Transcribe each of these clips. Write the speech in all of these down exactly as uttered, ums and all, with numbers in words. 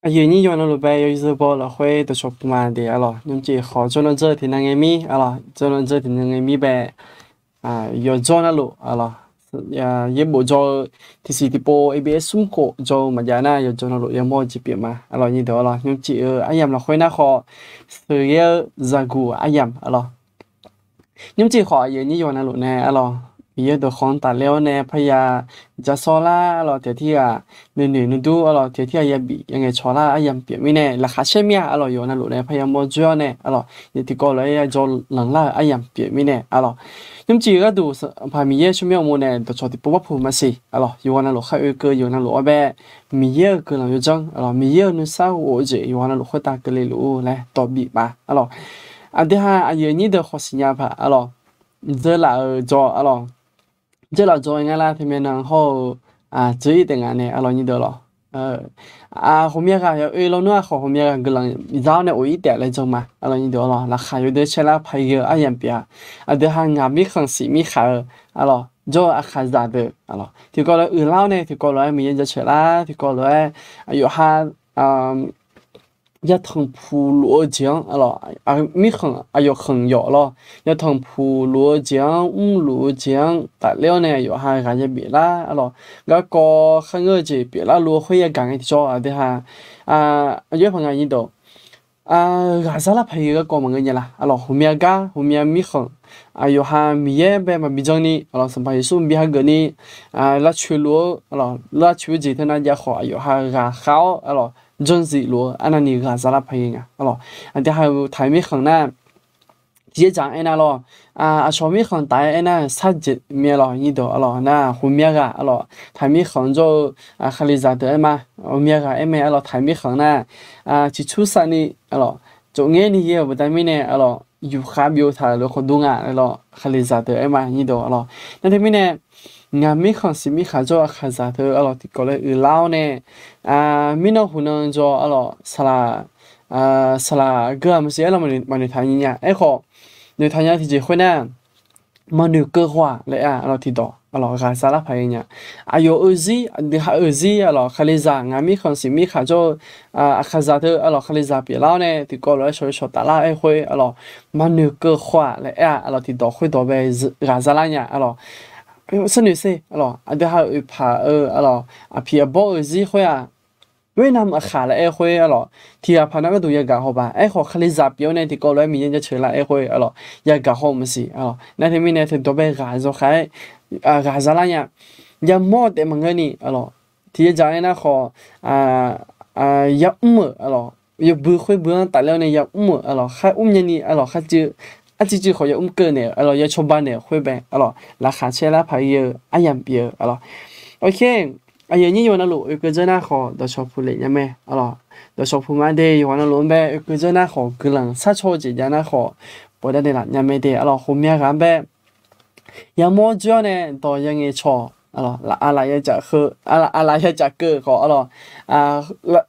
Aqyuif aqnyir yawqha navluf bae yawzeu baw lafkhoer dawqcawq puq ma deq arlawq. Nymrcif khawf jawrnan dzeur tiqnan ngae mir arlawq, jawrnan dzeur tiqnan ngae mir bae, yawqjawr navluf arlawq, yaerbof jawr-eu tiqsiq tiqpov abs smr khof jawr-eu maqjav nar yawqjawr navluf yamawr-eu jeq pyeuf ma arlawq. Nyirdeuq arlawq, nymrcif-eu aryamq lafkhoer nar khawf, sheuqghae-eu zaqguq aryamq arlawq. Nymrcif khawf aqyuif aqnyir yawqha navluf nae arlawq, Miqyaer dawqkawq-anr tafler-awr nae parya ja sawr lar arlawq, tiq ghaq tirghaq nuinoeq nuidur arlawq, tiq ghaq tirghaq yabif ya ngaeqcawq lar-eu aryamq pyeuf mirnae laqkhaq caer mir-a arlawq. Yawqha navluf nae parya mawr dzoer-awr nae arlawq, tiqkawv lof-aer ya jawr lanqlar-euq aryamq pyeuf mirnae arlawq. Nymrcif-eu gharduq Sanqpaq Miqyaer tsawrmyanr uqmov nae dawqcawq tiqpov barpuq maqsiq arlawq, yawqha navluf khar oekeuv yawqha navluf-anr bae Miqyaer-euq guiqlanq yawdzanr arlawq, Miqyaer-euq nuisar ghof-eu jeq yawqha navluf khoertav keuvle luf-ur laer dawqbif ma arlawq. Aqdui-aq aqyuif aqnyir deuq khawf siqnya paq arlawq, dzeurlaf-euq jawr arlawq, dzeurlaf jawr-aer ngar lar teumyanan hawr-eu dzeur-ir taef nga nae arlawq. Nyirdeuq arlawq, ghawqmya ghaq ya oe lawnmr-aq khawf ghawqmya ghaq guiqlanq za-awr nae of-ir taef laer jan ma arlawq. Nyirdeuq arlawq, laqkhaq yawdoer caer lar paq-ir-eu aryamq pyeuf-a. Aqdui ha ngaq mirkhanq siq mirkhanq-eu arlawq, jawr-eu aqkhaq zaqdeuq arlawq, tiqkawv lof-aer uiqlar-awr nae tiqkawv lof-aer Miqyaer jaceuq lar, tiqkawv lof-aer aqyawf ha yatanq puq luf-eu jeq-anr arlawq, mirkhanq aqyawf khanq yawf lawr, yatanq puq luf-eu jeq-anr mrluf-eu jeq-anr tafler-awr nae aqyawf ha ghaq yabif lar arlawq, garkawv kharngeur-eu jeq pyeuflar luf-eu khoer yagaq ngae tiqjawr aqdui ha aqjox-aer paq nga. Nyirdeuq ghaq za lar paq-ir-eu garkawv maqngeur nya la arlawq. Ghawqmya gar ghawqmya mirkhanq aqyawf ha Miqyaer bae maqbi janni arlawq, Sanqpaq Yeqsur bi hageufni lavcoeq luf-eu arlawq, lavcoeq-eu jeq teunav jav khawf aqyawf ha ghaq khav-awr arlawq, janrzif luf-eu arnavni ghaq za lar paq-ir nga arlawq. Aqdui ha-euq taq-eu mirkhanq nar tiqjeq dzaq-anr aernar lawr, aqcawq mirkhanq taf-aer aernar sarjeq mir-a lawq. Nyirdeuq arlawq, nar ghawqmya ghaq arlawq taq-eu mirkhanq jawr-eu Kalizaq deuq aer ma, ghawqmya ghaq aer mae arlawq, taq-eu mirkhanq nar ciqcur savni arlawq, tsofngaer ni ghae-euq baqda mirnae arlawq, yufkhav byov taq-euq lof khawf dur nga lawr, Kalizaq deuq aer ma. Nyirdeuq arlawq, nar teumirnae ngaq mirkhanq siq mirkhanq jawr-eu aqkhaqzaq teu arlawq tiqkawv lof-aer uiqlar-awr nae, mirnan huqnan jawr arlawq, saqlaq, saqlaq geur-aq maqsiq arlawq, maqnoeq taq nyi nya. Aerkhawf noeqtaq nya tiqjeq khoernar, maqnoeq keuv khawf-aq laer-a arlawq tiqdawq arlawq ghaq za lar paq-ir nya. Aqyawf-euq zir aqdui ha-euq zir arlawq, Kalizaq ngaq mirkhanq siq mirkhanq jawr-eu aqkhaqzaq teu arlawq, Kalizaq pyeuflar-awr nae tiqkawv lof-aer shawq-eu shawq taflar-aer khoer arlawq, maqnoeq keuv khawf-aq laer aer-a arlawq tiqdawq khoerdawq bae ghaq za lar nya arlawq. Sharnoeq sher arlawq, aqdui ha-euq oeqpaq-eu arlawq, aqpiq aqbawr-euq zir khoer-aq, oernamq aqkhaq laer aer khoer arlawq, tiqghaq paq nar gharduq yagaq haw ba. Aerkhawf Kalizaq pyeuf-awr nae tiqkawv lof-aer Miqyaer jaceuq lar aer khoer arlawq, yagaq haw-eu maqsiq arlawq. Nar teumirnae tiqdawq bae ghaq zawkhav-aer ghaq za lar nya. Yamawr-eu taef maqngeurni arlawq, tiqjeq dzaq-aer nar khawf yamr-euq arlawq, yawbui khoer bui-anr tafler-awr nae yamr-euq arlawq, khaer mrnya ni arlawq, kharcuiv arcuiv cuiv khawf yamr keuv naeq-euq arlawq, yacawba naeq-euq khoer bae arlawq, laqkhaq caer lar paq-ir-eu aryamq pyeuf-eu arlawq. Oke, aqyuif aqnyir yawqha navluf oekeuv dzeur nar khawf dawqcawq puq lef nya mae arlawq. Dawqcawq puq ma de, yawqha navluf-anr bae oekeuv dzeur nar khawf guiqlanq sharcaw-eu jeq jav nar khawf bawqdanae laf nya mae de arlawq. Ghawqmya ghaq-anr bae yamawr dzoer-awr nae dawq ya ngaeqcawq, aqlaf ya caf keuv khawf arlawq,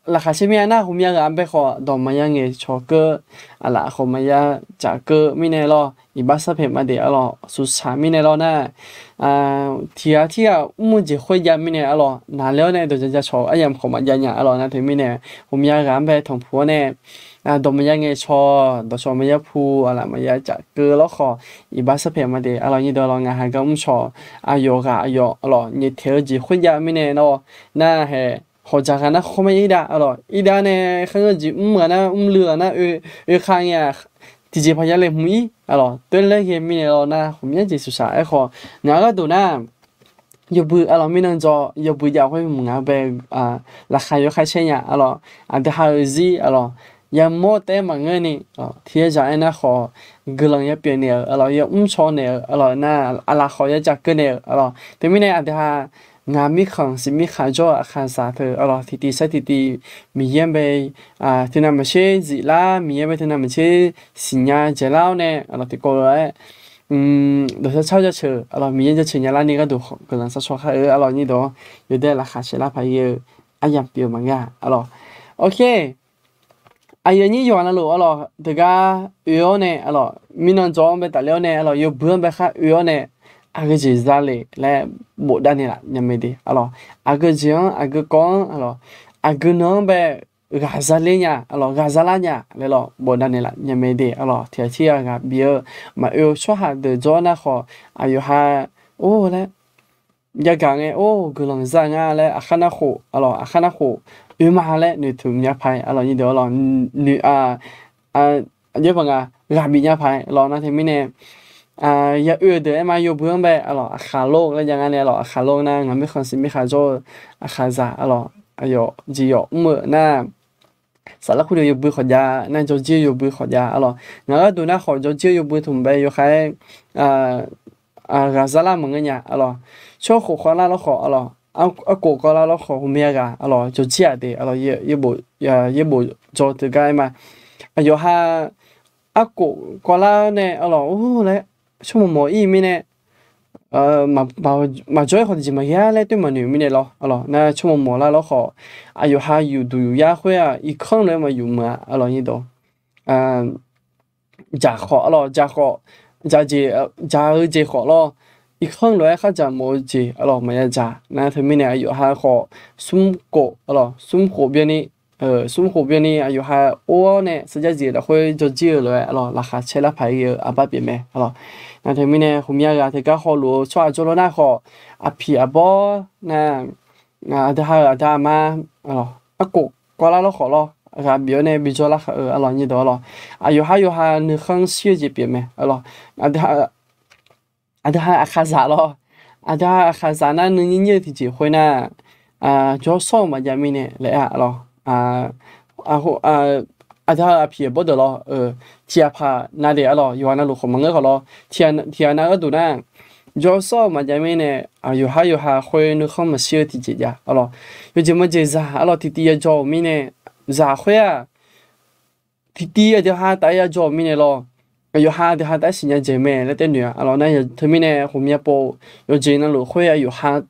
laqkhaq caer mir-a nar ghawqmya ghaq-anr bae khawf dawq maqya ngaeqcawq keuv, aqlaf khawf maqya caf keuv mirnae lawr, iqbax sarpaeq ma de arlawq, suqsaq mirnae lawr nar, tiqghaq tirghaq mr-eu jeq khoerjav mirnae arlawq, naqler-awr nae dawq ja ja cawq-eu aryamq khawf maqjav nya arlawq. Nar teumirnae ghawqmya ghaq-anr bae tanqpuq-awr nae dawq maqya ngaeqcawq, dawqcawq maqya pu, aqlaf maqya caf keuv lawr khawf, iqbax sarpaeq ma de arlawq. Nyirdeuq arlawq, ngaq haq gar mr cawq, aqyawf ghaq aqyawf arlawq nyaeftaeq-eu jeq khoerjav mirnae lawr, nar haeq hawq dzaq ghaq nar khawr maqya irdav arlawq, irdav nae kharngeur jeq mr ghaq nar mrluiv ghaq nar oe, oekhav ngae-aq, tiqjeq paq ya laeqhmq ir arlawq, toerlaer ghae mirnae lawr nar ghawqmya jeq suqsaq. Aerkhawf ngaq-eu gharduq nar yawbui arlawq mirnan jawr, yawbui jav khoer mq ngaq-anr bae laqkhaq yawkhav caer nya arlawq, aqdui ha-euq zir arlawq, yamawr taef-aer maqngeurni tiqjeq dzaq-aer nar khawf guiqlanq ya pyeuf naeq-euq arlawq, ya mr caw naeq-euq arlawq, nar aqlaf khawf ya caf keuv naeq-euq arlawq. Teumirnae aqdui ha ngaq mirkhanq siq mirkhanq jawr-eu aqkhaqzaq teu arlawq, tiqtiv sar tiqtiv Miqyaer-anr bae teunav maqtser ziflar, Miqyaer-anr bae teunav maqtser siqnya dzaeqlar-awr nae arlawq, tiqkawv lof-aer dawqshar tsar jaceuq arlawq, Miqyaer jaceuq nya larni gharduq guiqlanq sharcaw khar-eu arlawq. Nyirdawq yawdaef laqkhaq caer lar paq-ir-eu aryamq pyeuf-eu maqngeur arlawq. Oke, aqyuif aqnyir yawqghaq navluf arlawq, teugar oe-awr nae arlawq, mirnan jawr-anr bae tafler-awr nae arlawq, yawbui-anr bae khar oe-awr nae aqgeu jeq za le laer bofdav naeqlaf nya mae de arlawq. Aqgeu jeq-anr, aqgeu kawv-anr arlawq, aqgeu nan-anr bae ghaqzaq ler nya, aqlawq, ghaqzaq lar nya laer lawr bofdav naeqlaf nya mae de, aqlawq, tiqghaq tirghaq ghaq bif-eu maqoe-eu tsawrhaq deuq jawr nar khawf, aqyawf ha or laer yagaq ngae or guiqlanq za nga laer aqkhar nar khof, aqlawq, aqkhar nar khof oe ma laer noeqtmq nya paq-aer, aqlawq, nyir deuq, aqlawq, noeq, aqjox paq nga ghaq bif nya paq-aer lawr. Nar teumirnae ya oe-eu deuq aer ma, yawbui-anr bae, aqlawq, aqkhaq lor laer jav nga nae, aqlawq, aqkhaq lor nar ngaq mirkhanq siq mirkhanq jawr-eu aqkhaqzaq, aqlawq, aqyawf jeq yawf mr-euq nar, saflar kur deuq yawbui khawf jav nar, jawrjir-eu yawbui khawf jav, aqlawq, ngaq gharduq nar khawf jawrjir-eu yawbui tmq bae yawkhav-aer ghaqzaq lar maqngeur nya, aqlawq, tsawrkhof kawvlar lawr khawf, aqlawq, arkhof kawvlar lawr khawf, ghawqmya ghaq, aqlawq, jawrjir-aq de, aqlawq, yaerbof jawr teugar aer ma. Aqyawf ha arkhof kawvlar nae, aqlawq, or laer tsawrmawq mawq-ir mirnae, maqjawr-aer khawf tiqjeq maqghae-a laer toer maqnoeq mirnae lawr, aqlawq, nar tsawrmawq mawq lar lawr khawf, aqyawf ha yufduq yufyar khoer-aq, irkanr lof-aer maqyuf meuq-a, aqlawq, nyir dawq, jaq khawf, aqlawq, jaq khawf, jaq jeq, jaq-eu jeq khawf lawr, irkanr lof-aer khardzaq mawf-eu jeq, aqlawq, maqya dzaq. Nar teumirnae aqyawf ha khawf smr khof, aqlawq, smr khof byanni, smr khof byanni aqyawf ha or-awr nae sarjax jeq lafkhoer jawrjir-eu lof-aer, aqlawq, laqkhaq caer lar paq-ir-eu aqbar pyeuf mae, aqlawq. Nar teumirnae ghawqmya ghaq teugar hawluf-eu tsawrhaq jawrluf nar khawf, aqpiq aqbawr nar, aqdui ha-euq aqda aqma, aqlawq, arkhof kawvlar lawr khawf lawr, ghaq bif-awr nae bijawr lar khaq-eu, aqlawq, nyir dawq, aqlawq, aqyawf ha yawqha nuikhanr shir-eu jeq pyeuf mae, aqlawq. Aqdui ha aqkhaqzaq lawr, aqdui ha aqkhaqzaq nar nuinyir nyir-eu tiqjeq khoer nar, jawrsawr-eu maqjav mirnae laer-a, aqlawq, aqdui ha-euq aqpiq aqbawr deuq lawr, tiqghaq paq na deuq, aqlawq, yawqha navluf khawf maqngeur khawf lawr, tiqghaq nav gharduq nar, jawrsawr-eu maqjav mirnae, yawqha yawqha khoer nuikhanr maqshir-eu tiqjeq jav, aqlawq, yawjeq maqjeq zaq, aqlawq, tiqtiv ya jawr-euq mirnae, zaq khoer-aq, tiqtiv aqdui ha taf-aer ya jawr-euq mirnae lawr, aqyawf ha aqdui ha taf-aer siqnya dzaeq mae laer taer noeq-a, aqlawq, nar teumirnae ghawqmya pov yawqjeq navluf khoer aqyawf ha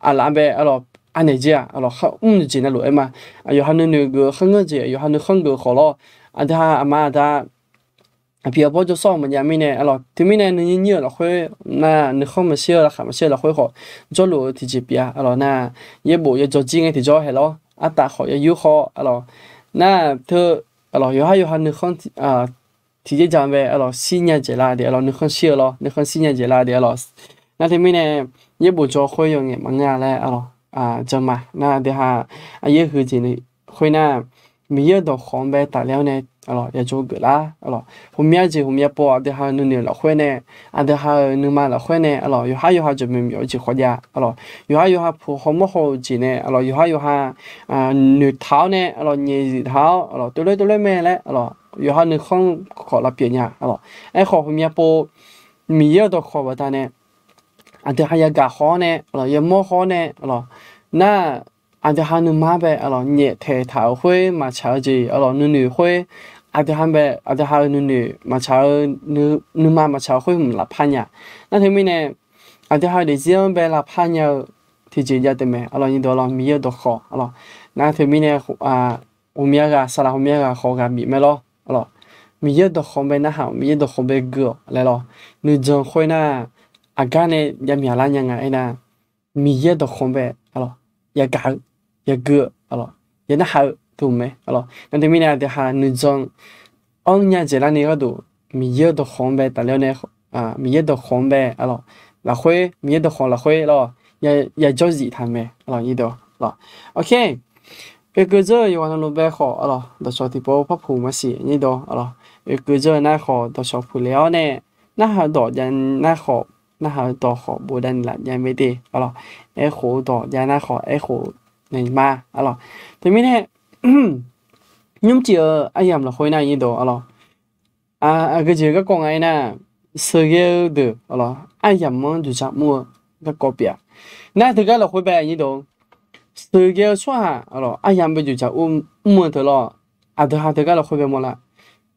aqlaf bae, aqlawq, anaeq jir-aq, aqlawq, kharmr jeq navluf aer ma. Aqyawf ha nuinoeq geuf kharngeur jeq, aqyawf ha nuikhanr geuf khawf lawr, aqdui ha aqma aqda aqpiq aqbawr jawrsawr-eu maqjav mirnae, aqlawq, teumirnae nuinyir nyir-euq lafkhoer nar, nuikhanr maqshir-eu laqkhaq maqshir-eu lafkhoer khawf jawrluf-eu tiqjeq pyeuf-a, aqlawq, nar yaerbof ya jawrjir ngae tiqjawr haeq lawr, artaf khawf ya yur khawf, aqlawq, nar teu, aqlawq, yawqha yawqha nuikhanr tiqjaer ja bae, aqlawq, shirnya dzaeqlar de, aqlawq, nuikhanr shir-eu lawr, nuikhanr shirnya dzaeqlar de, aqlawq. Nar teumirnae yaerbof jawr khoer yawngaeq maqngeur-a laer, aqlawq, jan ma. Nar aqdui ha aqyaer huiq jeq khoer nar, Miqyaer-euq dawqkhawq-anr bae tafler-awr nae, aqlawq, ya jawr geuflar, aqlawq, ghawqmya jeq ghawqmya pov aqdui ha-euq nuinoeq lafkhoer nae, aqdui ha-euq nuima lafkhoer nae, aqlawq, yawqha yawqha jaqmyawf myawf-eu jeq khawf jav, aqlawq, yawqha yawqha puq haw mawr haw-eu jeq nae, aqlawq, yawqha yawqha noeqtaq-awr nae, aqlawq, nyaef zif taq-awr, aqlawq, tov loer tov loer mae laer, aqlawq, yawqha nuikhanr khawf lavpyeuf nya, aqlawq. Aerkhawf ghawqmya pov Miqyaer-euq dawqkhawq baqdanae aqdui ha yagaq khawf-awr nae, aqlawq, yamawr khawf-awr nae, aqlawq, nar aqdui ha nuima bae, aqlawq, nyaeftaeq taq-euq khoer maqtsaq-eu jeq, aqlawq, nuinoeq khoer, aqdui ha bae, aqdui ha-euq nuinoeq maqtsaq-eu, nuima maqtsaq-eu khoer hmq lafpar nya. Nar teumirnae aqdui ha-euq daefzir-anr bae lavpar nya-eu tiqjeq jav taef mae, aqlawq, nyir dawq, aqlawq, Miqyaer-euq dawqkhawq, aqlawq. Nar teumirnae ghawqmya ghaq, saqlaq ghawqmya ghaq khawf ghaq bif mae lawr, aqlawq. Miqyaer-euq dawqkhawq bae narhaq-awq, Miqyaer-euq dawqkhawq bae gui-awq laer lawr. Nuijan khoer nar, aqgar nae javmyaq lar nya nga aernar, Miqyaer-euq dawqkhawq bae, aqlawq, yagaq-eu, yagui-eu, aqlawq, yanarhaq-eu teu mae, aqlawq. Nar teumirnae aqdui ha nuijan anr nya dzaeqlar ni gharduq, Miqyaer-euq dawqkhawq-anr bae tafler-awr nae, Miqyaer-euq dawqkhawq-anr bae, aqlawq, lafkhoer, Miqyaer dawqkhawq lafkhoer lawr, yajawr zif taq mae, aqlawq, nyir dawq, aqlawq. Oke, oekeuv dzeur-eu yawqghaq navluf bae khawf, aqlawq, dawqcawq tiqpov par puq maqsiq, nyir dawq, aqlawq, oekeuv dzeur-eu nar khawf dawqcawq puq le-awr nae, narhaq dawq jav nar khawf, narhaq-eu dawq khawf bofdav ni laf jav mae de, aqlawq. Aerkhof-eu dawq jav nar khawf aerkhof naeq ma, aqlawq. Teumirnae nymr cif-eu aryamq lafkhoer nar, nyir dawq, aqlawq, aqgeu jeq garkawv nga aernar, sheuqghae-eu deuq, aqlawq, aryamq-anr dzoeqdzaq mr-eu garkawv pyeuf-a. Nar teugar lafkhoer bae, nyir dawq, sheuqghae-eu tsawrhaq, aqlawq, aryamq bae dzoeqdzaq mr-eu teu lawr, aqdui ha teugar lafkhoer bae mawrlar,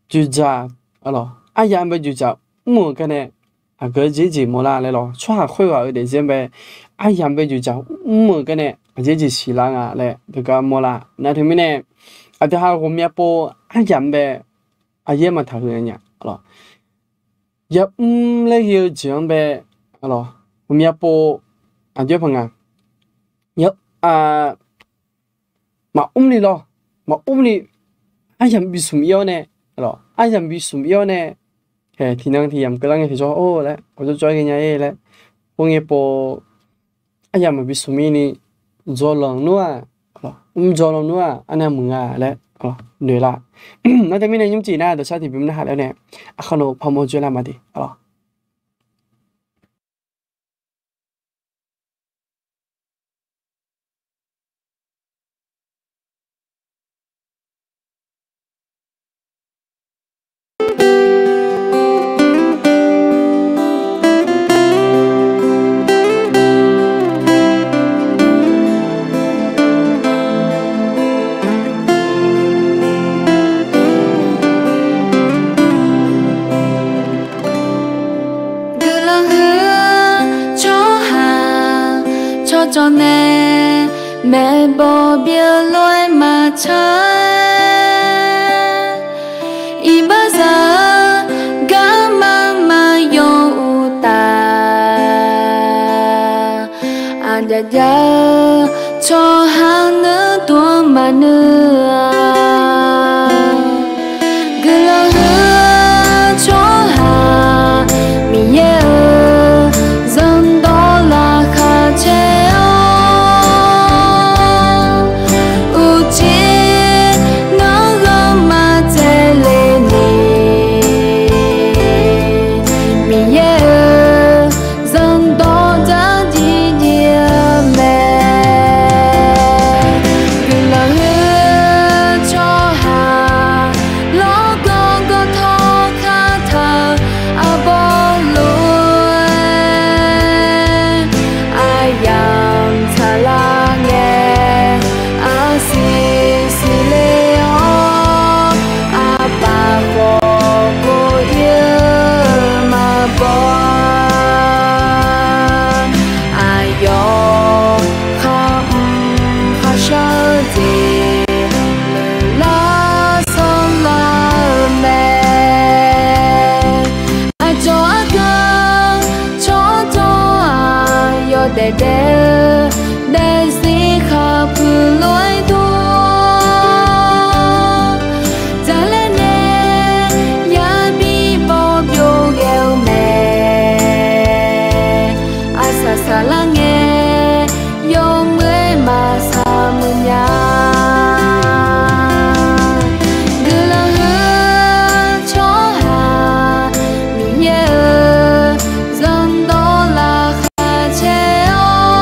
dzoeqdzaq, aqlawq, aryamq bae dzoeqdzaq mr-euq garnae, aqgeu jeq jeq mawrlar laer lawr, tsawrhaq khoerghaq-euq daefzir-anr bae aryamq bae dzoeqdzaq mr-euq garnae aqjeq jeq siqlar nga laer teugar mawrlar. Nar teumirnae aqdui ha ghawqmya pov aryamq bae aqyaer maqtaq heu nya, aqlawq, yamr laer ghae-eu jeq-anr bae, aqlawq, ghawqmya pov aqjox paq nga, maqmr ni lawr, maqmr ni aryamq bi smq ir-awr nae, aryamq bi smq ir-awr nae, tiqnan tiqyamq keuvlar ngae tiqjawr-or laer, ghawqjawr jawr-aer ghaenya-ir laer, khoerngae pov aryamq maqbi smq ir ni, dzawlanq nmr-aq, mr dzawlanq nmr-aq, arnav muiq nga laer noeq lar. Nar teumirnae nymrcif nar dawqshar tiqbymr narhaq laer nae, aqkar nawq-eu parmawr dzoerlar ma de. Guiqlanq huiq-eu tsawrhaq tsawrcawv nae maeqbawq byeuf lof-aer maqtsaq-aer, iqbaxzaq-eu garma maqyaw uqtaf, aqjaf jav-eu tsawrhaq nuidov maqnuir-a. Guiqlanq huiq-eu tsawrhaq Miqyaer-euq zanrdawq laqkhaq caer-awr, uqcif nanrghanr maqtsaevle ni, Miqyaer-euq zanrdawq dzardziv dziv-eu mae. Guiqlanq huiq-eu tsawrhaq lawrgawv gawv tawr kataq-eu arbawr lof-aer, aryamq tsaqlar ngae, arsiq siqle-awr, aqpaf khawf kov ir-eu maqbaw-a. Aqyawf khar mr kharshar-eu jeq lar sanrlar-eu mae. Aqcawq argan tsawrcawv-aq yawdaef daef-eu daefzir khaqpuiq lof-aer dur, dzaqlaer nae yabi baw byov ghae-eu mae. Aqsaq saqlar ngae yawmuiq-aer maqsaq muiq nya. Guiqlanq huiq-eu tsawrhaq Miqyaer-euq zanrdawq laqkhaq caer-awr,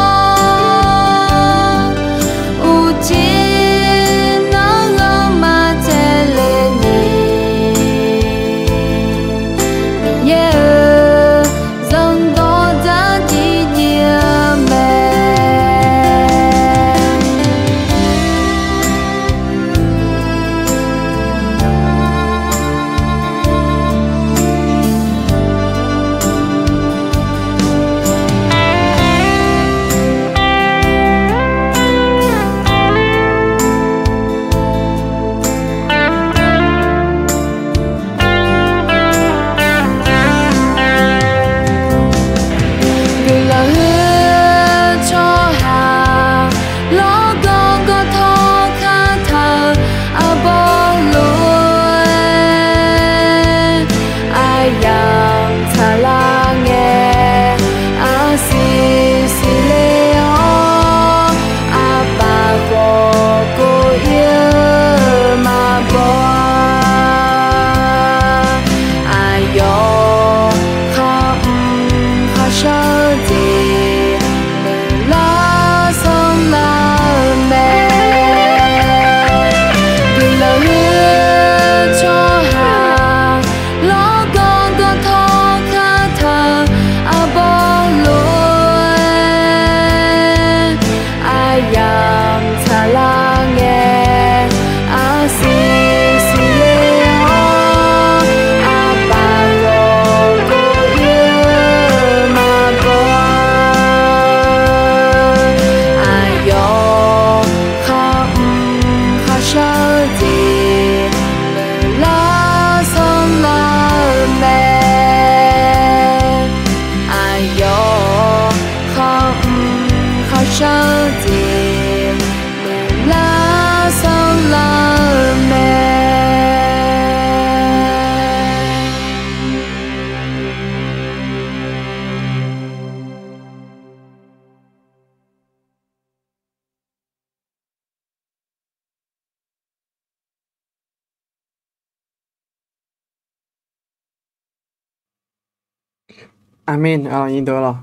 Aqmen. Aqlawq, nyiq deuq aqlawq,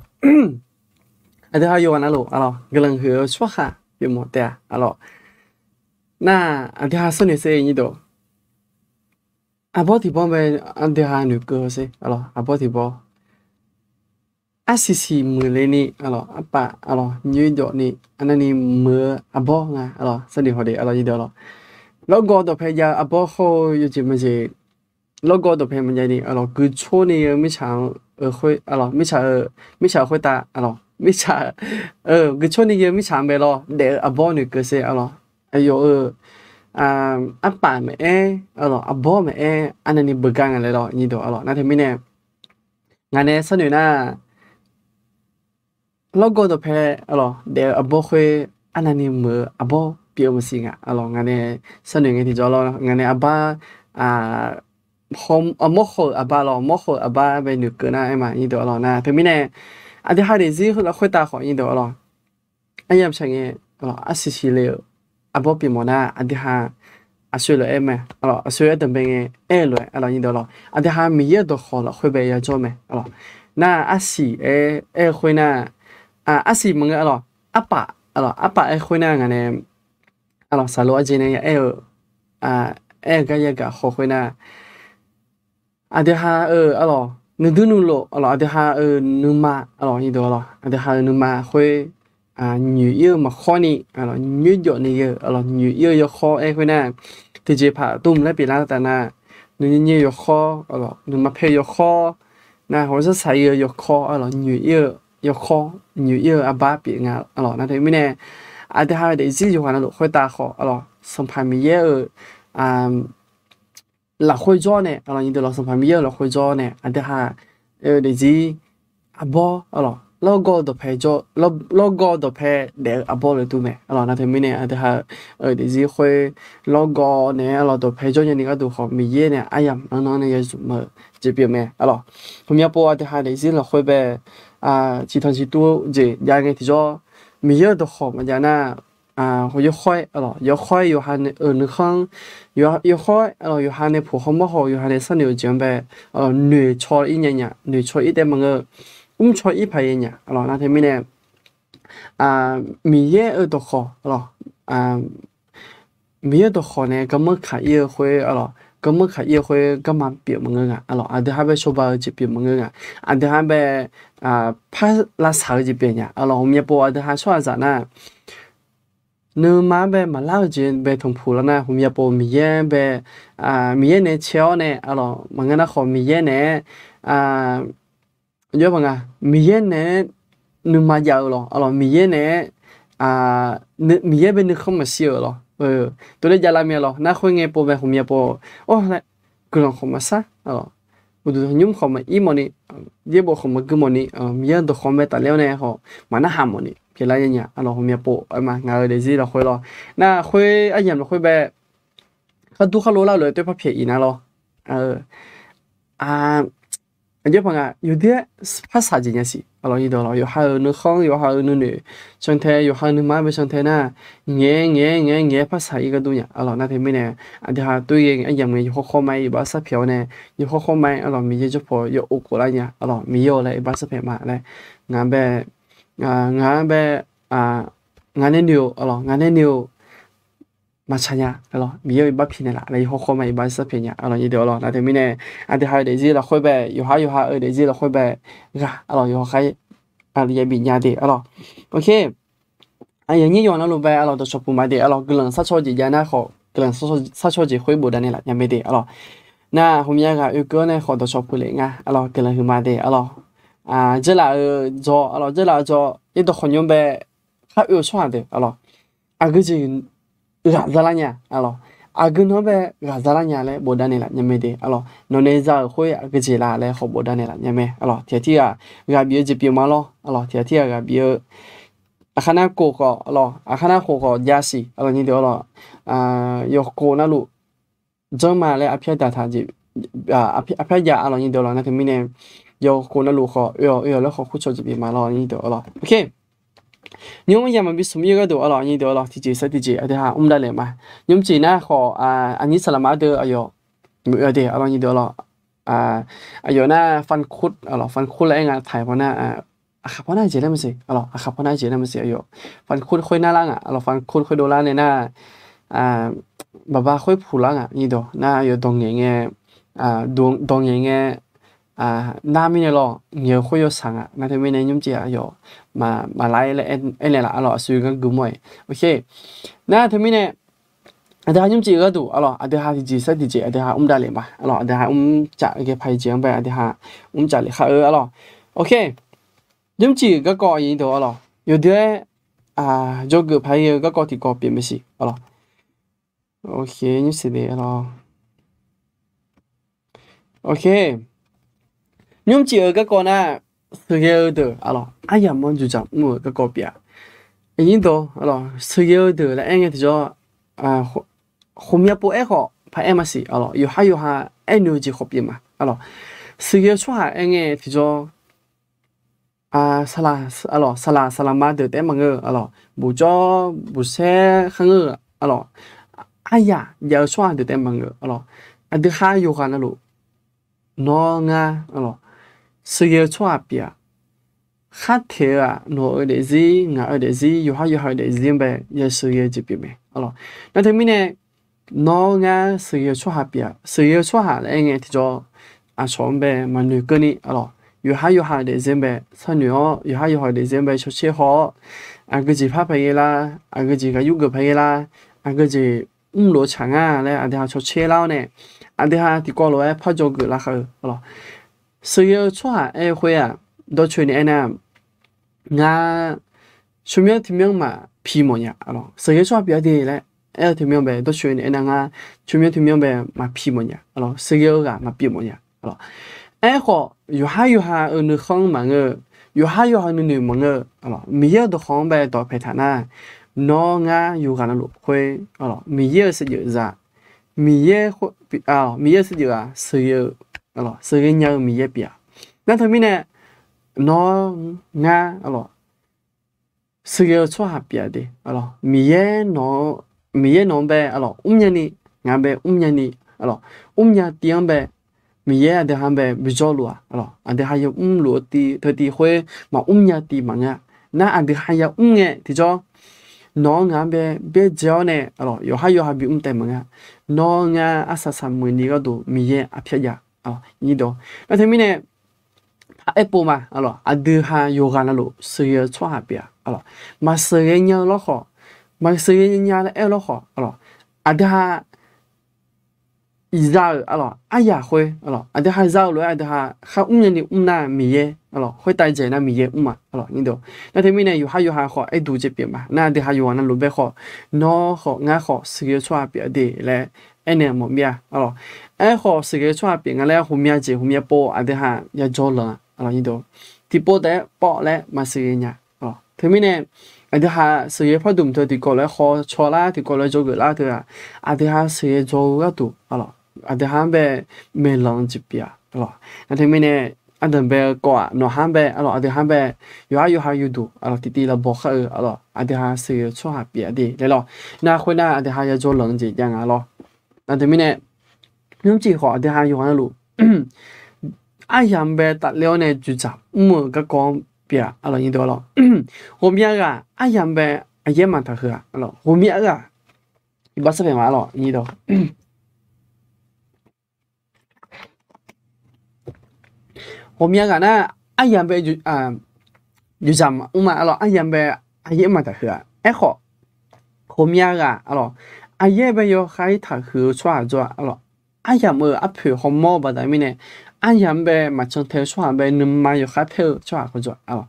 aqdui ha yawqghaq navluf aqlawq guiqlanq huiq-eu tsawrhaq pyeufmawf taef-a aqlawq. Nar, aqdui ha sharnoeq sher nyiq deuq, aqbawr tiqbawr bae aqdui ha noeqkeuv-eu sher aqlawq, aqbawr tiqbawr arsiq siq muiqle ni aqlawq, arpaf aqlawq nyoer jawf ni arnavni muiq-eu aqbawr nga aqlawq, sharnoeq haw de aqlawq, nyiq deuq aqlawq. Lawrgawv dawqpae jav-eu aqbawr hawr-eu yawjeq maqjeq, lawrgawv dawqpae maqjav ni aqlawq, guiqcawr ni ghae-eu mirtsaq-anr khoer aqlawq, mirtsaq-eu, mirtsaq-eu khoertav aqlawq, mirtsaq, guiqcawr ni ghae-eu mirtsaq-anr bae lawr daef-eu aqbawr noeqkeuv sher aqlawq. Aqyawf-euq arpaf maqaer aqlawq, aqbawr maqaer arnavni beugar nga laer lawr, nyiq deuq aqlawq. Nar teumirnae ngaq nae sharnoeq nar, lawrgawv dawqpae aqlawq daef-eu aqbawr khoer arnavni muiq-eu aqbawr pyeuf-eu maqsiq nga aqlawq. Ngaq nae sharnoeq ngae tiqjawr lawr, ngaq nae aqbar, mawrhaw-euq aqbar lawr, mawrhaw-euq aqbar bae noeqkeuv nar aer ma, nyiq deuq aqlawq. Nar teumirnae aqdui ha daefzir lafkhoer tav khawf, nyiq deuq aqlawq, aryamq shaq ngae aqlawq, arsiq siq le-euq aqbawr pyeufmawf nar, aqdui ha aqsur laf aer mae aqlawq, aqsur aer deuq bae ngae aer-eu lof-aer aqlawq, nyiq deuq aqlawq, aqdui ha Miqyaer-euq dawqkhawq lafkhoer bae yajawr mae aqlawq. Nar arsiq aer, aer-eu khoer nar, arsiq maqngeur aqlawq, arpaf aqlawq, arpaf aer khoer nar ngaq nae aqlawq, saqlo arjeq nae ya aer-eu, aer-eu gar yagaq khawf khoer nar, aqdui ha-euq aqlawq, nuidui nuilof aqlawq, aqdui ha-euq nuima aqlawq, nyiq deuq aqlawq, aqdui ha-euq nuima khoer nyoeq ir-eu maqkhawr ni aqlawq, nyoer jawf ni ghae-eu aqlawq, nyoeq ir-eu yawkhawr aer khoer nar, tiqjeqpaq dm laer pyeuflar taf nar, nuinyae yawkhawr aqlawq, nuima paer-eu yawkhawr, nar hawq zarsaq ir-eu yawkhawr aqlawq, nyoeq ir-eu yawkhawr, nyoeq ir-eu arbar pyeuf nga aqlawq. Nar teumirnae aqdui ha daefzir yawqghaq navluf khoertav khawf aqlawq, Sanqpaq Miqyaer-euq lafkhoer jawr nae aqlawq, nyiq deuq aqlawq, Sanqpaq Miqyaer-euq lafkhoer jawr nae aqdui ha-euq daefzir aqbawr aqlawq, lawrgawv dawqpae jawr, lawrgawv dawqpae daef-eu aqbawr lof dur mae aqlawq. Nar teumirnae aqdui ha-euq daefzir khoer lawrgawv nae aqlawq, dawqpae jawr nya ni gharduq khawf, Miqyaer nae aryamq nanrnan nae ya zmq-eu jeq pyeuf mae aqlawq. Hmqmya pov aqdui ha daefzir lafkhoer bae ciqtanq ciqtuv jeq jav ngae tiqjawr, Miqyaer-euq dawqkhawq maqjav nar, yawkhawr-aer aqlawq, yawkhawr-aer yawqha-euq nuikhanr, yawkhawr-aer aqlawq, yawqha nae puq hawmawr haw-eu, yawqha nae sharnoeq-eu jeq-anr bae aqlawq, noeqcaw ir nya nya, noeqcaw ir taef maqngeur, mrcaw ir paq ya nya aqlawq. Nar teumirnae Miqyaer-euq dawqkhawq aqlawq, Miqyaer-euq dawqkhawq nae garmanr kaq ir-eu khoer aqlawq, garmanr kaq ir-eu khoer garma pyeuf maqngeur nga aqlawq, aqdui ha bae cawba-eu jeq pyeuf maqngeur nga, aqdui ha bae par lavsaq-eu jeq pyeuf nya aqlawq. Hmqmya pov aqdui ha tsawrhaqzaq nar, nuima-anr bae maqlar-eu jeq bae tanqpuq lar nar, hmqmya pov Miqyaer bae, Miqyaer nae cae-awr nae aqlawq, maqngeur nar khawf Miqyaer naeq-aer jawr paq nga, Miqyaer naeq-aer nuima jav-eu lawq aqlawq, Miqyaer naeq-aer, Miqyaer bae nuikhanr maqshir-euq lawq. Tov laer javlar mir-a lawq. Nar khoerngae pov mae, hmqmya pov-awr guiqlanq khawf maqsar, uqduq nymr khawf maqir mawfni, yaerbof khawf maqgui mawfni, Miqyaer-euq dawqkhawq mae tafler-awr nae khawf maqnarhaq mawfni pyeuflar nya nya aqlawq. Hmqmya pov aer ma, ngaq-euq daefzir lafkhoer lawr, nar khoer aryamq lafkhoer bae khardur kharlo lar-eu lof-aer toer par pyaeq iq nar lawr. Aqjox paq nga, yawqdir-aer par saq jeq nya siq aqlawq, nyiq deuq aqlawq. Yawqha-euq nuikhanr, yawqha-euq nuinoeq cantae, yawqha-euq nuima-anr bae cantae nar, ngaeq-aer ngaeq-aer ngaeq-aer ngaeq-aer par saq ir gharduq nya aqlawq. Nar teumirnae aqdui ha toer ghae aryamq ngae yawkhawr khawr ma-aer iqbax sharpyaeq-awr nae, yawkhawr khawr ma-aer aqlawq, Miqyaer jawrpaw yawof khof lar nya aqlawq, Miqyaer-awq laer iqbax sharpyaeq ma laer ngaq-anr bae, ngaq-anr bae, ngaq nae noeq-eu aqlawq, ngaq nae noeq-eu maqtsaq nya aqlawq, Miqyaer-euq iqbax pi naeqlaf laer yawkhawr khawr ma iqbax sharpyaeq nya aqlawq, nyiq deuq aqlawq. Nar teumirnae aqdui ha-euq daefzir lafkhoer bae, yawqha yawqha-euq daefzir lafkhoer bae ghaq aqlawq, yawqha khaer yabi nya de aqlawq. Aqyuif aqnyir yawqha navluf bae aqlawq, dawqcawq puq ma de aqlawq. Guiqlanq sharcaw jeq jav nar khawf, guiqlanq sharcaw jeq khoer bofdav naeqlaf nya mae de aqlawq. Nar hmqmya ghaq oekeuv-awr nae khawf dawqcawq puq lef nga aqlawq, guiqlanq huiqma de aqlawq. Dzeurlaf-euq dzaw aqlawq, dzeurlaf-eu dzaw yaerdawq khawqnymr bae khar oe-eu tsawrhaq deuq aqlawq, aqgeujeq ghaq zalar nya aqlawq, aqgeu nan-anr bae ghaq zalar nya laer bofdav naeqlaf nya mae de aqlawq. Nawqnae za-euq khoer aqgeujeq la laer khawf bofdav naeqlaf nya mae aqlawq. Tiqghaq tirghaq ghaq bif-eu jeq pyeuf ma lawr aqlawq, tiqghaq tirghaq ghaq bif-eu. Aqkhar nar khof khawf aqlawq, aqkhar nar khof khawf jav siq aqlawq, nyiq deuq aqlawq. Yawqkhof navluf janr ma laer arpyar daqtaq jeq, arpyar jav aqlawq, nyiq deuq aqlawq. Nar teumirnae yawqkhof navluf khawf oe-awq oe-awq laer khawf kurcawq jeq pyeuf ma lawr, nyiq deuq aqlawq. Nymr ya maqbi smq ir-eu gharduq aqlawq, nyiq deuq aqlawq, tiqjeq sar tiqjeq aqdui ha mr davlef ma. Nymr jeq nar khawf aqnyir saqlaqma ardeuv aqyawf mq-eu de aqlawq, nyiq deuq aqlawq. Aqyawf nar ฟันคุด aqlawq, ฟันคุด laer aer nga taq paw nar, aqkhaq paw nar jeq laer maqsiq aqlawq, aqkhaq paw nar jeq laer maqsiq aqyawf. ฟันคุด khoer narlar ngaq aqlawq, ฟันคุด khoer dovlar nae nar, baqba khoer puqlar ngaq nyiq dawq nar aqyawf dawq ngaeq ngae, dawq ngaeq ngae, nar mirnae lawq ngaeq-eu khoer yawshaq ngaq nar teumirnae nymrcif aqyawf maqlar-ir laer aernaeq laf aqlawq, aqsur gar gui mawr-iq. Nar teumirnae aqdui ha nymrcif-eu gharduq aqlawq, aqdui ha tiqjeq sar tiqjeq aqdui ha mr davlef ma aqlawq, aqdui ha mrcaf ghae paq-iq jeq-anr bae aqdui ha mrcaf lef khar-eu aqlawq. Nymrcif garkawv aqyuif deuq aqlawq, yawqdui-aer jawrgeuf paq-ir-eu garkawv tiqkawv pyeuf maeqsiq aqlawq. Nymrcif-eu garkawv nar, sheuqghae-eu deuq aqlawq, aryamq-anr juqdzaq mr-eu garkawv pyeuf-a. Aqyuif deuq aqlawq, sheuqghae-eu deuq laer aer ngae tiqjawr, khofmya pov-aer khawf paq-aer maqsiq aqlawq, yawqhar yawqha aernoeq-eu jeq khawf pyeuf ma aqlawq. Sheuqghae-eu tsawrhaq aer ngae tiqjawr, saqlaq saqlaq ma deuq taef-aer maqngeur-eu aqlawq, buqjawr buqsaer kharngeur-eu aqlawq, aryaq jav-eu tsawrhaq deuq taef-aer maqngeur-eu aqlawq, aqdui ha yawqghaq navluf nawr ngar aqlawq, sheuqghae-eu tsawrhaq pyeuf-a. Khar teq-eu-aq, nawq-eu daefzir, ngaq-eu daefzir, yawqhar yawqha-eu daefzir-anr bae ya sheuqghae-eu jeq pyeuf mae aqlawq. Nar teumirnae nawr ngar sheuqghae-eu tsawrhaq pyeuf-a. Sheuqghae-eu tsawrhaq laer aer ngae tiqjawr, aqcawq-anr bae maqnoeq keuvni aqlawq, yawqhar yawqha-eu daefzir-anr bae sharnoeq-awr, yawqhar yawqha-eu daefzir-anr bae shawrcaer haw-awr, aqgeu jeq par paq ghae lar, aqgeu jeq ghaq yur geuf paq ghae lar, aqgeu jeq mrlof-eu tsaq ngar laer aqdui ha cawcaer lar-awr nae, aqdui ha tiqkawv lof-aer par jawrgeuf lar khar-eu aqlawq. Sheuqghae-eu tsawrhaq aer-eu khoer-aq, dawrcoeni aernar, ngar tsawrmyanr tiqmyanr maqpi mawf nya aqlawq, sheuqghae-eu tsawrhaq pyeuf-a de laer aer-eu tiqmyanr bae dawrcoeni aernar, ngar tsawrmyanr tiqmyanr bae maqpi mawf nya aqlawq, sheuqghae-eu ghaq maqpyeuf mawf nya aqlawq. Aerkhawf yawqhar yawqha-euq nuikhanr maqngeur-eu, yawqhar yawqha nuinoeq maqngeur-eu aqlawq, Miqyaer-euq dawqkawq-anr bae dawq paeq taq nar, nawr ngar yawqghaq navluf khoer aqlawq, Miqyaer-euq saevdzeuf za, Miqyaer, Miqyaer-euq saevdzeuf-aq sheuqghae-eu, sheuqghae nya-eu Miqyaer pyeuf-a. Nar teumirnae nawr ngar aqlawq, sheuqghae-eu tsawrhaq pyeuf-a de aqlawq, Miqyaer nawq-anr bae aqlawq mrnya ni, ngaq bae mrnya ni aqlawq, mrnya tiv-anr bae Miqyaer aqdui ha-anr bae bijawr luf-aq aqlawq, aqdui ha yamr luf-eu tiv teu tiv khoer maqmr nya tiv maqngeur-a. Nar aqdui ha yamr ngae tiqjawr, nawq-anr ngaq-anr bae byaerdzae-awr nae aqlawq, yawqhar yawqha bimr taef maqngeur-a. Nawr ngar arsaq saqmuiq ni gharduq Miqyaer arpyar jav aqlawq, nyiq dawq. Nar teumirnae aerpov ma aqlawq, aqdui ha yawqghaq navluf sheuqghae-eu tsawrhaq pyeuf-a aqlawq, maqsheuqghae nya-eu lawrkhawf, maqsheuqghae nya laer aer-eu lawrkhawf aqlawq, aqdui ha iqza-euq aqlawq aryaq khoer aqlawq, aqdui ha za-eu lof-aer aqdui ha khar mrnya ni mr nar Miqyaer aqlawq, khoertav dzaeq nar Miqyaer mr ma aqlawq, nyiq dawq. Nar teumirnae yawqhar yawqha khawf aer duq jeq pyeuf ma. Nar aqdui ha yawqghaq navluf bae khawf, nawr khawf ngar khawf sheuqghae-eu tsawrhaq pyeuf-a de laer aernaeq mawf mir-a aqlawq. Aerkhawf sheuqghae-eu tsawrhaq pyeuf nga laer ghawqmya jeq ghawqmya pov aqdui ha yajawr lanq aqlawq, nyiq dawq. Tiqpov taef-aer pawv laer maqsheuqghae nya aqlawq. Teumirnae aqdui ha sheuqghae par duq mq teu tiqkawv lof-aer khawcaw lar, tiqkawv lof-aer jawrgeuf lar teu-aq, aqdui ha sheuqghae jawr-eu gharduq aqlawq, aqdui ha-anr bae maeqlanq jeq pyeuf-a aqlawq. Nar teumirnae ardanq bae-eu kawv-aq, nawq ha-anr bae aqlawq, aqdui ha-anr bae yawqhar yawqha yawduq aqlawq, tiqtiv lavbaw khar-eu aqlawq, aqdui ha sheuqghae-eu tsawrhaq pyeuf-a de laer lawq. Nar khoernar aqdui ha yajawr lanq jeq jav nga lawr. Nar teumirnae nymrcif khawf aqdui ha yawqghaq navluf aryamq bae tafler-awr nae juqdzaq mr-eu garkawv-anr pyeuf-a aqlawq, nyiq dawq aqlawq. Ghawqmya ghaq aryamq bae aqyaer maqtaq huiq-a aqlawq, ghawqmya ghaq iqbax sarpaeq ma aqlawq, nyiq dawq. Ghawqmya ghaq nar aryamq bae juqdzaq mr ma aqlawq, aryamq bae aqyaer maqtaq huiq-a. Aerkhawf ghawqmya ghaq aqlawq, aqyaer bae yawkhav-ir taq huiq-eu tsawrhaq jawr-a aqlawq, aryamq-euq arpoeq hawmawr-eu baqda mirnae aryamq-anr bae maqcan tae-eu tsawrhaq bae nuima yawkhav tae-eu tsawrhaq kawv jawr-a aqlawq.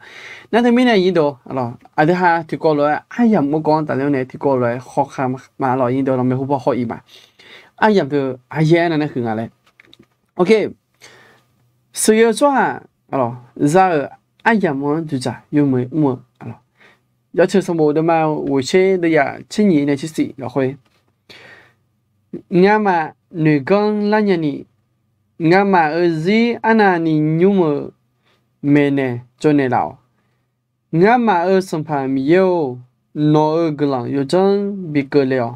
Nar teumirnae nyiq dawq aqlawq, aqdui ha tiqkawv lof-aer aryamq mawrkawv-anr tafler-awr nae tiqkawv lof-aer hawkhav ma aqlawq, nyiq dawq lawq maeqhu paw haw-iq ma. Aryamq teu aqyaer nar nae huiq nga laer. Sheuqghae-eu tsawrhaq za-euq aryamq-anr juqdzaq yawmuiq mr-eu aqlawq. Yawceuq sanqbof deuvma ghoeqtser deuvyaq tser nyiq nae tser siq lafkhoer, ngamaf noeqganr lar nyani, ngamaf-euq zir arnavni nymr-eu maeqnaeq jawrnaeq laf-awq. Ngamaf-euq Sanqpaq Miqyaer-or, nawq-euq guiqlanq yawdzanr bi keuvle-awq.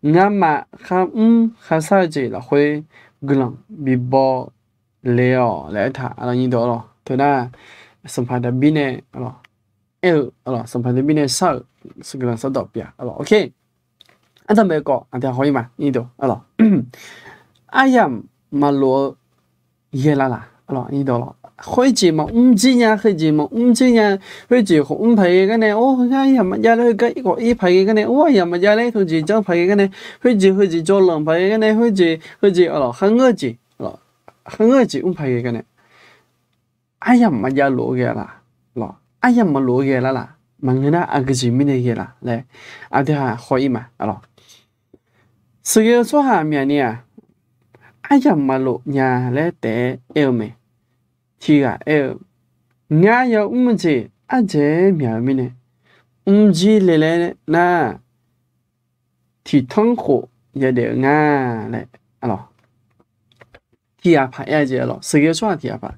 Ngamaf kharmr kharshar-eu jeq lafkhoer guiqlanq bi baw le-awq laer aertaq, aqlawq nyiq dawq lawq. Teunar, sanqpaq Daqbir nae, aqlawq, aer-eu, aqlawq, sanqpaq Daqbir nae shar-euq guiqlanq shardawq pyeuf-a, aqlawq, ok. Ardanqbae kawv aqdui-aq haw-ir ma, nyiq dawq, aqlawq, aryamq maqlof-eu ghae lar laq, aqlawq, nyiq dawq lawq. Khoerjeq maqmr jir nya, khoerjeq maqmr jir nya, khoerjeq khawf mr paq ghae gar nae, or, ngar aryamq maqjav laer, heugar khawf ir paq ghae gar nae, or, aryamq maqjav laer, teujeq janr paq ghae gar nae, khoerjeq heujeq jawrlanq paq ghae gar nae, khoerjeq heujeq, aqlawq, kharngeur-eu jeq, aqlawq, kharngeur-eu jeq mr paq ghae gar nae, aryamq maqjav lof-eu ghae laq, aqlawq, aryamq maqlof-eu ghae lar laq, maqngeur nar aqgeujeq mirnae ghae laq laer, aqdui-aq haw-ir ma, aqlawq. Sheuqghae-eu tsawrhaq myaq ni-aq, aryamq maqlof nya laer taef-aer aer-eu mae. Tiqghaq aer-eu, ngar yamr-eu jeq ardzaeq-aer myaq-eu mirnae, mr jir le laer nar, tiqtanr khof yadaef-eu nga laer, aqlawq, tiqghaq paq aer-a jeq, aqlawq, sheuqghae-eu tsawrhaq tiqghaq paq,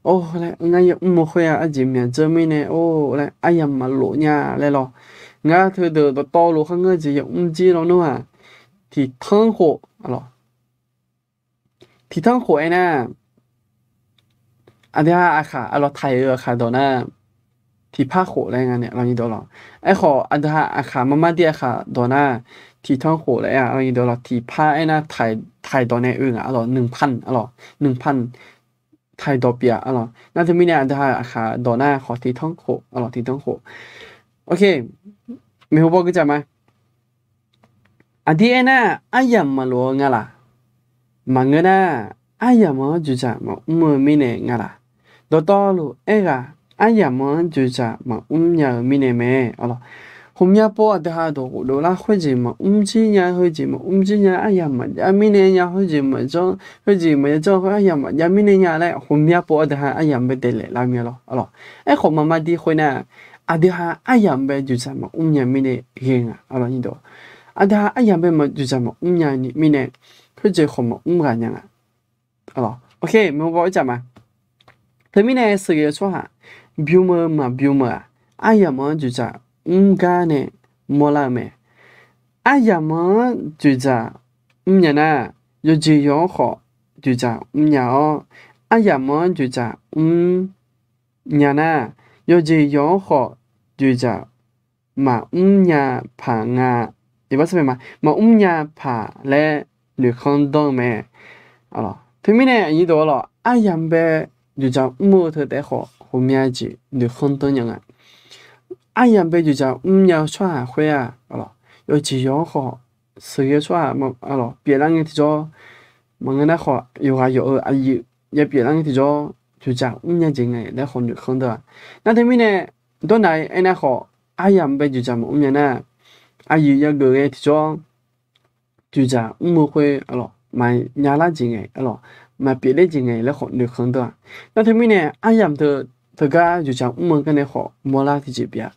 or laer, ngar yamr-eu khoer-aq ardzaeq myaq dzeur mirnae, or laer, aryamq maqlof nya laer lawr. Ngar teudeuq dawqtawvluf kharngeur jeq yamr jir lawnmr nar-aq, tiqtanr khof, aqlawq, tiqtanr khof aernar, aqdui-aq aqkhaq, aqlawq, taiq-eu aqkhaq dawq nar, tiqpar khof laer nga nae, aqlawq, nyiq dawq lawq. Aerkhawf aqdui-aq aqkhaq maqmar dir aqkhaq dawq nar, tiqtanr khof laer-a, aqlawq, nyiq dawq lawq. Tiqpar aernar, taiq dawq nae oe nga, aqlawq, nuipanq, aqlawq, nuipanq, taiq dawq pyeuf-a, aqlawq. Nar teumirnae aqdui-aq aqkhaq dawq nar khawf tiqtanr khof, aqlawq, tiqtanr khof. Ok, maeqhu paw gui tsaf ma. Aqdir aernar, aryamq maqlof-eu nga laq? Maqngeur nar, aryamq-anr dzoeqdzaq maqmr-eu mirnae nga laq? Dawqtawvluf aerghaq aryamq-anr dzoeqdzaq maqmr nya-eu mirnae mae, aqlawq. Ghawqmya pov aqdui-aq dawq ghofdov lar, khoerjeq maqmr jir nya, heujeq maqmr jir nya, aryamq maqjav mirnae nya, khoerjeq maqjanr, khoerjeq maqya janr khoer aryamq maqjav mirnae nya laer ghawqmya pov aqdui-aq aryamq bae daeqlaef lar mir-a lawr, aqlawq. Aerkhawf maqmar dir khoer nar, aqdui-aq aryamq bae dzoeqdzaq maqmr nya mirnae ghae nga, aqlawq, nyiq dawq. Aqdui-aq aryamq bae maq dzoeqdzaq maqmr nya mirnae, khoerjeq khawf maqmr ghaq nya nga. Aqlawq, ok, maeqhu paw gui tsaf ma. Teumirnae sheuqghae-eu tsawrhaq, bym-eu maqbym-eu-aq, aryamq-anr dzoeqdzaq mr gar nae mawrlar-eu mae. Aryamq-anr dzoeqdzaq mrnya nar, yawqjeq yawq-anr khawf dzoeqdzaq mrnya-awr, aryamq-anr dzoeqdzaq mrnya nar, yawqjeq yawq-anr khawf dzoeqdzaq maqmr nya paq nga. Iqbax sar mae ma, maqmr nya paq laer noeqkhanr danr-eu mae. Teumirnae aqnyir dawq-a lawq, aryamq bae dzoeqdzaq mr-eu teu taef khawf ghawqmya jeq noeqkhanr danr nya nga. Aryamq bae dzoeqdzaq mrnya-eu tsawrhaq khoer-aq, yawqjeq yawq-anr khawf sheuqghae-eu tsawrhaq, aqlawq, pyeuflar ngae tiqjawr, maqngeur nar khawf yawqghaq yawq-eu aqyuif ya pyeuflar ngae tiqjawr, dzoeqdzaq mrnya jeq ngae laer khawf noeqkhanr deur-a. Nar teumirnae dawrnaq-aer aernar khawf, aryamq bae dzoeqdzaq maqmr nya nar, aqyuif yageuf ngae tiqjawr dzoeqdzaq mr-eu khoer, aqlawq, maqnya lar jeq ngae, aqlawq, maqpyeuf ler jeq ngae laer khawf noeqkhanr deur-a. Nar teumirnae aryamq teu, teugar dzoeqdzaq mr-eu garnae khawf mawrlar tiqjeq pyeuf-a.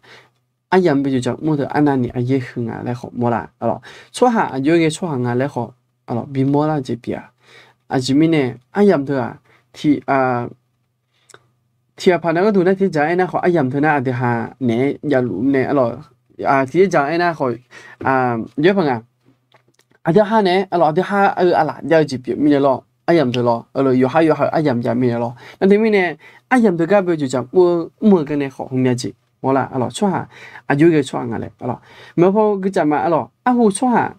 Aryamq bae dzoeqdzaq mr-eu teu arnavni aqyaer huiq nga laer khawf mawrlar, aqlawq, tsawrhaq aqjox-aer ghae tsawrhaq nga laer khawf, aqlawq, bimawr lar jeq pyeuf-a. Aqjeq mirnae aryamq teu-aq, tiq, tiq ghaq paq nav gharduq nar tiq dzaq aernar khawf aryamq teu nar aqdui ha naeq-aer javluf nae, aqlawq, tiq dzaq aernar khawf, yaer paq nga. Aqdui ha naeq-aer, aqlawq, aqdui ha-eu aqlaf jav-eu jeq pyeuf mirnae lawr, aryamq teu lawr, aqlawq, yawqha yawqha-euq aryamq jav mirnae lawr. Nar teumirnae aryamq teugar bae dzoeqdzaq mr-eu garnae khawf ghawqmya jeq mawrlar, aqlawq, tsawrhaq aqjox-aer ghae tsawrhaq nga laer, aqlawq, maeqhu paw gui tsaf ma, aqlawq, arhu tsawrhaq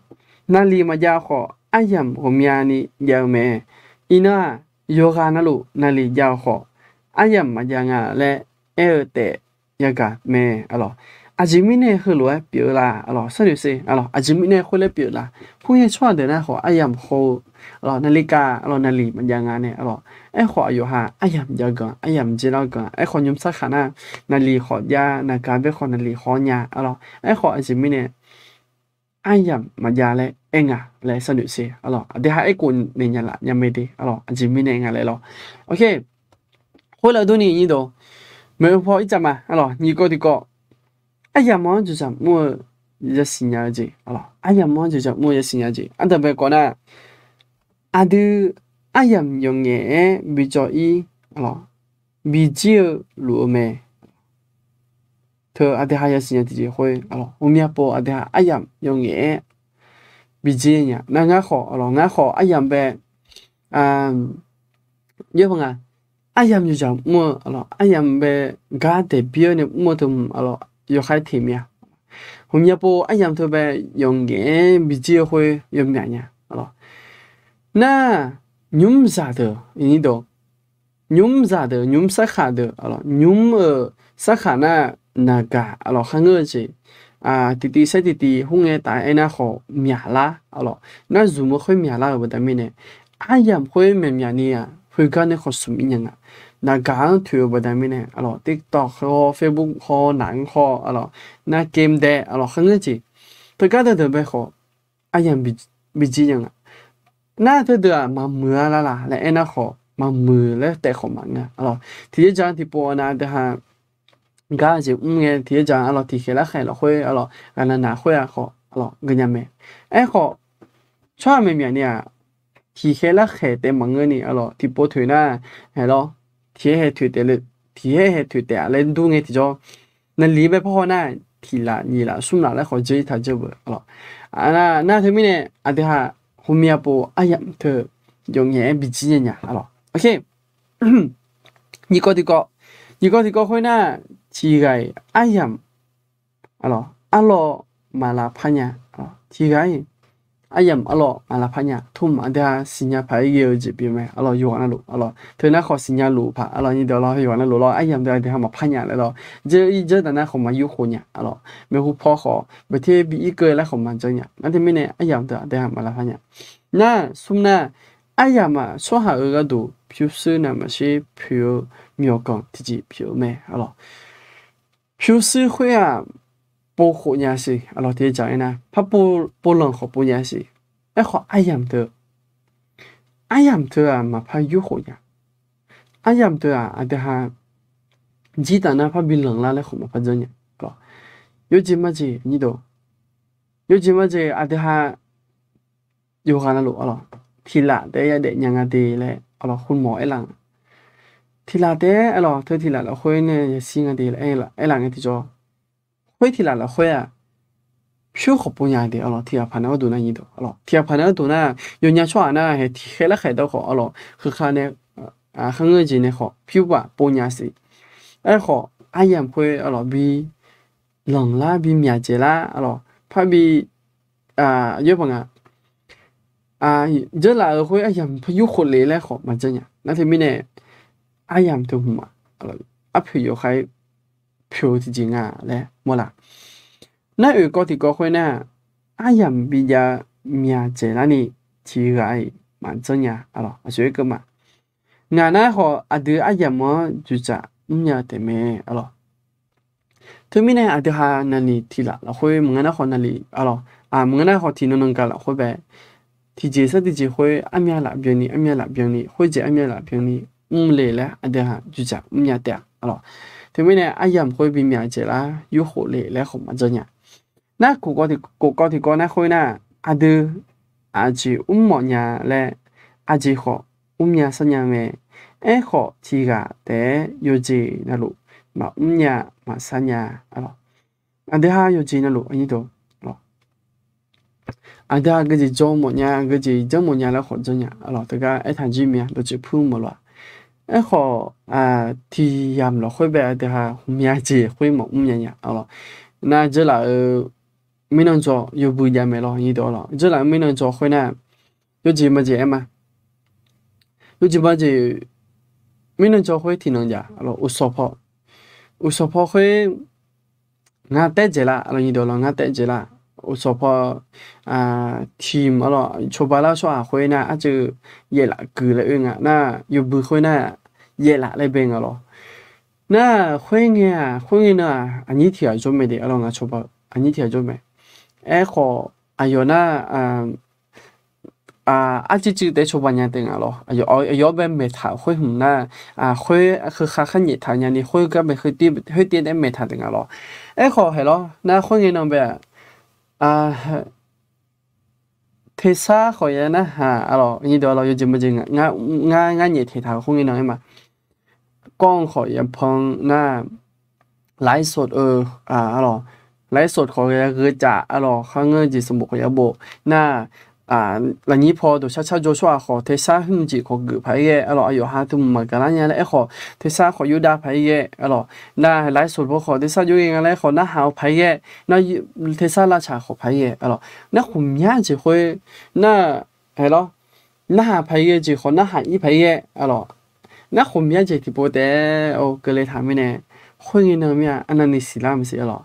naqliq maqjav khawf aryamq ghawqmyani jav-eu mae. Iqnan-aq, yawqghaq navluf naqliq jav-eu khawf aryamq maqjav nga laer aer-eu taef yagaq mae, aqlawq. Aqjeq mirnae heulof-aer pyeuf-eu la, aqlawq, sharnoeq ser, aqlawq, aqjeq mirnae khoerlof-aer pyeuf la. Khoerngae tsawrhaq deuq nar khawf aryamq haw-eu, aqlawq, naqliq kav, aqlawq, naqliq maqjav nga nae, aqlawq, aerkhawf aqyawf ha aryamq jav ganq, aryamq jaelar ganq, aerkhawf nymrsar khaq nar naqliq khawf jav, naqgaq bae khawf naqliq haw nya, aqlawq, aerkhawf aqjeq mirnae aryamq maqjav laer aer nga laer sharnoeq ser, aqlawq, aqdui ha aerkhof naeq nya laf nya mae de, aqlawq, aqjeq mirnae nga laer lawr. Ok, khoerlof durni nyiq dawq, maeqhu paw ircaf ma, aqlawq, nyiq kawv tiqkawv, aryamq-anr dzoeqdzaq mr-eu yasiq nya-eu jeq, aqlawq, aryamq-anr dzoeqdzaq mr-eu yasiq nya-eu jeq ardanqbae kawv nar, aqdui aryamq yawqngaef-aer bijawv-ir, aqlawq, bijir-eu luf-eu mae. Teu aqdui ha yasiq nya tiqjeq khoer, aqlawq, ghawqmya pov aqdui ha aryamq yawqngaef-aer bijir nya. Nar ngar khawf, aqlawq, ngar khawf aryamq bae, Yawr pa nga, aryamq yawzaq mr-eu, aqlawq, aryamq bae gar daeq bir-awr nae mr-eu teu hmq, aqlawq, yawkhaer teq mya. Hmq nya pov aryamq teu bae yawqngaef-aer bijir-eu khoer yawmyaq nya, aqlawq. Nar, nymr zaqdeuq, nymr zaqdeuq, nymr sarkhaq deuq, aqlawq, nymr-euq sarkhaq nar, naqgaq, aqlawq, kharngeur-eu jeq tiqtiv saer tiqtiv khoerngae taf-aer aernar khawf myaqlar, aqlawq, nar zmq-eu khoer myaqlar-euq baqda mirnae, aryamq khoer myaqmyaqni-aq, khoergar nae khawf smq ir nya nga. Naqgaq-anr toeq-eu baqda mirnae, aqlawq, TikTok haw, Facebook haw, naq-anr haw, aqlawq, nar game dae, aqlawq, kharngeur jeq teugar deuq deuq bae khawf, aryamq bijir nya nga. Nar teudeuq-aq maqmuiq-a lar laq laer aernar khawf, maqmuiq laer taef khawf maqngeur, aqlawq. Tiqjeq jaq tiqpov-a nav deuq ha gar jeq mr ngae, tiqjeq jaq, aqlawq, tiqkhaeq larkhaeq lafkhoer, aqlawq, ghaqnaq naq khoer-aq khawf, aqlawq, geunya mae. Aerkhawf, tsawrhaq myaqmyaqni-aq, tiqkhaeq larkhaeq taef maqngeurni, aqlawq, tiqpov toeq nar, haeq lawr, tiqhaer hae toeq taef le, tiqhaer hae toeq taef-a laer dur ngae tiqjawr, naqli bae par haw nar, tiqlaf nyiq laf smr laf laer khawf dzeur ir taq dzeur beu, aqlawq. Nar teumirnae aqdui ha, hmq nya pov aryamq teu yawqngaef-aer bijir nya nya, aqlawq. Nyiq kawv tiqkawv, nyiq kawv tiqkawv khoer nar, tiqghaq-iq aryamq, aqlawq, arlawr maqlavpar nya, tiqghaq-iq aryamq arlawr maqlavpar nya. Tmq aqdui ha siqnya paq-aer ghae-eu jeq pyeuf mae, aqlawq, yawqghaq navluf, aqlawq, teu nar khawf siqnya luf paq, aqlawq, nyiq deuq lawr, yawqghaq navluf lawr, aryamq deuq aqdui ha maqpar nya laer lawr, dzeur ir dzeur taf nar khawf maqyur khof nya, aqlawq, maeqhu paw khawf beuq ter bi ir keuv laer khawf maqdzeur nya. Nar teumirnae aryamq deuq aqdui ha maqlavpar nya. Nar smr nar, aryamq-aq tsawrhaq-euq gharduq pyurshuir navmaqtser poeq-eu myawqganq tiqjeq pyeuf-eu mae, aqlawq. Pyurshuir khoer-aq, pov khof nya siq, aqlawq, tiqjeq jaq aernar, par pov lanq khawf pov nya siq. Aerkhawf aryamq teu, aryamq teu-aq maqpar yur khof nya. Aryamq teu-aq aqdui ha jir taf nar par bi lanq lar laer khawf maqpar dzanr nya. Yawjeq majeq, yawjeq majeq aqdui ha yawqghaq navluf, aqlawq, tiqlaf taef-aer yadaef nya nga de laer, aqlawq, khmawf aerlaf nga. Tiqlaf taef-aer, aqlawq, teu tiqlaf lafkhoer nae yashir nga de laer aerlaf ngae tiqjawr, khoer tiqlaf lafkhoer-aq, pyur khawf pov nya de, aqlawq, tiqghaq paq nar gharduq nar, aqlawq, tiqghaq paq nar gharduq nar, yawnya tsawrhaq nar hae tiqkhaeq larkhaeq dawr khawf, aqlawq, heukhaq nae kharngeur jeq nae khawf pyur baq pov nya siq. Aerkhawf aryamq khoer, aqlawq, bi lanq lar, bi myaq dzaeq lar, aqlawq, par bi yawr pa nga, dzeurlaf-euq khoer aryamq par yur khof le laer khawf maqdzanr nya. Nar teumirnae aryamq teu hmq-aq, arpoeq yawkhav-aer poeq-eu tiqjeq nga laer mawrlaf. Nar oeq kawv tiqkawv khoer nar, aryamq bi jav myaq dzaeq larni tiqghaq-iq maqdzanr nya, aqlawq, aqcawq-aer keuv ma. Ngaq nar khawf aqdui aryamq-anr dzoeqdzaq mrnya taef mae, aqlawq. Teumirnae aqdui ha naqniq tiqlaf lafkhoer maqngeur nar khawf naqniq, aqlawq, maqngeur nar khawf tiqnan nan gaq lafkhoer bae, tiqjeq sar tiqjeq khoer armyav laf byanni, armyav laf byanni, khoerjeq armyav laf byanni mr le laer aqdui ha dzoeqdzaq mrnya taef-a, aqlawq. Teumirnae aryamq khoer bi myaq dzaeq lar yur khof le laer khawf maqdzanr nya. Nar kof kawv tiqkawv nar khoer nar, aqdui aqjeq mrmawf nya laer, aqjeq khawf mrmya sarnya mae. Aerkhawf tiqghaq taef-aer yawqjeq navluf maqmrnya maqsar nya, aqlawq. Aqdui ha yawqjeq navluf, aqdui ha geujeq jawr mawf nya, geujeq janr mawf nya laer khawf janr nya, aqlawq, teugar aertaq jir mya dawqtsuif pur mawf lawq-a. Aerkhawf tiqyamq lafkhoer bae aqdui ha hmqmya jeq khoer maqmr nya nya, aqlawq. Nar dzeurlaf-eu mirnan dzaw yawbui jav mae lawr, nyiq dawq lawr, dzeurlaf-eu mirnan dzaw khoer nar, yawjeq majeq aer ma. Yawjeq majeq mirnan dzaw khoer tiqnan jav, aqlawq, uqsawq paw, uqsawq paw khoer ngar taef dzaeq lar, aqlawq, nyiq dawq lawr, ngar taef dzaeq lar. Uqsawq paw tiq, aqlawq, cawba lar tsawrhaq khoer nar arcuiv yaeflaf guiq laer oe nga nar, yawbui khoer nar yaeflaf laer bae nga lawr. Nar khoerngae-aq, khoerngae nan-aq aqnyir tiq ghaq jawr mae de, aqlawq, ngaq cawba aqnyir tiq ghaq jawr mae. Aerkhawf aqyawf nar arcuiv cuiv taef-aer cawba nya taef nga lawr. Aqyawf bae maeqtaq khoer hmq nar, khoer heukhar khar nyaeftaq nyani khoergar bae khoertiv taef-aer maeqtaq taef nga lawr. Aerkhawf haeq lawr, nar khoerngae nan bae-aq, tersar khawf ya narhaq, aqlawq, nyiq dawq lawr, yawjeq majeq ngar, ngar nyaef taeqtaq-euq khoerngae nan aer ma. Kawv-anr khawf yapan nar, ไลฟ์สด-eu, aqlawq, ไลฟ์สด khawf ya gheu caf, aqlawq, kharngeur jeq sanqbof khawf ya bof nar, lafnyir paw dawqshar shar jawr tsawrhaq khawf, tersar hmq jeq khawf geuf paq-ir ghae, aqlawq, aqyawf ha teu mqmaq gaqlar nya laer aerkhawf, tersar khawf yurdav paq-ir ghae, aqlawq, nar laiq sawq paw khawf tersar jawr ghae nga laer aerkhawf, narhaq-awr paq-ir ghae, nar tersar lavtsaq khawf paq-ir ghae, aqlawq, nar khof myar jeq khoer, nar, haeq lawr, narhaq paq-ir ghae jeq khawf narhaq-ir paq-ir ghae, aqlawq, nar khof myar jeq tiqpov taef-aer keuvle taq mirnae, khoerngae nan mir-a arnavni siqlar maqsiq, aqlawq,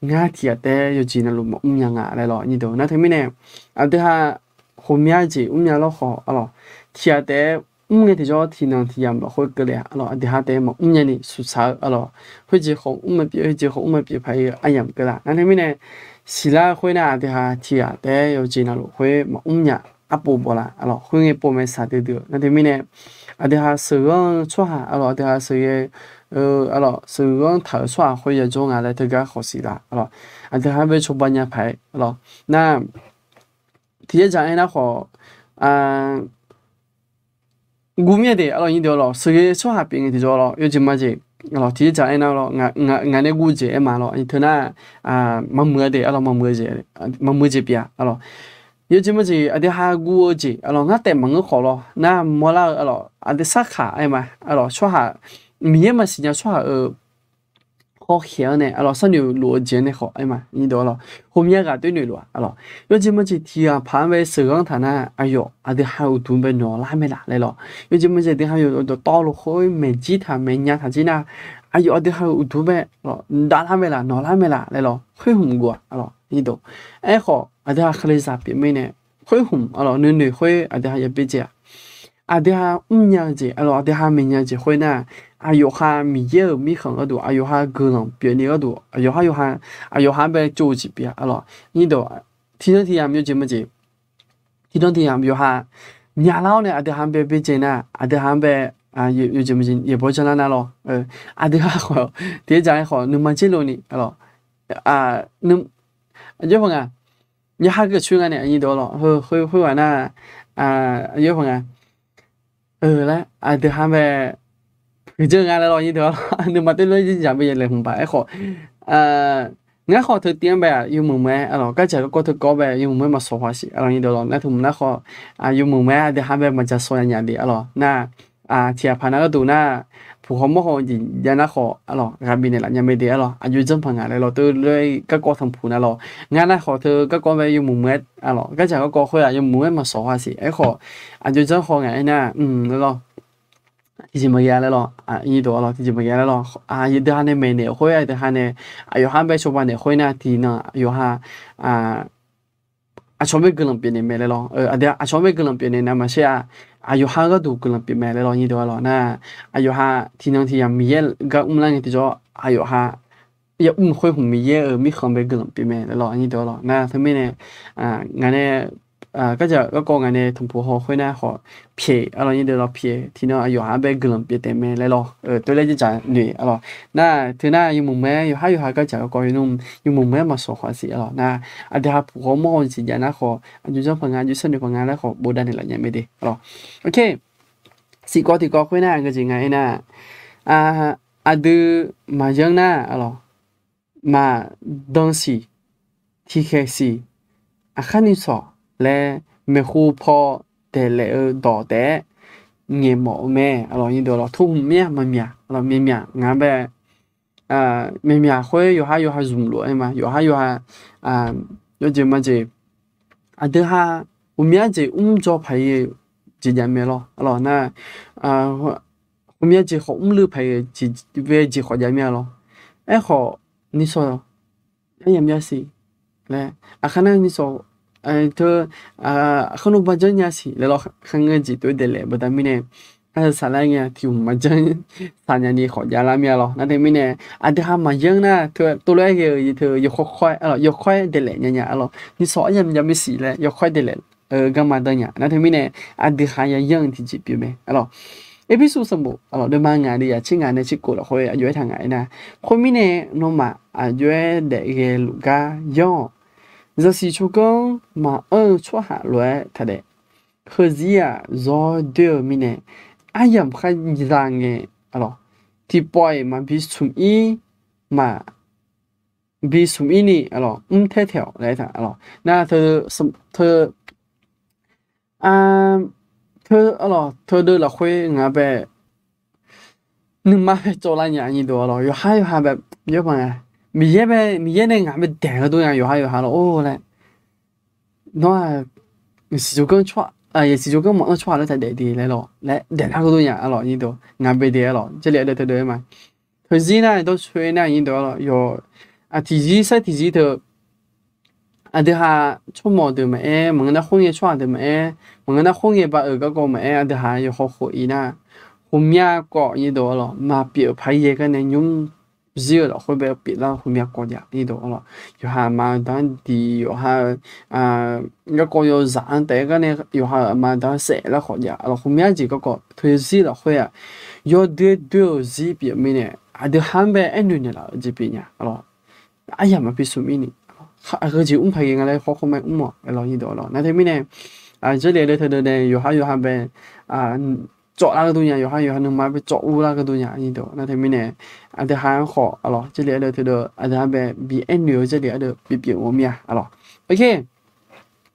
ngar tiq ghaq taef-aer yawqjeq navluf maqmr nya nga laer lawr, nyir deuq nar teumirnae, aqdui ha khof myar jeq mrnya lawr khawf, aqlawq, tiq ghaq taef-aer mr ngae tiqjawr tiqnan tiq yamq lafkhoer keuvle-aq, aqlawq, aqdui ha taef-aer maqmr nyani suqsaq-eu, aqlawq, khoerjeq khawf mr maqpyeuf, khoerjeq khawf mr maqpyeuf paq-ir-eu aryamq keuvlar. Nar teumirnae, siqlar-eu khoernar aqdui ha tiq ghaq taef-aer yawqjeq navluf khoer maqmr nya arpov bawlaf, aqlawq, khoerngae pov mae saqdui dui-eu. Nar teumirnae, aqdui ha sheuqghanr-eu tsawrhaq, aqlawq, aqdui ha sheuqghae-eu, aqlawq, sheuqghanr taq-euq tsawrhaq khoer yajawr nga laer teugar khawf siqlar, aqlawq, aqdui ha bae cawba nya paq-aer, aqlawq, nar tiqjeq dzaq-aer nar khawf, guv mir-a de, aqlawq, nyir deuq lawr, sheuqghae tsawrhaq pyeuf ngae tiqjawr lawr, yawjeq majeq, aqlawq, tiqjeq dzaq-aer nar lawr, ngaq nae guv jeq aer ma lawr, teunar, maqmuiq-a de, aqlawq, maqmuiq jeq pyeuf-a, aqlawq, yawjeq majeq aqdui ha guv-eu jeq, aqlawq, ngar taef maqngeur khawf lawr, nar mawrlar-eu, aqlawq, aqdui sarkaq aer ma, aqlawq, tsawrhaq, Miqyaer maqsiq nya tsawrhaq-euq hawkhaeq-anr nae, aqlawq, sharnoeq lof-eu jeq-anr nae khawf aer ma, nyir deuq lawr, khof myar ghaq toer noeq lof-a, aqlawq, yawjeq majeq tiq ghaq paq-anr bae sheuqghanr taq nar, aqyawf aqdui ha-euq uqduq bae nawqlar mae laf laer lawr, yawjeq majeq aqdui ha-euq dawqtawvluf khoer maeq jir taq maeq nya taq jir nar, aqyawf aqdui ha-euq uqduq bae davlar mae laf, nawqlar mae laf laer lawr, khoer hmq guv-aq, aqlawq, nyir deuq, aerkhawf aqdui ha kalizaq pyeuf mirnae, khoer hmq, aqlawq, nuinoeq khoer aqdui ha ya byaerdzae-aq, aqdui ha mrnya-eu jeq, aqlawq, aqdui ha maeqnya-eu jeq khoer nar, aqyawf ha Miqyaer-euq mirkhanq gharduq, aqyawf ha guiqlanq pyeufni gharduq, aqyawf ha, aqyawf ha bae tsov-eu jeq pyeuf-a, aqlawq, nyir deuq, tiqnan tiq yamq yawjeq majeq, tiqnan tiq yamq yawqha myaqlar-awr nae aqdui ha-anr bae byaerdzae nar, aqdui ha-anr bae, yawjeq majeq yaeqbawq janrlar nar lawr, aqdui ha khawf tiqjeq dzaq-aer khawf nuima dzer lov ni, aqlawq, aqjox paq nga, yawqha keuv coer nga nae, nyir deuq lawr, khoerghaq nar, yawqha nga, laer aqdui ha bae puiq dzeur nga laer lawr, nyir deuq lawr, nuima dzer lov-aer jir dzaq bae ya laeqhmq baq aerkhawf, ngar khawf teu tiv-anr bae-aq yawmuiq muiq-aer, aqlawq, gardzaq garkawv teu kawv-awr bae yawmuiq muiq-aer maqsawq haw siq, aqlawq, nyir deuq lawr, nar teu hmq nar khawf, yawmuiq muiq-aer aqdui ha bae maqdzaq sawq ya nya de, aqlawq, nar tiq ghaq paq nar gharduq nar, puq haw mawr haw jeq jav nar khawf, aqlawq, ghaq bifnaeq laf nya mae de, aqlawq, aqjox janr paq ngaq laer lawr, teu lof-aer garkawv tanqpuq nar lawr, ngar nar khawf teu garkawv bae yawmuiq muiq-aer, aqlawq, gardzaq garkawv khoer-aq yawmuiq muiq-aer maqsawq haw siq aerkhawf, aqjox janr haw ngaq-aer nar, aqlawq, tiqjeq maqghae-a laer lawr, nyir deuq lawr, tiqjeq maqghae-a laer lawr, aqdui ha nae maeqnaeq khoer, aqdui ha nae aqyawf ha bae cawba naeq khoer nar tiqnan aqyawf ha aqcawq bae guiqlanq pyeufnaeq mae laer lawr, aqcawq bae guiqlanq pyeufnaeq nar maqshar-a, aqyawf ha gharduq guiqlanq pyeuf mae laer lawr, nyir deuq lawr, nar aqyawf ha tiqnan tiq yamq Miqyaer gar mrlar ngae tiqjawr aqyawf ha ya mr khoer hmq Miqyaer-euq mirkhanq bae guiqlanq pyeuf mae laer lawr, nyir deuq lawr, nar teumirnae, ngaq nae, gardzaq garkawv ngaq nae tanqpuq haw khoer nar khawf pyaeq, aqlawq, nyir deuq lawr, pyaeq tiqnan aqyawf ha bae guiqlanq pyeuf taef mae laer lawr, teu laer jir dzaq noeq, aqlawq, nar teu nar yawmuiq muiq-aer yawqhar yawqha gardzaq garkawv yawmuiq muiq-aer maqsawq haw siq, aqlawq, nar aqdui ha puq haw mawr haw jeq jav nar khawf aqjox janr paq nga, aqjox sharnoeq paq nga laer khawf bofdav naeq laf nya mae de, aqlawq. Siqkawv tiqkawv khoer nar aqgeu jeq nga-aer nar, aqdui maqyanr nar, aqlawq, maqdan siq, tiqkhaeq siq, aqkar nuisawq laer maeqhu paw daeqlaef-eu dawq taef-aer ngaeqmawf-eu mae, aqlawq, nyir deuq lawr, teu hmq mir-a maqmyaq, aqlawq, maqmyaq ngaq bae, maqmyaq khoer yawqhar yawqha zmq lof-aer ma, yawqhar yawqha, yawjeq majeq, aqdui ha ghawqmya jeq mr jawr paq-ir jeq jav mae lawr, aqlawq, nar ghawqmya jeq khawf mrluiv paq-ir jeq, bae jeq khawf jav mir-a lawr. Aerkhawf nuisawq aryamq yasiq laer, aqkar nar nuisawq teu, aqkar nuima janr nya siq laer lawr, kharngeur jeq tov-aer daeqlaef baqda mirnae, arsaq lar ngae tiq hmq maqjanr saqnya ni khawf javlar mir-a lawr. Nar teumirnae aqdui ha maqyanr nar teu tov lof-aer ghae-eu teu yawkawr kawr-aer, aqlawq, yawkawr-aer daeqlaef nyanya, aqlawq, nuisawq aryamq jav mae siq laer yawkawr-aer daeqlaef-eu garma danr nya. Nar teumirnae aqdui ha yayanr-eu tiqjeq pyeuf mae, aqlawq. Erpersu sanqbof, aqlawq, deuvma ngaq deuq yaq tser ngaq nae tser kof lafkhoer aqjox-aer taq ngaq-aer nar, khoermirnae nawmaf aqjox-aer daef ghae luf gar yanr-awq. Zaqsiq tsawrganr maqanr-eu tsawrhaq lof-aer taq daef. Heuzir-aq zawr doer-eu mirnae, aryamq khar za ngae, aqlawq, tiqpawf-iq maqbi smq ir, maqbi smq ir ni, aqlawq, mr taer taeq-awq laer taq, aqlawq, nar teu, teu Teu, arlawq, teudeuv lafkhoer ngaq bae nuima bae tsawv lar nya nyir deuq arlawq, yawqhar yawqha bae, yawr ma, Miqyaer bae, Miqyaer nae ngaq bae daeq-eu dur nya yawqhar yawqha lawr-or laer. Nawr-aq, siqjur ganr, siqjur ganr mawf-anr tsawrhaq laer taq daef de laer lawq laer daeq lar-eu dur nya arlawq nyir deuq, ngaq bae daef arlawq, Jarlif ardeuv teudeuv-aer ma. Teuzir nar dawrcoeni nar nyir deuq arlawq, yawq, tiqzir sair tiqzir teu aqdui ha tsawrmawq deuq maqaer, maqngeur nar khoerngae tsawrhaq deuq maqaer, maqngeur nar khoerngae ba-euq garkawv maqaer, aqdui ha yawqhaw khof-ir nar, ghawqmya kawv nyir deuq arlawq, maqpyeuf-euq paq-aer yaer gar nae nymr zir-eu lafkhoer bae pyeuflar-eu ghawqmya kawv jav nyir deuq arlawq. Yawqha aqma aqda-anr diq, yawqha-eu garkawv yawzaq-anr taef-aer gar nae yawqha-euq aqma aqda-anr saef lar khawf jav arlawq, ghawqmya jeq garkawv teuzir lafkhoer-aq, yawdoer doer-euq zir pyeuf mirnae, aqdui ha-anr bae aernoeq naeqlaf-eu jeq pyeuf nya arlawq. Aryamq maqbi smq-ir ni, aqgeu jeq mr paq ghae nga laer khawr khawr ma mr-awq arlawq nyir deuq arlawq. Nar teumirnae, Jarlif ardeuv teudeuv nae yawqhar yawqha bae tsawv lar gharduq nya, yawqhar yawqha nuima bae tsawv ur lar gharduq nya nyir deuq. Nar teumirnae, aqdui ha-anr khawf arlawq, Jarlif ardeuv teudeuv aqdui ha bae bi aernoeq-eu Jarlif ardeuv bipyeuf ghawqmya arlawq.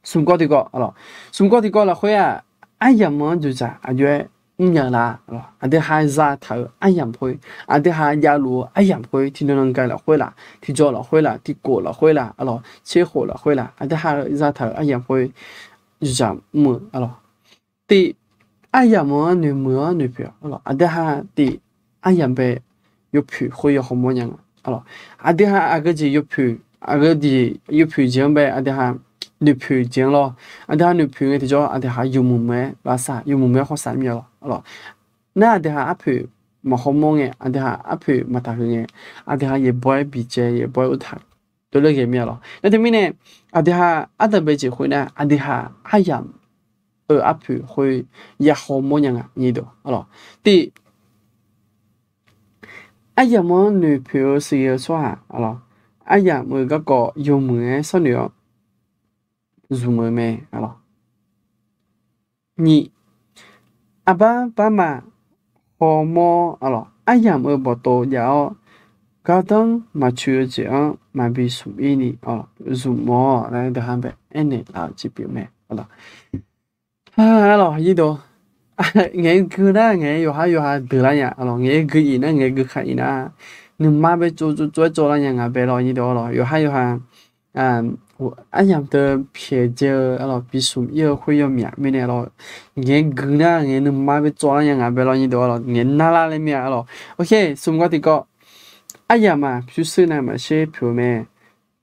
Smq kawv tiqkawv arlawq, smq kawv tiqkawv lafkhoer-aq, aryamq-anr dzoeqdzaq aqjox-aer mrnya lar arlawq. Aqdui ha zataq-euq aryamq khoer, aqdui ha javluf-eu aryamq khoer, tiqnan nan gaq lafkhoer laf, tiqjawr lafkhoer laf, tiqkhof lafkhoer laf arlawq, tserkhof lafkhoer laf, aqdui ha zataq-euq aryamq khoer dzoeqdzaq mr-eu arlawq. Tif, aryamq-anr noeqmuiq-anr noeqpoeq arlawq, aqdui ha tif, aryamq bae yawpoeq khoer yawhaw mawrnya nga arlawq. Aqdui ha aqgeu jeq yawpoeq, aqgeu jeq yawpoeq jeq-anr bae aqdui ha noeqpoeq jeq-anr lawr. Aqdui ha noeqpoeq ngae tiqjawr aqdui ha yawmuiq muiq-aer lavsav, yawmuiq muiq-aer khawvsav mir-a lawq arlawq. Nar aqdui ha arpoeq maqhaw mawr ngae, aqdui ha arpoeq maqtaq huiq ngae, aqdui ha yaeqbawq-aer bicaev, yaeqbawq-aer urtaq dovler ghae mir-a lawq. Nar teumirnae, aqdui ha ardanqbae jeq khoer nar aqdui ha aryamq-euq arpoeq khoer yahaw mawrnya nga nyir deuq arlawq. Tif, aryamq-anr noeqpoeq-eu siq-eu tsawrhaq arlawq, aryamq-euq garkawv yawmuiq-aer sharnoeq-awr zmq-eu mae arlawq. Nyiq, aqbar barma hawmawr arlawq, aryamq-euq bawqtov jav-awr, gardanr maqtsoeq-eu jeq-anr maqbi smq-ir ni zmq-awq laer deuq ha bae aernaeq laf-eu jeq pyeuf mae arlawq. Arlawq nyir deuq, ngaeq-aer gui nar ngaeq-aer yawqhar yawqha deuq lar nya arlawq, ngaeq-aer gui iq nar ngaeq-aer gui khaq iq nar, nuima bae tsov tsov tsov-aer tsov lar nya ngaq bae lawr nyir deuq arlawq, yawqhar yawqha aryamq teu pyaeq dzae-eu arlawq, bi smq-ir-eu khoer yawmyaq mirnae arlawq, ngaeq-aer gui nar ngaeq nuima bae tsov lar nya ngaq bae lawr nyir deuq arlawq, ngaeq nar lar laer mir-a arlawq. Smq kawv tiqkawv, aryamq-aq pyurshuir navmaqtser pyeuf-eu mae.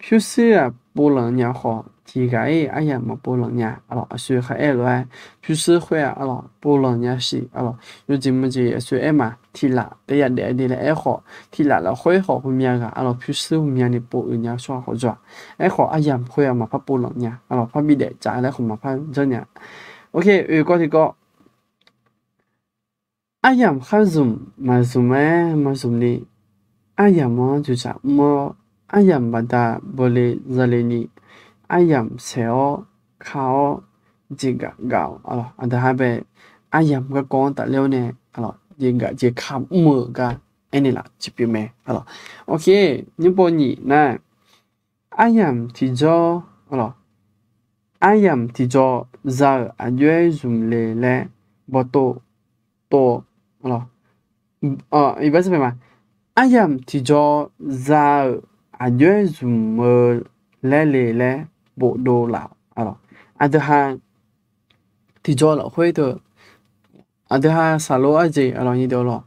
Pyurshuir-aq povlanq nya khawf, tiqghaq-ir aryamq maqpov lanq nya arlawq. Aqsur kharaer-eu lof-aer pyurshuir khoer-aq arlawq povlanq nya siq arlawq. Yawjeq maqjeq aqsur aer ma, tiqlaf taef yadaef-a de laer aerkhawf, tiqlaf lafkhoer khawf ghawqmya ghaq arlawq pyurshuir ghawqmyani pov uiq nya tsawrhaq khawf jawr-aq. Aerkhawf aryamq khoer-aq maqpar povlanq nya arlawq, par bidaef tsaf laer khawf maqpar janrnya. Oe kawv tiqkawv, aryamq khar zmq maqzmq-aer maqzmq ni, aryamq-anr dzoeqdzaq mr-awr, aryamq baqda bawle zale ni, aryamq saeq-awr ka-awr jeqgaf gaf-awq arlawq. Aqdui ha bae aryamq garkawv-anr tafler-awr nae jeqgaf jeqka mr-eu gar aernaeq laf jeq pyeuf mae arlawq. Oke, nymrpov nyiq nar, aryamq tiqjawr arlawq, aryamq tiqjawr za-euq aqjox-aer zmq le laer bawqtov tov-eu arlawq. Aryamq tiqjawr za-euq aqjox-aer zmq-eu laer le laer bofdov laf-awq arlawq. Aqdui ha tiqjawr lafkhoer teu, aqdui ha saqlor arjeq arlawq nyir deuq arlawq,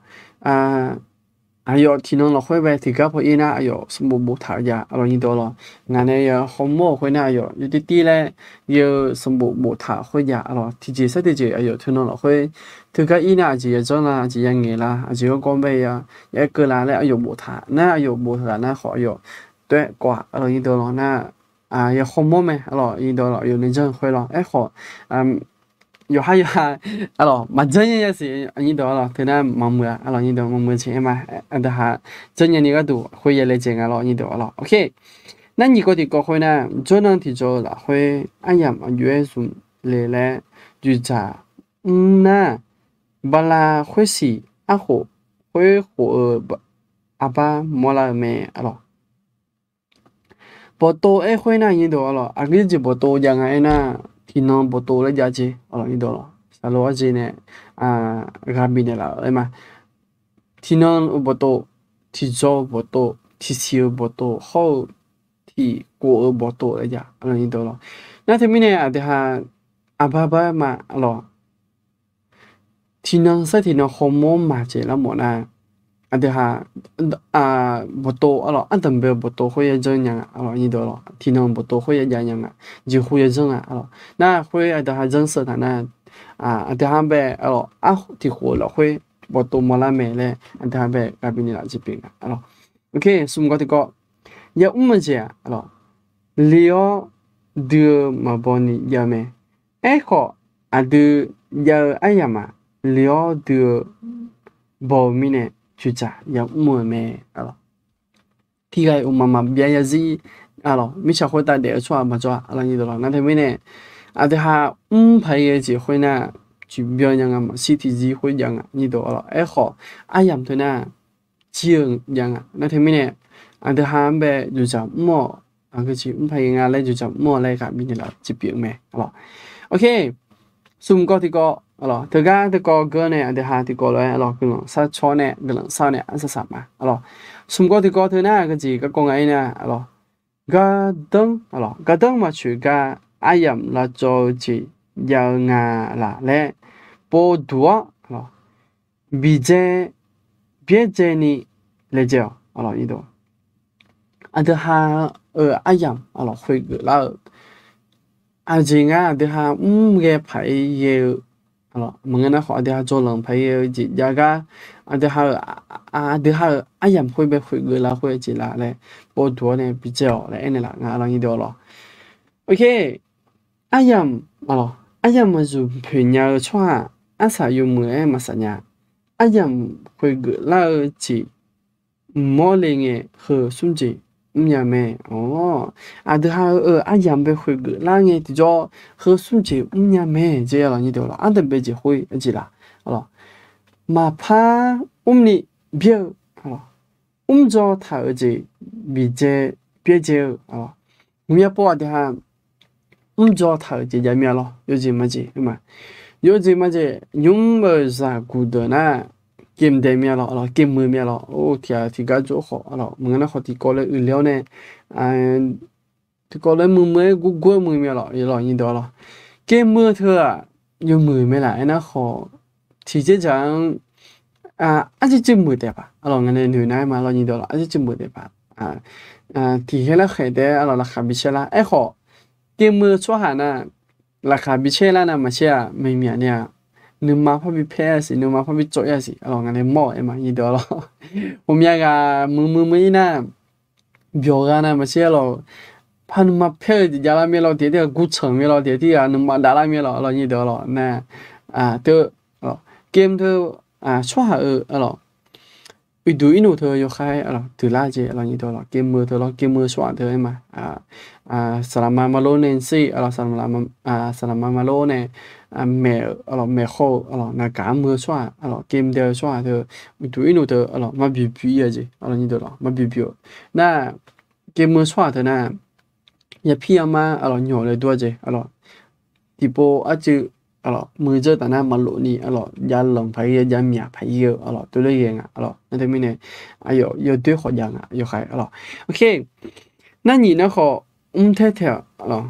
aqyawf tiqnan lafkhoer bae tiqgar paw ir nar aqyawf sanqbof boftaq-eu jav arlawq nyir deuq arlawq. Ngaq nae ya hawmawr-euq khoer nar aqyawf yawtir tir laer ya-eu sanqbof boftaq khoerjav arlawq. Tiqjeq sar tiqjeq aqyawf teunan lafkhoer teugar ir nar aqjeq yajanr la, aqjeq yangaeq la, aqjeq garkawv bae ya, ya aer keuv la laer aqyawf boftaq nar, aqyawf boftaq nar khawf aqyawf toer kawv-aq arlawq nyir deuq arlawq nar, ya hawmawr mae arlawq nyir deuq arlawq, aqyawf nuijanr khoer lawr. Aerkhawf yawqhar yawqha arlawq maqjanr nya ya siq nyir deuq arlawq, teunar maqmuiq-a arlawq nyir deuq, maqmuiq-eu jeq aer ma. Aqdui ha janrnya ni gharduq khoer ya laejae nga lawr nyir deuq arlawq. Oke, nar nyiq kawv tiqkawv khoer nar, jawrnan tiqjawr-eu lafkhoer aryamq aqjox-aer zmq le laer dzoeqdzaq mr nar, bala khoersiq arkhof khoer khof-eu aqbar mawrlar-eu mae arlawq. Bawqtov aer khoer nar nyir deuq arlawq, aqgeu jeq bawqtov jav nga aer nar, tiqnan bawqtov laer jav jeq, aqlawq nyir deuq lawq. Saqlaq arjeq nae ghaq bifnaeq laf-euq aer ma. Tiqnan-eu bawqtov, tiqjawr-eu bawqtov, tiqsiq-eu bawqtov hawr-eu tiqkhof-eu bawqtov laer jav, aqlawq nyir deuq lawq. Nar teumirnae aqdui ha aqbar bar ma, aqlawq tiqnan sar tiqnan hawmawr maqjeq lar mawf nar, aqdui ha bawqtov, aqlawq ardanqbae-eu bawqtov khoer yajanr nya nga, aqlawq nyir deuq lawq. Tiqnan bawqtov khoer yajav nya nga, jeqhu yajanr nga, aqlawq. Nar khoer aqdui ha janr sheuq taq nar, aqdui ha bae, aqlawq, ar tiqkhof-eu lafkhoer bawqtov mawrlar mae laer aqdui ha bae ghaq bifnaeq laf jeq pyeuf nga, aqlawq. Smq gawr tiqgawr, yamr-eu jeq-aq, aqlawq, le-awr dui-eu maqbaw ni jav mae. Aerkhawf, aqdui jav-eu aryamq-aq, le-awr dui-eu baw-eu mirnae, dzoeqdzaq yamr-eu mae, aqlawq. Tiqghaq-iq uqmaq maqbyav yazir, aqlawq, mirtsaq khoertav daef-eu tsawrhaq maqjawr-a, aqlawq nyir deuq lawq. Nar teumirnae, aqdui ha mr paq-aer ghae-eu jeq khoer nar, tiqbyan nya nga, maqshir tiqzir khoer jav nga, nyir deuq lawq. Aerkhawf, aryamq teu nar, jir-eu jav nga. Nar teumirnae, aqdui ha-anr bae dzoeqdzaq mr-awq, aqgeu jeq mr paq-aer ghae nga laer dzoeqdzaq mr-awq laer ghaq bifnaeq laf jeq pyeuf-eu mae, aqlawq. Smq gawr tiqgawr, aqlawq, teugar tiqgawr geur nae aqdui ha tiqgawr lof-aer, aqlawq, guiqlanq sharcaw nae guiqlanq shar nae arsaq saq ma, aqlawq. Smq gawr tiqgawr teu nar aqgeu jeq garkawv nga-ir nar, aqlawq, gardanr, aqlawq, gardanr maqcoeq gar aryamq lavcawv-eu jeq jav-eu nga laq laer povduq-awr, aqlawq, bidzae byaerdzae ni laejae-awq, aqlawq nyir deuq. Aqdui ha-euq aryamq, aqlawq, khoergeuf lar-eu, aqjeq nga aqdui ha mr ghae paq-aer ghae-eu, aqlawq, maqngeur nar khawf aqdui ha jawrlanq paq-aer ghae-eu jeq jav gar, aqdui ha-euq, aqdui ha-euq aryamq khoer bae khoergeuf lar khoer jeq laf laer povduq-awr nae bidzae-awq laer aernaeq laf nga, aqlawq nyir deuq lawq. Aryamq, aqlawq, aryamq maqzmq poeq nya-eu tsawrhaq arsaq yawmuiq-aer maqsaq nya. Aryamq khoergeuf lar-eu jeq mqmawr le ngae heu smr jeq mrnya mae. Awq, aqdui ha-euq aryamq bae khoergeuf lar ngae tiqjawr heu smr jeq mrnya mae jeq, aqlawq nyir deuq lawq. Ardanqbae jeq khoer jeq laf, aqlawq, maqpar mrni byaer-eu, aqlawq, mrdzaw taq-euq jeq bidzae byaerdzae-eu, aqlawq, hmqmya pov aqdui ha mrdzaw taq-euq jeq jav mir-a lawr, yawjeq maqjeq, yawjeq maqjeq, nymr-euq zaqguq deuq nar, kemq daeq mir-a lawr, aqlawq, kemq meuq mir-a lawr. Or, tiq ghaq tiqgar jov khawf, aqlawq, maqngeur nar khawf tiqkawv laer uiqler-awr nae, tiqkawv laer muiq muiq-aer gurgur-aer muiq mir-a lawr, aqlawq nyir deuq lawq. Kemq meuq teu-aq, yawmuiq mae laf aernar khawf, tiqjeq dzaq-anr arjir jir muiq taef paq, aqlawq, ngaq nae noeq nar-aer ma, aqlawq nyir deuq lawq, arjir jir muiq taef paq. Tiqkhaer larkhaeq taef-aer, aqlawq, laqkhaq bi caer lar. Aerkhawf, kemq meuq tsawrhaq nar, laqkhaq bi caer lar nar maqcaer-aq, maeqmyaq ni-aq, nuima parbi paer-a siq, nuima parbi cawv-ir-a siq, aqlawq, ngaq nae mawr-eu aer ma, nyir deuq lawq. Ghawqmya ghaq muiq muiq muiq-ir nar, byawq gha nar maqcaer lawq. Par nuima paer-eu jeq javlar mir-a lawr, tiq ghaq tirghaq gurtsanq mir-a lawr, tiq ghaq tirghaq nuima davlar mir-a lawr, aqlawq nyir deuq lawq. Nar, teu, kemq teu, tsawrhaq-euq, aqlawq, uiqduq irnoq teu yawkhaer, aqlawq, deuqlar jeq, aqlawq nyir deuq lawq, kemq meuq teu lawr, kemq meuq tsawrhaq teu aer ma. Saqlaqma marlor nae sir, aqlawq, saqlaqma marlor nae maeq-euq, aqlawq, maeq khawr-eu, aqlawq, naqgaq-anr meuq-eu tsawrhaq, aqlawq, kemq dae-eu tsawrhaq teu, uiqduq irnoq teu, aqlawq, marbyoeq byoeq-ir-a jeq, aqlawq nyir deuq lawq, marbyoeq byoeq. Nar, kemq meuq tsawrhaq teu nar, yapir yamar, aqlawq, nyawq laedur-a jeq, aqlawq, tiqpov arcuiv, aqlawq, muiqdzeur taf nar maqlof ni, aqlawq, javlanq paq-ir-eu, javmyaq paq-ir-eu, aqlawq, tov ler ghae nga, aqlawq, nar teumirnae, aqyawf yawdoer khawf jav nga, yawkhaer, aqlawq. Oke, nar nyiq nar khawf, mr taer taeq, aqlawq,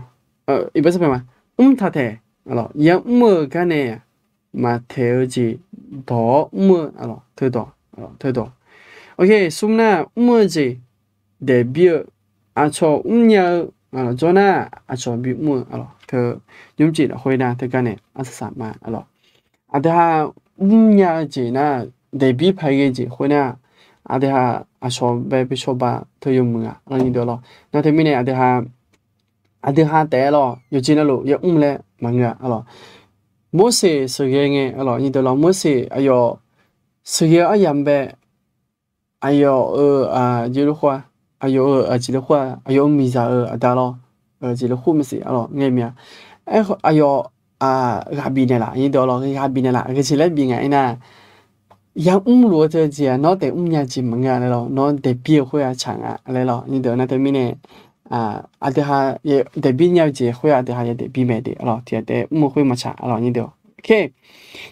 iqbax sarpae ma, mr taq taeq, aqlawq, yamr-eu gar nae maqtaeq-eu jeq dawq-awr mr-eu, aqlawq, teudawq, aqlawq, teudawq. Oke, smr nar mr-eu jeq daeqbir-eu, aqcawq mrnya-eu, aqlawq, jawr nar aqcawq bimr-eu, aqlawq, teu nymrcif lafkhoer nar teugar nae arsaq saq ma, aqlawq. Aqdui ha mrnya-eu jeq nar, daeqbir paq-aer ghae jeq khoer nar, aqdui ha aqcawq bae bi cawba teu yawmuiq-aq, aqlawq nyir deuq lawq. Nar teumirnae aqdui ha aqdui ha taef-aer lawr, yawqjeq navluf yamr laer maqngeur-a, aqlawq. Morseq sheuqghae ngae, aqlawq, nyir deuq lawq, Morseq aqyawf sheuqghae-eu aryamq bae, aqyawf-euq aqjeq lafkhoer-a, aqyawf-euq aqjeq lafkhoer-a, aqyawf-euq miqzaq-euq aqda lawr, aqjeq lafkhoer maqsiq, aqlawq, ngae mya. Aerkhawf aqyawf ghaq bifnaeq laf, nyir deuq lawq, ghaq bifnaeq laf, aqjeq laer bif nga aernar, yamr luf-eu teu jeq-aq, nawr taef mrnya jeq maqngeur-a laer lawr, nawr daeqbir-eu khoer-a tsaq nga laer lawr, nyir deuq nar teumirnae, aqdui ha daefbir nya-eu jeq khoer-aq, aqdui ha yadaef bir mae de arlawq. Tiqghaq taef mr-eu khoer maqtsaq arlawq nyir deuq-awq.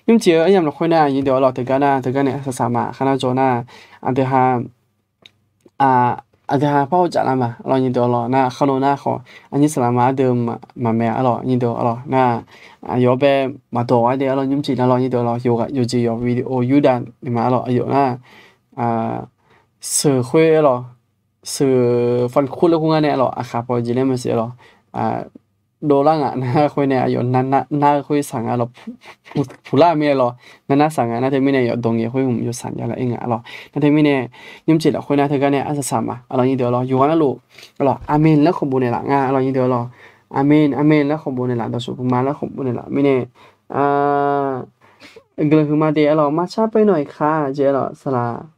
Nymrcif-eu aryamq lafkhoer nar nyir deuq arlawq, teugar nar teugar nae arsaq saq ma. Aqkar nar jawr nar, aqdui ha aqdui ha par haw caf lar ma arlawq nyir deuq arlawq. Nar khar lo nar khawf aqnyir saqlaq ma ardeuv maqmaeq arlawq nyir deuq arlawq. Nar aqyawf-anr bae maqdawq-a de arlawq, nymrcif nar arlawq nyir deuq arlawq. Yawqjeq yawq video yurdav naeq ma arlawq. Aqyawf nar sheuq khoer arlawq, sheuq fankur laer kur ngar nae arlawq, aqkhaq paw jeq laer maqsiq arlawq. Dovlar ngaq nar khoer nae aqyawf nar-eu khoer saq nga arlawq. Puqlar mir arlawq, nar nar saq nga. Nar teumirnae yawf dawq ngaeq khoer hmq yawsaq jav lar-aer nga arlawq. Nar teumirnae nymrcif lafkhoer nar teugar nae arsaq saq ma arlawq nyir deuq arlawq. Yawqghaq navluf arlawq, aqmeq laer khawf bof naeqlaf nga arlawq nyir deuq arlawq. Aqmeq, aqmeq laer khawf bof naeqlaf, dawqshawq puq ma laer khawf bof naeqlaf mirnae, guiqlanq huiqma de arlawq. Marcar paer nawq-iq khar jeq arlawq, saqlaq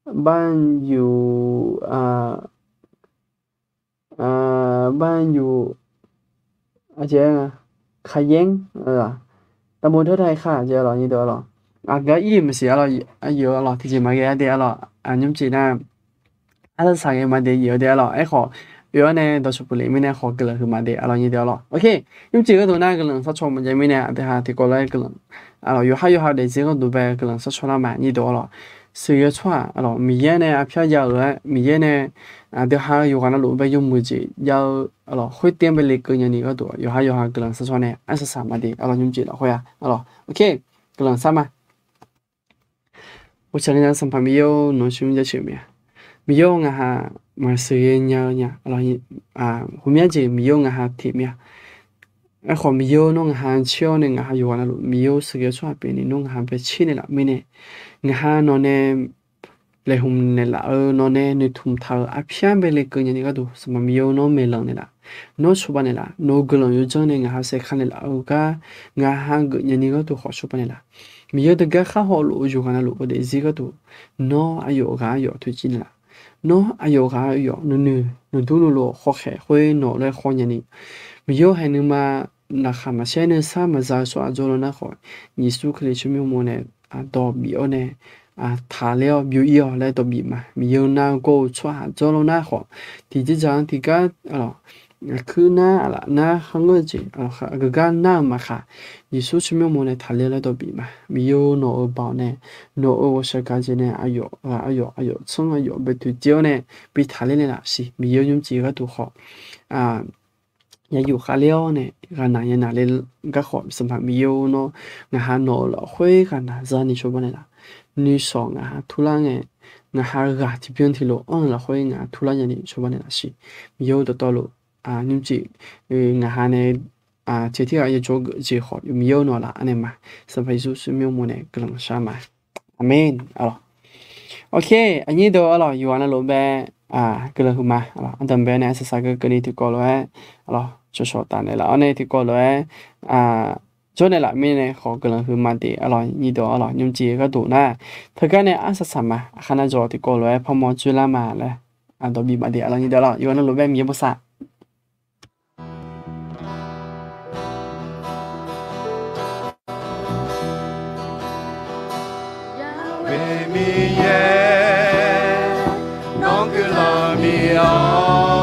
banyu banyu, aqjeq-a, kaqyaer-anr, daqbo dawrdaq-iq khar jeq arlawq nyir deuq arlawq. Aqgeu-a ir-euq maqsiq arlawq, aqyawf arlawq tiqjeq maqghae-a de arlawq. Nymrcif nar arsaq saq ghae ma de, yif-eu de arlawq. Aerkhawf oe-awr nae dawqshawq puq lef mirnae khawf guiqlanq huiqma de arlawq nyir deuq arlawq. Ok, nymrcif gharduq nar guiqlanq sharcaw maqjav mirnae aqdui ha tiqkawv lof-aer guiqlanq arlawq, yawqhar yawqha daefzir gharduq bae guiqlanq sharcaw lar ma nyir deuq arlawq. Sheuqghae tsawrhaq arlawq, Miqyaer nae arpyar ya-euq-aer, Miqyaer nae aqdui ha-eu yawqghaq navluf bae yawmuiq jeq jav-eu arlawq, khoertav-anr bae lekeuv nyani gharduq yawqhar yawqha guiqlanq sharcaw nae arsaq saq ma de arlawq, nymrcif lafkhoer-a arlawq. Ok, guiqlanq shar ma. Uqcif nar Sanqpaq Miqyaer-or, nawq-anr shmr jaceuq mir-a. Miqyaer-or, ngaq ha maqsheuqghae nya-eu nya, hmqmya jeq Miqyaer-or ngaq ha teq mir-a. Aerkhawf Miqyaer-or, nawr ngaq ha tser-awr nae ngaq ha yawqghaq navluf Miqyaer-or sheuqghae-eu tsawrhaq pyeuf ni nawr ngaq ha bae tser naeqlaf mirnae, ngaq ha nawq nae laeqhmq naeqlaf-eu, nawq nae noeqtmq taq-euq arpyar bae lekeuv nyani gharduq Sanqpaq Miqyaer-or, nawr maeqlanq naeqlaf, nawr cawba naeqlaf, nawq-euq guiqlanq yawdzanr nae ngaq ha saerkar naeqlaf-eu gar ngaq ha geuf nyani gharduq khawf cawba naeqlaf. Miqyaer-or, teugar khar hawluf-eu yawqghaq navluf-eu daefzir gharduq nawr aqyawf ghaq aqyawf toeqciv naeqlaf. Nawr aqyawf ghaq aqyawf nuinoeq nuidur nuilov khawkhaeq khoer nawq lof-aer khawr nyani, Miqyaer-or, haiq nuima laqkhaq maqsaer nuisar maqza-eu tsawrhaq jawrluf nar khawf, Yeqsur Kali tsawrmyanr mawr nae dawq bif-awr nae taqler-awr byov-ir-awq laer dawq bif ma. Miqyaer-or, nar gawr-eu tsawrhaq jawrluf nar khawf, tiqjeqzaq-anr tiqgar arlawq, aqkuir nar aqlaf nar kharngeur-eu jeq aqgeugar nar-eu maqkhaq, Yeqsur tsawrmyanr mawr nae taqler-awr laer dawq bif ma. Miqyaer-or, nawq-euq baoq nae nawq-euq ghawqshaq gaq jeq nae aqyawf ghaq aqyawf, aqyawf tsanr aqyawf bae toeqciv-awr nae bi taqler naeqlaf siq. Miqyaer-or, nymrcif gharduq khawf yayuf khavler-awr nae ghaqnaq yanaq le garkhawf Sanqpaq Miqyaer-or, nawr ngaq ha nawq-euq lafkhoer ghaqnaq zani cawba naeqlaf. Nuishawq ngaq ha turlar ngae, ngaq ha ghaq tiqbyan tiqlof anr-eu lafkhoer ngaq ha turlar nyani cawba naeqlaf siq. Miqyaer-or, dawqtawvluf nymrcif ngaq ha nae tiq tirghaq yajawr geuf jeq khawf, Miqyaer-or, nawq laf-anr nae ma. Sanqpaq Yeqsur tsawrmyanr mawr nae guiqlanq shar ma. Aqmeq. Ok, aqnyir deuq arlawq, yawqghaq navluf bae guiqlanq huiqma ardanqbae nae arsaq saq geu keuvni tiqkawv lof-aer arlawq, cawqcawq taf naeqlaf-awr nae tiqkawv lof-aer jawr naeqlaf mirnae khawf guiqlanq huiqma de arlawq, nyir deuq arlawq, nymrcif gharduq nar teugar nae arsaq saq ma. Aqkhar nar jawr tiqkawv lof-aer parmawr dzoerlar ma laer dawq bif ma de arlawq, nyir deuq arlawq, yawqghaq navluf bae Miqyaer bosav. Miqyaer, nawr guiqlanq bif-awr,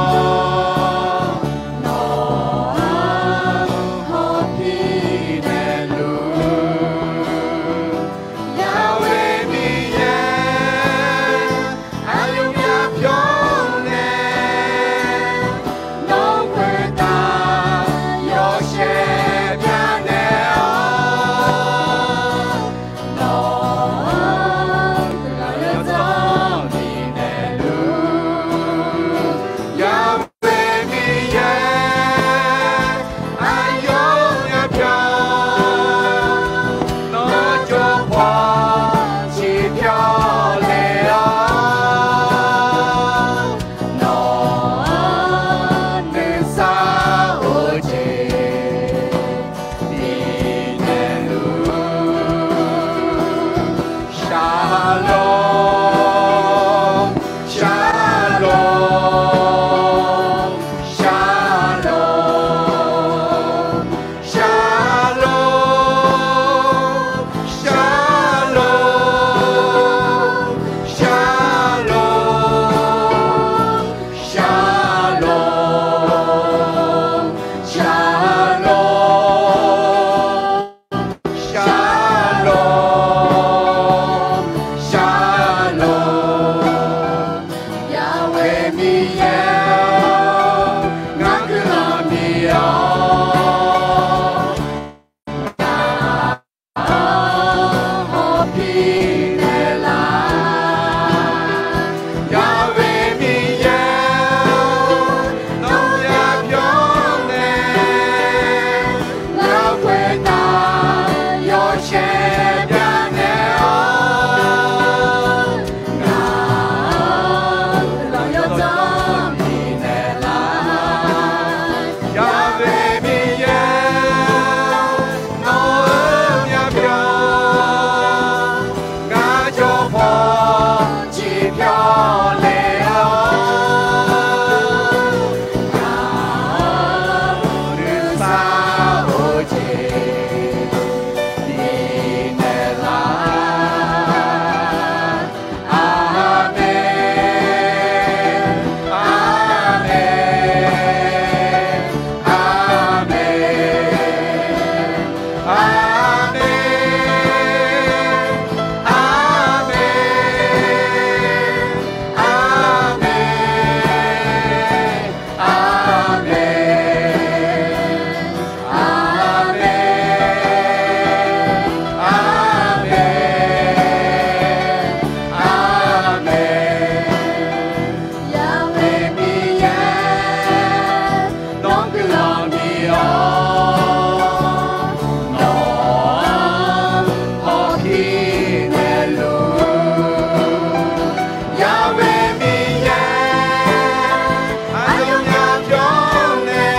nawq-anr hawpir naeqluf. Yahweh Miqyaer, aqyawfnyaf pyawr nae Aqmeq. Aqmeq. Aqmeq. Aqmeq. Aqmeq. Aqmeq. Aqmeq. Yaqmeq Miqyaer, nawr guiqlanq bif-awr, nawq-anr hawkir naeqluf. Yaqmeq Miqyaer, aqyawfnyaf pyawr nae,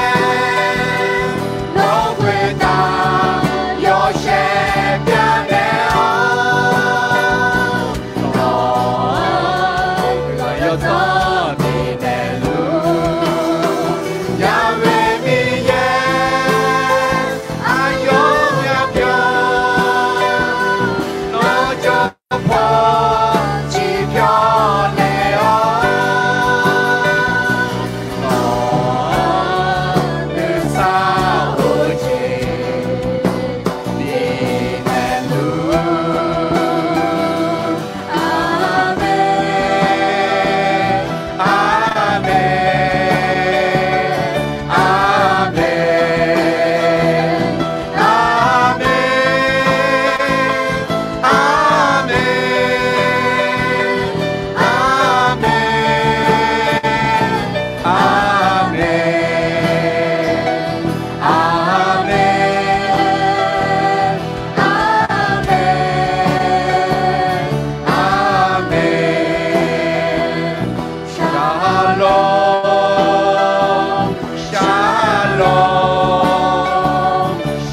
nawq khoertav yawshaef byanaeq-awr, nawq-anr guiqlanq yawdzanr bifnaeq luf. Yaqmeq Miqyaer, aqyawfnyaf pyawr, nawq jawr paw ciqpyawr naeq-awr, nawq-anr nuisar of-eu jeq bifnaeq luf. Aqmeq. Aqmeq. Aqmeq. Aqmeq. Aqmeq. Aqmeq. Aqmeq. Aqmeq. Aqmeq. Aqmeq. Shalom, shalom,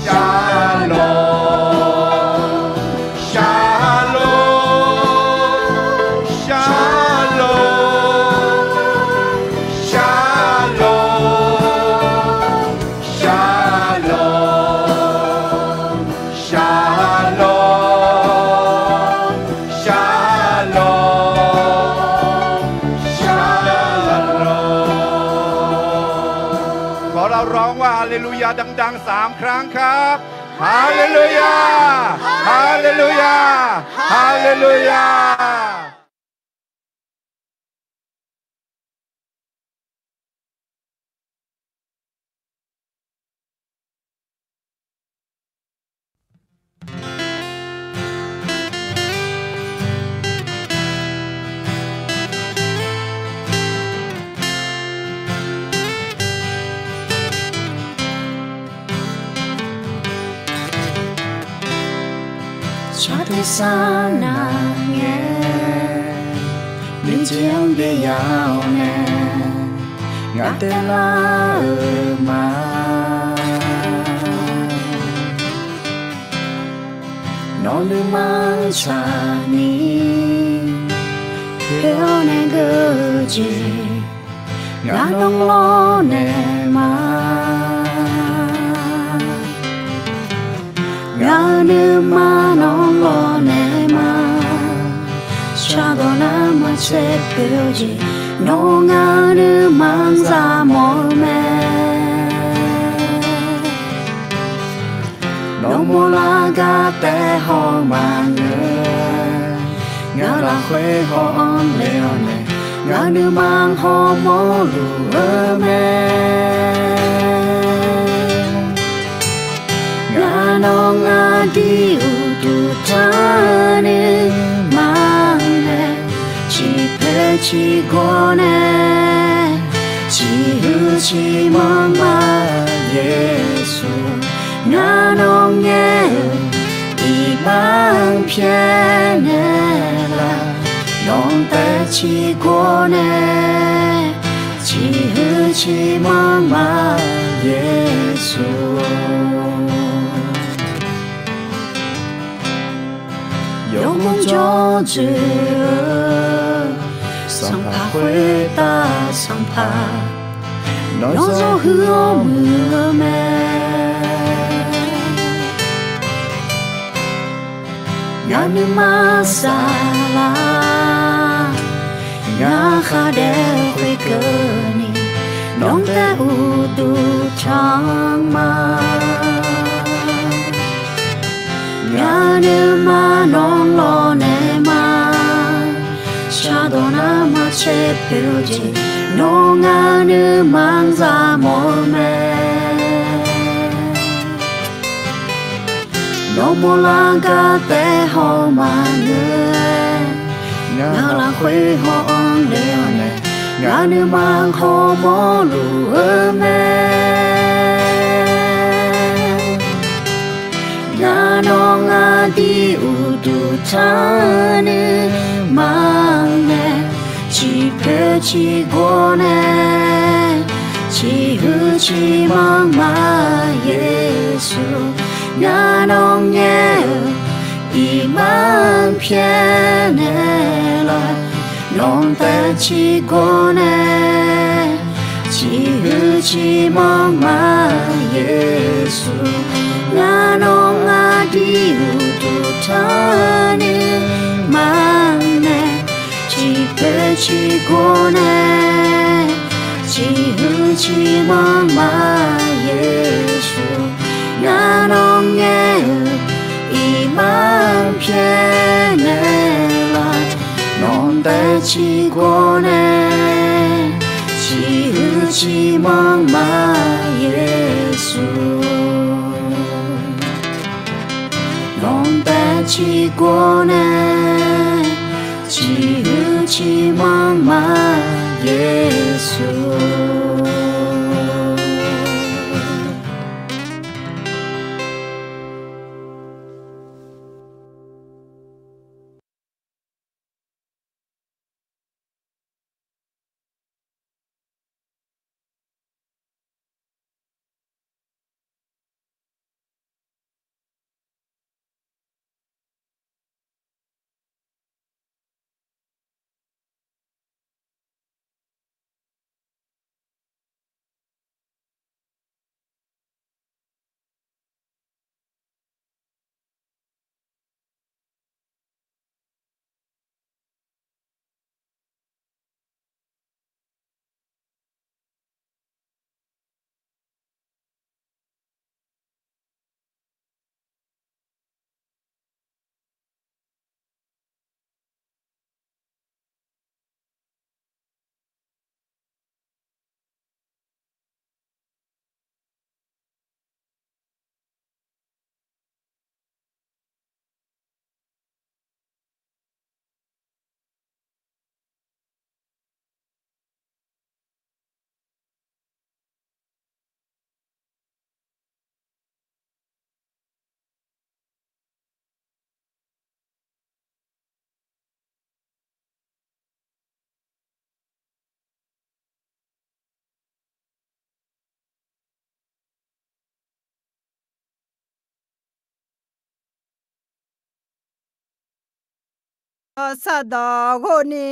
shalom, shalom, shalom, shalom, shalom. Shalom, shalom, shalom. ขอเราร้องว่าฮาเลลูยาดังๆ สามครั้งครับ ฮาเลลูยา ฮาเลลูยา ฮาเลลูยา Sartersar nar ngae, nuijeq-anr byav-awr nae, ngaq taev lar-euq ma. Nawq nuima tsaqni, poeq-awr nae geur-eu jeq, ngaq nawr lawrnaeq ma. Ngaq-euq nuima nawr lawrnaeq ma. Shardawq nar maqtser poeq-eu jeq, nawr ngaq-euq nuima-anr zaq mawf-eu mae. Nawr mawrlar gar taef haw maqngeur, ngaq lafkhoer haw-anr le-awr nae, ngaq nuima hawmawr luf-eu mae. Ngaq nawq aqdui uqduq tanr-eu nuima nae, ciqpoeq ciqgawr nae, ciqhuiq ciqmanr ma. Yeqsur, ngaq nawq ngaer-eu iqbax-anr pyaeqnaeq laf, nawq taev ciqgawr nae, ciqhuiq ciqmanr ma. Yeqsur, yawmuiq jawr dzoeq-eu Sanqpaq khoertav Sanqpaq, nawr zawr huiq-awr muiq-eu mae. Ngaq nuima saflar, ngaq khar daef khoerkeuvni, nawq taev uqduq tanq ma. Nawr lawrnaeq ma. Shardawq nar maqtser poeq-eu jeq, nawr ngaq nuima-anr za mawf-eu mae. Nawr mawrlar gar taef haw maqngeur-aer, ngaq lafkhoer haw-anr le-awr nae, ngaq nuima-anr hawmawr luf-eu mae. Ngaq nawr ngaq dui uqduq taq nuima-anr nae, ciqpoeq ciqgor nae, ciqhuiq ciqmanr ma Yeqsur. Ngaq nawr ngaer-eu iqbax-anr pyaeqnaeq laf, nawq-anr taef ciqgor nae, ciqhuiq ciqmanr ma Yeqsur. Ngaq nawr ngaq dui uqduq taq nuima-anr nae, ciqpoeq ciqgor nae, ciqhuiq ciqmanr ma Yeqsur. Ngaq nawr ngaer-eu iqbax-anr pyaeqnaeq laf, nawq-anr taef ciqgor nae, ciqhuiq ciqmanr ma Yeqsur. Nawq-anr taef ciqgor nae, ciqhuiq ciqmanr ma Yeqsur. Saqdaq ghov ni,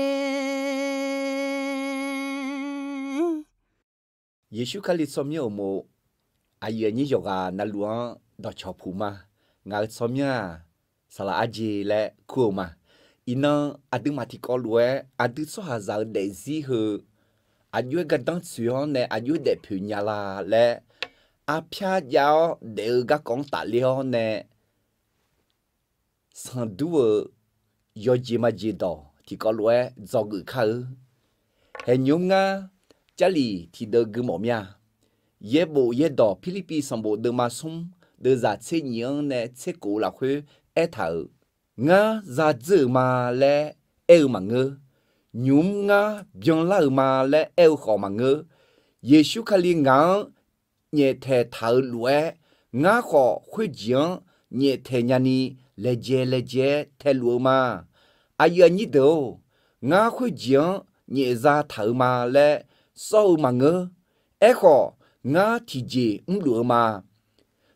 Yeqsur Kali tsawrmyanr uqmov, aqyuif aqnyir yawqghaq navluf-anr dawqcawq puq ma. Ngaq-euq tsawrmyanr-aq, saqlaq arjeq laer kur-eu ma. Iqnan aqduimaf tiqkawv lof-aer aqdui tsawrhaqzaq-euq daefzir heu aqjox-aer gardanr tsoeq-awr nae aqjox-aer daefpoeq nya la laer, arpyar jav-awr daef-eu garkawv-anr tafler-awr nae, sanqdur-euq yawjeq majeq dawq tiqkawv lof-aer dzawgeuf kar-eu. Haeqnymr ngar Jarlif tiqdeuv gui mawf mir-a. Yaerbof yaerdawq Pirlirpiv sanqbof deuvma smr deuvzaq tser nyif-anr nae tser kof-eu lafkhoer aertaq-euq, ngar za dzeur-euq ma laer aer-eu maqngeur. Nymq-mr ngar byanlar-euq ma laer aer-eu khawf maqngeur. Yeqsur Kali ngaq-anr nyaeftaeq taq-eu lof-aer, ngar khawf khoerjeq-anr nyaeftaeq nyani laejae laejae-aer taeluf-eu ma. Aqyuif aqnyir deuq-or, ngar khoerjeq-anr nyaefza taq-euq ma laer sawr-eu maqngeur. Aerkhawf, ngar tiqjeq mrluf-eu ma.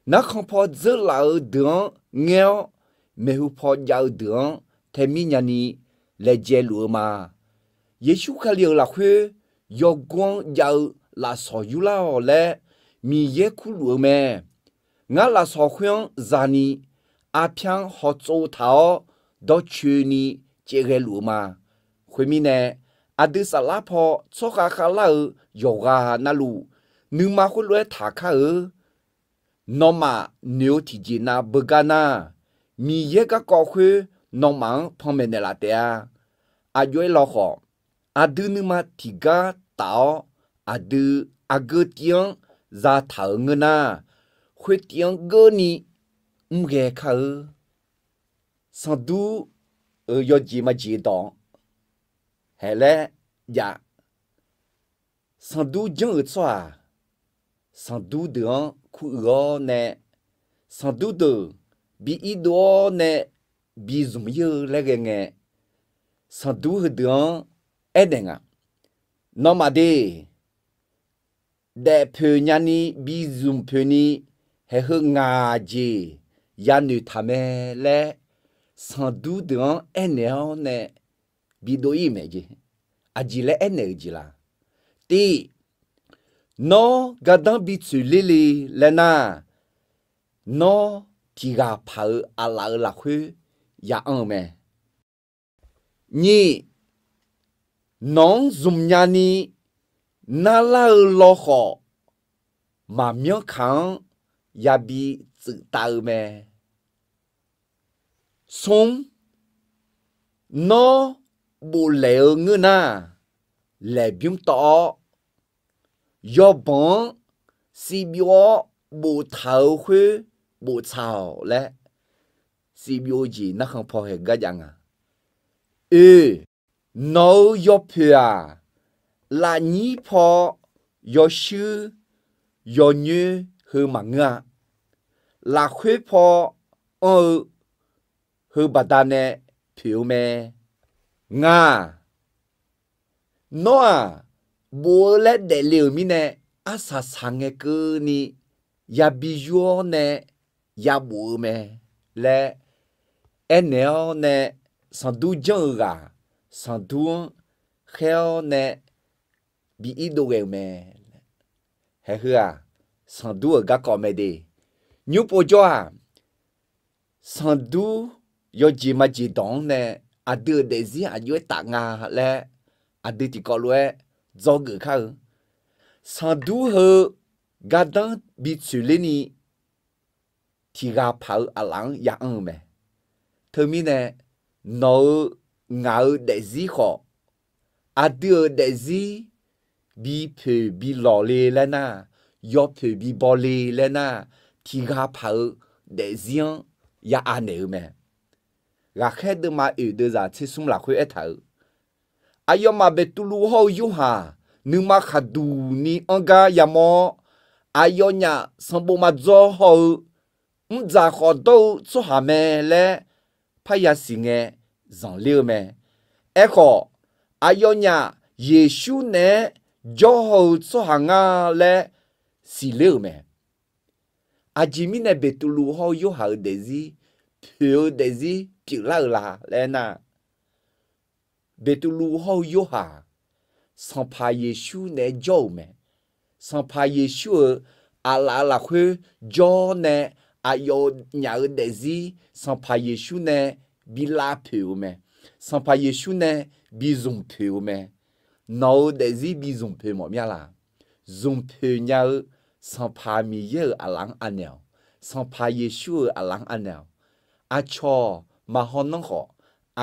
Narkhan paw dzeurlaf-eu deuq-anr ngaer-awr, maeqhu paw jav-eu deuq-anr taemir nyani laejae luf-eu ma. Yeqsur Kali-euq lafkhoer yawgor-anr jav-eu lafsawq yurlar-awq laer Miqyaer kurluf-eu mae. Ngar lafsawq khoer-anr zani arpyar-anr hawtsov taq-awr dawrcoeni caevghae luf-eu ma. Khoermirnae, aqdui saflar paw tsawrkhav khavlar-eu yawqghaq navluf, nuima khoerlof-aer taqkar-eu Nawmaf noeq-eu tiqjeq nav beugar nar, Miqyaer garkawv khoer nawmaf-anr panmaeq naeqlaf taef-a. Aqjox-aer lawkhawf, aqdui nuima tiqgar taf-awr, aqdui aqgeu tiv-anr zataq-euq ngeur nar, khoer tiv-anr geurni mrghae kar-eu. Sanqdur-euq yawjeq majeq dawq-anr haeq laer jav. Sanqdur janr-euq tsawrhaq, sanqdur deuq-anr kuruiq-awr nae, sanqdur deuq bi irdov-awr nae bi zmq ir-eu laer ghae ngae, sanqdur heudeuq-anr aernaeq nga, Nawmaf de, daefpoeq nyani bi zmq poeqni, haeq heu ngaq jeq yanoeq taq mae laer, sanqdur deuq-anr aernaeq-awr nae bidov ir-euq mae jeq. Aqjeq laer aernaeq-euq jeq la? Tiq, nawr gardanr bi tsoeq ler le laer nar, nawr tiq ghaq paq-eu aqlaf-euq lafkhoer ya anr-eu mae. Nyiq, nawq-anr zmq nyani narlar-eu lawkhawf, maqmyanr kaq-anr yabi tsuif tav-eu mae. Smr, nawr boflaeq-eu ngeur nar, laeqbymr tawv-awr, yawbanq-anr sivbyov-awr boftaq-euq khoer boftsaq-awq laer, sivbyov-eu jeq narkhan paw haeq gar jav nga. Oe, nawq-euq yawpoeq-aq, lafnyir paw yawshuir yawnyoer heu maqngeur-a. Lafkhoer paw anr-eu heu baqdanae poeq-eu mae. Ngaq, nawr-aq, bof-eu laer daefle-euq mirnae, arsaq saq ngae keuvni yabi yur-awr nae yabof-eu mae laer aernaeq-awr nae, sanqdur janr-eu ghaq sanqdur-anr khaer-awr nae bi irdov ghae-eu mae. Haeq heu-aq, sanqdur-euq garkawv mae de. Nymr povjawr-aq, sanqdur yawjeq majeq dawq-anr nae aqdui-euq daefzir aqjox-aer taf nga laer aqdui tiqkawv lof-aer dzawgeuf kar-eu. Sanqdur heu gardanr bi tsoeq lerni tiq ghaq paq-eu aqlaf-anr ya anr-eu mae. Teumirnae nawq-euq ngaq-euq daefzir khawf, aqdui-euq daefzir bi poeq bi lawq le laer nar, yawpoeq bi baw le laer nar, tiq ghaq paq-eu daefzir-anr ya anaeq-eu mae. Ghaqkhaer deuvma oeq deuvzaq tser smr lafkhoer aertaq-euq, aqyawfmaf Beqtuvluv hawr-eu Yorhaq nuima khaqduq ni anr gar yamawr-awr, aqyawfnyaf sanqbof maqdzaw haw-eu mrdzaq khawf dawr-eu tsawrhaq mae laer parya siq ngae zanqler-eu mae. Aerkhawf, aqyawfnyaf Yeqsur naeq-aer jawr haw-eu tsawrhaq nga laer siqler-euq mae. Aqjeq mirnae Beqtuvluv hawr-eu Yorhaq-euq daefzir, poeq-eu daefzir pyeuflar-eu la laer nar, Beqtuvluv hawr-eu Yorhaq, Sanqpaq Yeqsur naeq-aer jawr-euq mae. Sanqpaq Yeqsur-euq aqlaf-euq lafkhoer jawr nae, aqyawfnyaf-euq daefzir Sanqpaq Yeqsur nae bi lavpoeq-eu mae. Sanqpaq Yeqsur nae bi zmq poeq-eu mae. Nawq-euq daefzir bi zmq poeq mawf mir-a laq? Zmq poeq nya-eu Sanqpaq Miqyaer-euq aqlaf-anr anaeq-awq. Sanqpaq Yeqsur-euq aqlaf-anr anaeq-awq. Aqcawq maqhaw nanr khawf,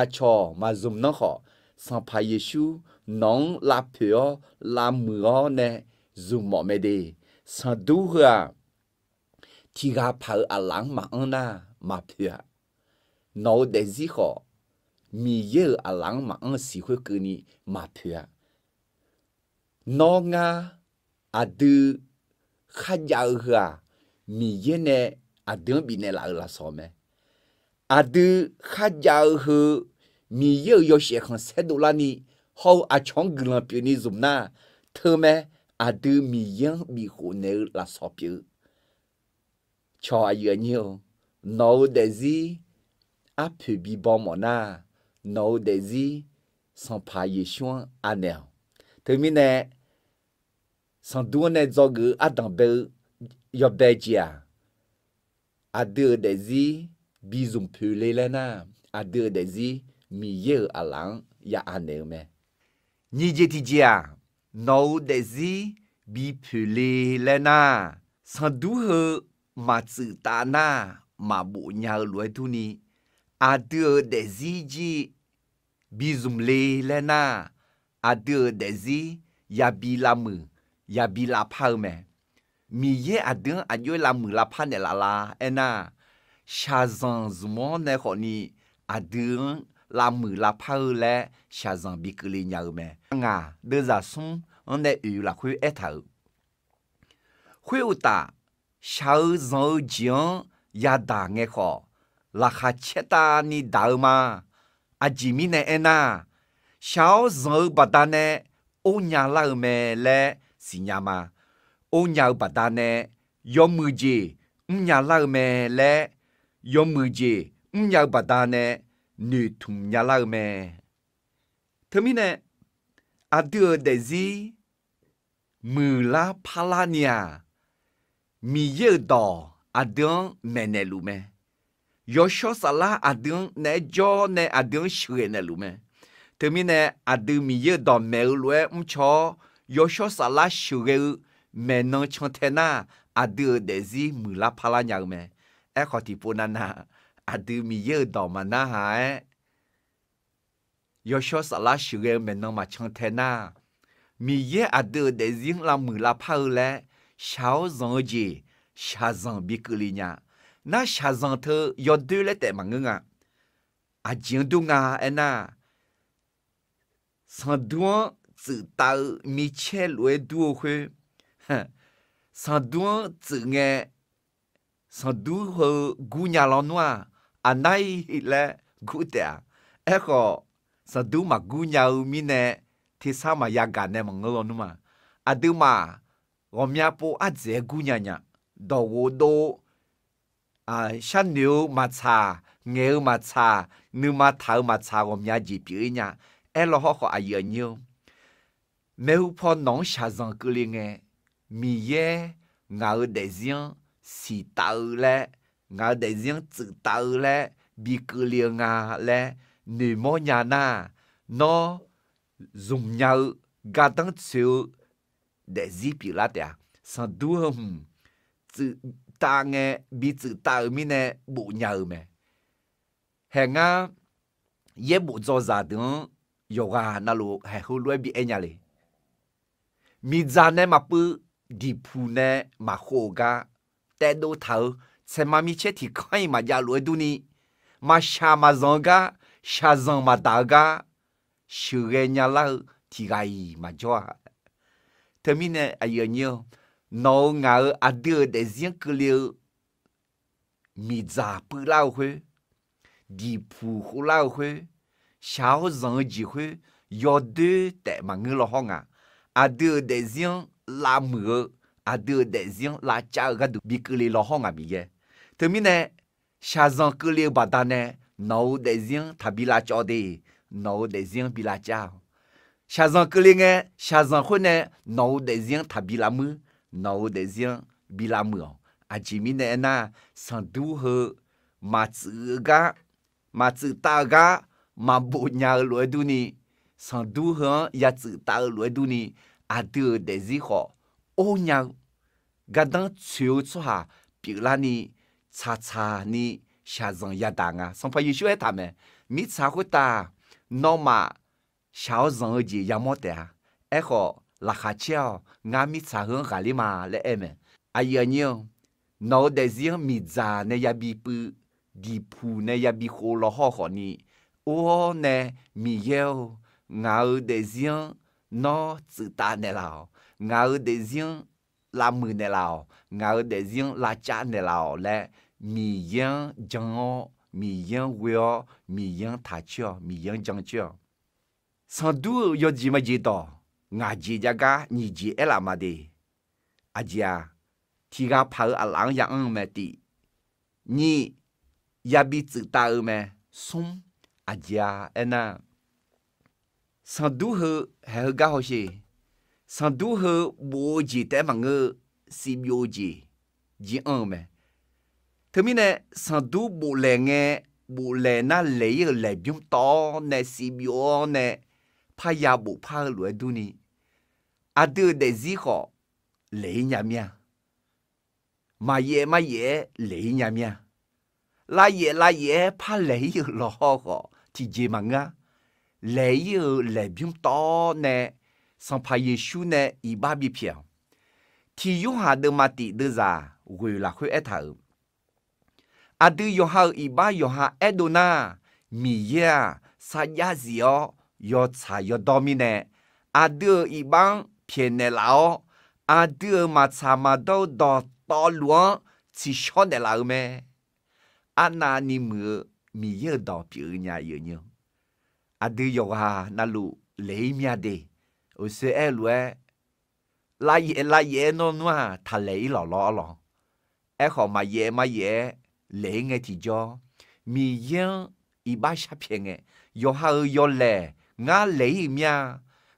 aqcawq maqzmq nanr khawf, Sanqpaq Yeqsur nawq-anr lavpoeq-awr lavmuiq-awr nae zmq mawf mae de. Sanqdur heu-aq, tiq ghaq paq-eu aqlaf-anr maqanr nar maqpoeq-a. Nawq-euq daefzir khawf, Miqyaer-euq aqlaf-anr maqanr siq khoerkeuvni maqpoeq-a. Nawr ngar aqdui kharjav-eu heu-aq, Miqyaer nae aqdui-anr bifnaeq laf-euq lafsawq mae. Aqdui kharjav-eu heu, Miqyaer-euq yawshaef khanqsaer dovlarni hawr-eu aqcawq-anr guiqlanq pyeufni zmq nar, teumae aqdui Miqyaer-anr bifkhof naeq-eu lafsawq pyeuf-eu. Cawq aqyuif aqnyir-or, nawq-euq daefzir arpoeq bibaw mawf nar, nawq-euq daefzir Sanqpaq Yeqsur-anr anaeq-awq. Teumirnae, sanqdur-anr nae dzawgeuf-eu ardanq bae-eu yawbae jeq-aq, aqdui-euq daefzir bi zmq poeq le laer nar, aqdui-euq daefzir Miqyaer-euq aqlaf-anr ya anaeq-eu mae. Nyiq jeq tiqjeq-aq, nawq-euq daefzir bi poeq le laer nar, sanqdur heu maqtsuif tav nar, maqbof nya-eu lof-aer durni, aqdui-euq daefzir jir bi zmq le laer nar, aqdui-euq daefzir yabi lavmuiq, yabi lavpar-eu mae. Miqyaer aqdui-anr aqjox-aer lavmuiq lavpar naeqlaf la aernar, shaqzanq zmq-anr nae khawfni aqdui-anr lavmuiq lavpar-eu laer shaqzanq bi keuvle nya-eu mae. Ngaq deuvzaq smr-anr nae oeq lafkhoer aertaq-euq, khoeruqtaf, shaq-eu zanq-eu jeq-anr yadaq ngae khawf, laqkhaq caertavni daq-eu ma. Aqjeq mirnae aernar, shaq-awr zanq-eu baqdanae ornya lar-eu mae laer siqnya ma. Ornya-eu baqdanae yawmuiq jeq mrnya lar-eu mae laer, yawmuiq jeq mrnya-eu baqdanae noeqtmq nya lar-eu mae. Teumirnae, aqdui-euq daefzir muiqlar parlar ni-aq, Miqyaer-euq dawq aqdui-anr maeqnaeq luf mae. Yawshawr Saflar aqdui-anr naeq-aer jawr nae aqdui-anr sheuqghae naeqluf mae. Teumirnae, aqdui Miqyaer-euq dawq maeq-eu lof-aer mrcaw-awr, Yawshawr Saflar sheuqghae-eu maeqnan cantae nar, aqdui-euq daefzir muiqlar parlar nya-eu mae. Aerkhawf, tiqpov navnav aqdui Miqyaer-euq dawq maqnarhaq-aer, Yawshawr Saflar sheuqghae-eu maeqnan maqcan tae nar, Miqyaer aqdui-euq daefzir-anr lavmuiq lavpar-eu laer shaq-awr zanq-eu jeq shaqzanq bi keuvle nya. Nar shaqzanq teu yawdoer laer taef maqngeur nga. Aqjeq-anr dur nga aernar, sanqdur-anr tsuif tav-eu micaer lof-aer dur-eu khoer, sanqdur-anr tsuif ngae, sanqdur heu gurnya lawnmr-aq, aqnar-ir laer gur taef-a. Aerkhawf, sanqdur maqgur nya-eu mirnae, tersar maqya gaq nae maqngeur lawnmr-a. Aqduimaf ghawqmya pov ardzaeq-aer gurnya nya, dawqghof dov, sharnoeq-eu maqtsaq, ngaeq-eu maqtsaq, nuima taq-eu maqtsaq, ghawqmya jeq pyeuf-ir nya. Aerlaw hawrkhawf, aqyuif aqnyir-or, maeqhu paw nawq-anr shaqzanq keuvle ngae, Miqyaer ngaq-euq daefzir-anr siqtav-eu laer, ngaq-euq daefzir-anr tsuif tav-eu laer bi keuvle-eu nga laer noeqmawr nya nar, nawr zmq nya-eu gardanr tsoeq-eu daefzir pyeuflar taef-a. Sanqdur heu hmq tsuif tav ngae, bi tsuif tav-euq mirnae bofnya-eu mae. Haeq ngar yaerbof dzawzaq deuq-anr yawqghaq navluf haeq heulof-aer bi aer nya le. Miqdzaq nae maqpuiv, diqpuq nae maqkhov-eu gar taevdov taq-eu, tsaeqma micaer tiq kanr-iq maqjav lof-aer durni, maqshaq maqzanq-eu gar, shaqzanq maqdaq-eu gar, sheuqghae nyalar-eu tiq ghaq-iq maqjawr-a. Teumirnae aqyuif aqnyir-or, nawq-euq ngaq-euq aqdui-euq daefzir-anr keuvle-eu miqdzaq puivlar-eu khoer, diqpuq khovlar-eu khoer, shaq-awr zanq-eu jeq khoer, yawdoer taef maqngeur law hawr nga. Aqdui-euq daefzir-anr lavmuiq-eu, aqdui-euq daefzir-anr lavcav-eu gharduq bi keuvle law hawr nga Miqyaer. Teumirnae, shaqzanq keuvle-eu baqdanae nawq-euq daefzir-anr taqbi lavcawv de, nawq-euq daefzir-anr bi lavcav-awq. Shaqzanq keuvle ngae, shaqzanq khoer nae nawq-euq daefzir-anr taqbi lavmuir, nawq-euq daefzir-anr bi lavmuiq-awq. Aqjeq mirnae aernar, sanqdur heu maqtsuif-eu gar, maqtsuif tav-eu gar, maqbof nya-eu lof-aer durni, sanqdur heu-anr ya tsuif tav-eu lof-aer durni, aqdui-euq daefzir khawf or nya-eu, gardanr tsoeq-eu tsawrhaq pyeuflarni, tsaqtsaq ni shaqzanq yadaq nga. Sanqpaq Yeqsur aertaq mae, mirtsaq khoertav nawmaf shaq-awr zanq-eu jeq yamawr taef-a. Aerkhawf, laqkhaq caer-awq, ngar mirtsaq heu-anr ghaqler ma laer aer mae. Aqyuif aqnyir-or, nawq-euq daefzir-anr miqdzaq nae yabi puiv, diqpuq nae yabi khov law hawr khawfni, or-awr nae, Miqyaer-or, ngaq-euq daefzir-anr nawr tsuif tav naeqlaf-awq, ngaq-euq daefzir-anr lavmuiq naeqlaf-awq, ngaq-euq daefzir-anr lavcav naeqlaf-awq laer, Miqyaer-anr jan-awr, Miqyaer-anr ghoe-awr, Miqyaer-anr taq coer-awq, Miqyaer-anr jan coer-awq. Sanqdur-euq yawjeq majeq dawq, ngaq jeq jav gar nyiq jeq aerlaf ma de. Aqjeq-aq, tiq ghaq paq-eu aqlaf-anr ya anr-eu mae tiq, nyiq, yabi tsuif tav-eu mae, smr, aqjeq-a aernar, sanqdur heu haeq heugar hawsher, sanqdur heu bof-eu jeq taef-aer maqngeur-eu, sivbyov-eu jeq jir anr-eu mae. Teumirnae, sanqdur boflaeq ngae, boflaeq nar laeq-ir-euq laeqbymr tawv-awr nae sivbyov-awr nae parya bofpar-eu lof-aer durni, aqdui-euq daefzir khawf laeq-ir nya mir-a. Maqyaef maryaef-aer laeq-ir nya mir-a. lavyaef lavyaef-aer par laeq-ir-euq lawqhaw khawf tiqjeq maqngeur-a. Laeq-ir-euq laeqbymr tawv-awr nae Sanqpaq Yeqsur nae iqbax bipyaeq-awq. Tiq Yorhaq deuvma tiq deuvzaq ghoeq lafkhoer aertaq-euq, aqdui yawqha-euq iqbax yawqha aerdov nar, Miqyaer-aq sarjax zif-awr yawtsaq yawdawr mirnae, aqdui-euq iqbax-anr pyaeqnaeq laf-awr, aqdui-euq maqtsaq maqdawr-eu dawqtawvluf-anr tsiqshawr naeqlaf-eu mae. Arnavni muiq-eu Miqyaer-euq dawq pyeuf-eu nya, aqyuif aqnyir-or. Aqdui yawqghaq navluf laeq-ir mya de. Oeqsoe aer-eu lof-aer, lavyaef lavyaef-aer nawr nmr-aq taqlaeq-ir lawq lawr lawq. Aerkhawf maqyaef maryaef-aer laeq-ir ngae tiqjawr, Miqyaer-anr iqbax sharpyaeq ngae, yawqha-euq yawlaeq ngar laeq-ir-euq mir-a,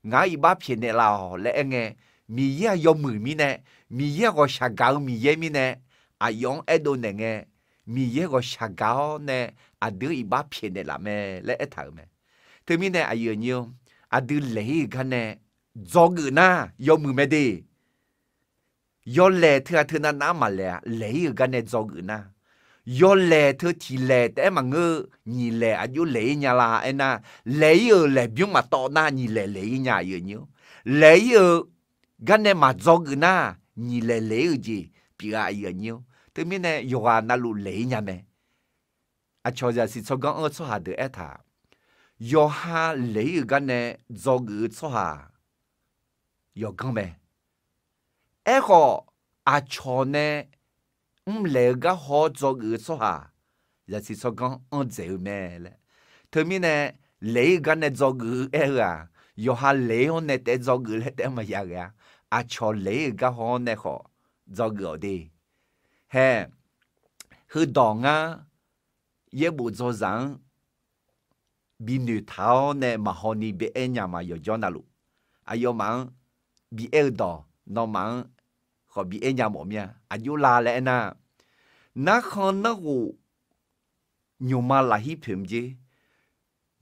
ngaq-anr iqbax pyaeqnaeq laf-awq laer aerngae, Miqyaer-aq yawmuiq mirnae, Miqyaer ghawqshaq gaq-eu Miqyaer mirnae, aqyawf-anr aerdov naeq ngae, Miqyaer ghawqshaq gaq-awr nae aqdui-anr iqbax pyaeqnaeq laf mae laer aertaq-euq mae. Teumirnae aqyuif aqnyir-or, aqdui laeq-ir-euq gar nae dzawgeuf nar yawmuiq mae de. Yawlaeq teughaq teu navnav-anr maqlaeq-a. Laeq-ir-euq gar nae dzawgeuf nar, yawlaeq teu tiq laeq taef-aer maqngeur-eu nyiq laeq aqjox laeq-ir nya la aernar, laeq-ir-euq laeqbymr maqtawv nar nyiq laeq laeq-ir nya, aqyuif aqnyir-or. Laeq-ir-euq gar nae maqdzawgeuf nar, nyiq laeq laeq-ir-euq jeq pyeuf-a, aqyuif aqnyir-or. Teumirnae yawqghaq navluf laeq-ir nya mae. Aqcawq zaqsiq tsawrganr anr-eu tsawrhaq deuq aertaq, yawqha laeq-ir-euq gar nae dzawgeuf-eu tsawrhaq yawqganr mae. Aerkhawf, aqcawq nae mrlaeq-eu gar haw-awr dzawgeuf-eu tsawrhaq zaqsiq tsawrganr anr dzaeq-eu mae laer. Teumirnae laeq-ir-euq gar nae dzawgeuf-eu aer-eu-aq, yawqha laeq-ir-anr nae taef-aer dzawgeuf laer taef-aer maqya ghae-a. Aqcawq laeq-ir-euq gar haw-awr nae khawf dzawgeuf-awq de. Hae, heudawq ngar yaerbof dzawzaq-anr binoeq taq-awr nae maqhaw ni bi aer nya ma, yawqjawr navluf. Aqyawfmaf-anr bi aer-eu dawq nawmaf-anr khawf bi aer nya mawf mir-a. Aqjox la laer aernar, narkhan narghof nymqma lafhir poeq mr jer.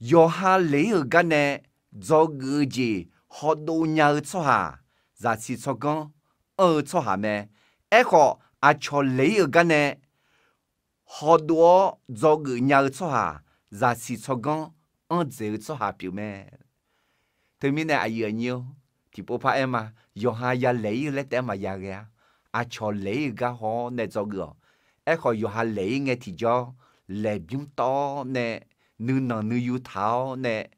Yawqha laeq-ir-euq gar nae dzawgeuf-eu jeq hawdov nya-eu tsawrhaq zaqsiq tsawrganr anr-eu tsawrhaq mae. Aerkhawf, aqcawq laeq-ir-euq gar nae hawdov-awr dzawgeuf nya-eu tsawrhaq zaqsiq tsawrganr anr dzaeq-eu tsawrhaq pyeuf mae. Teumirnae aqyuif aqnyir-or, tiqpov par aer ma, yawqha ya laeq-ir-eu laer taef-aer maqya ghae-a. Aqcawq laeq-ir-euq gar haw-awr nae dzawgeuf-awq. Aerkhawf, yawqha laeq-ir ngae tiqjawr, laeqbymr tawv-awr nae nuinanq nuiyu taq-awr nae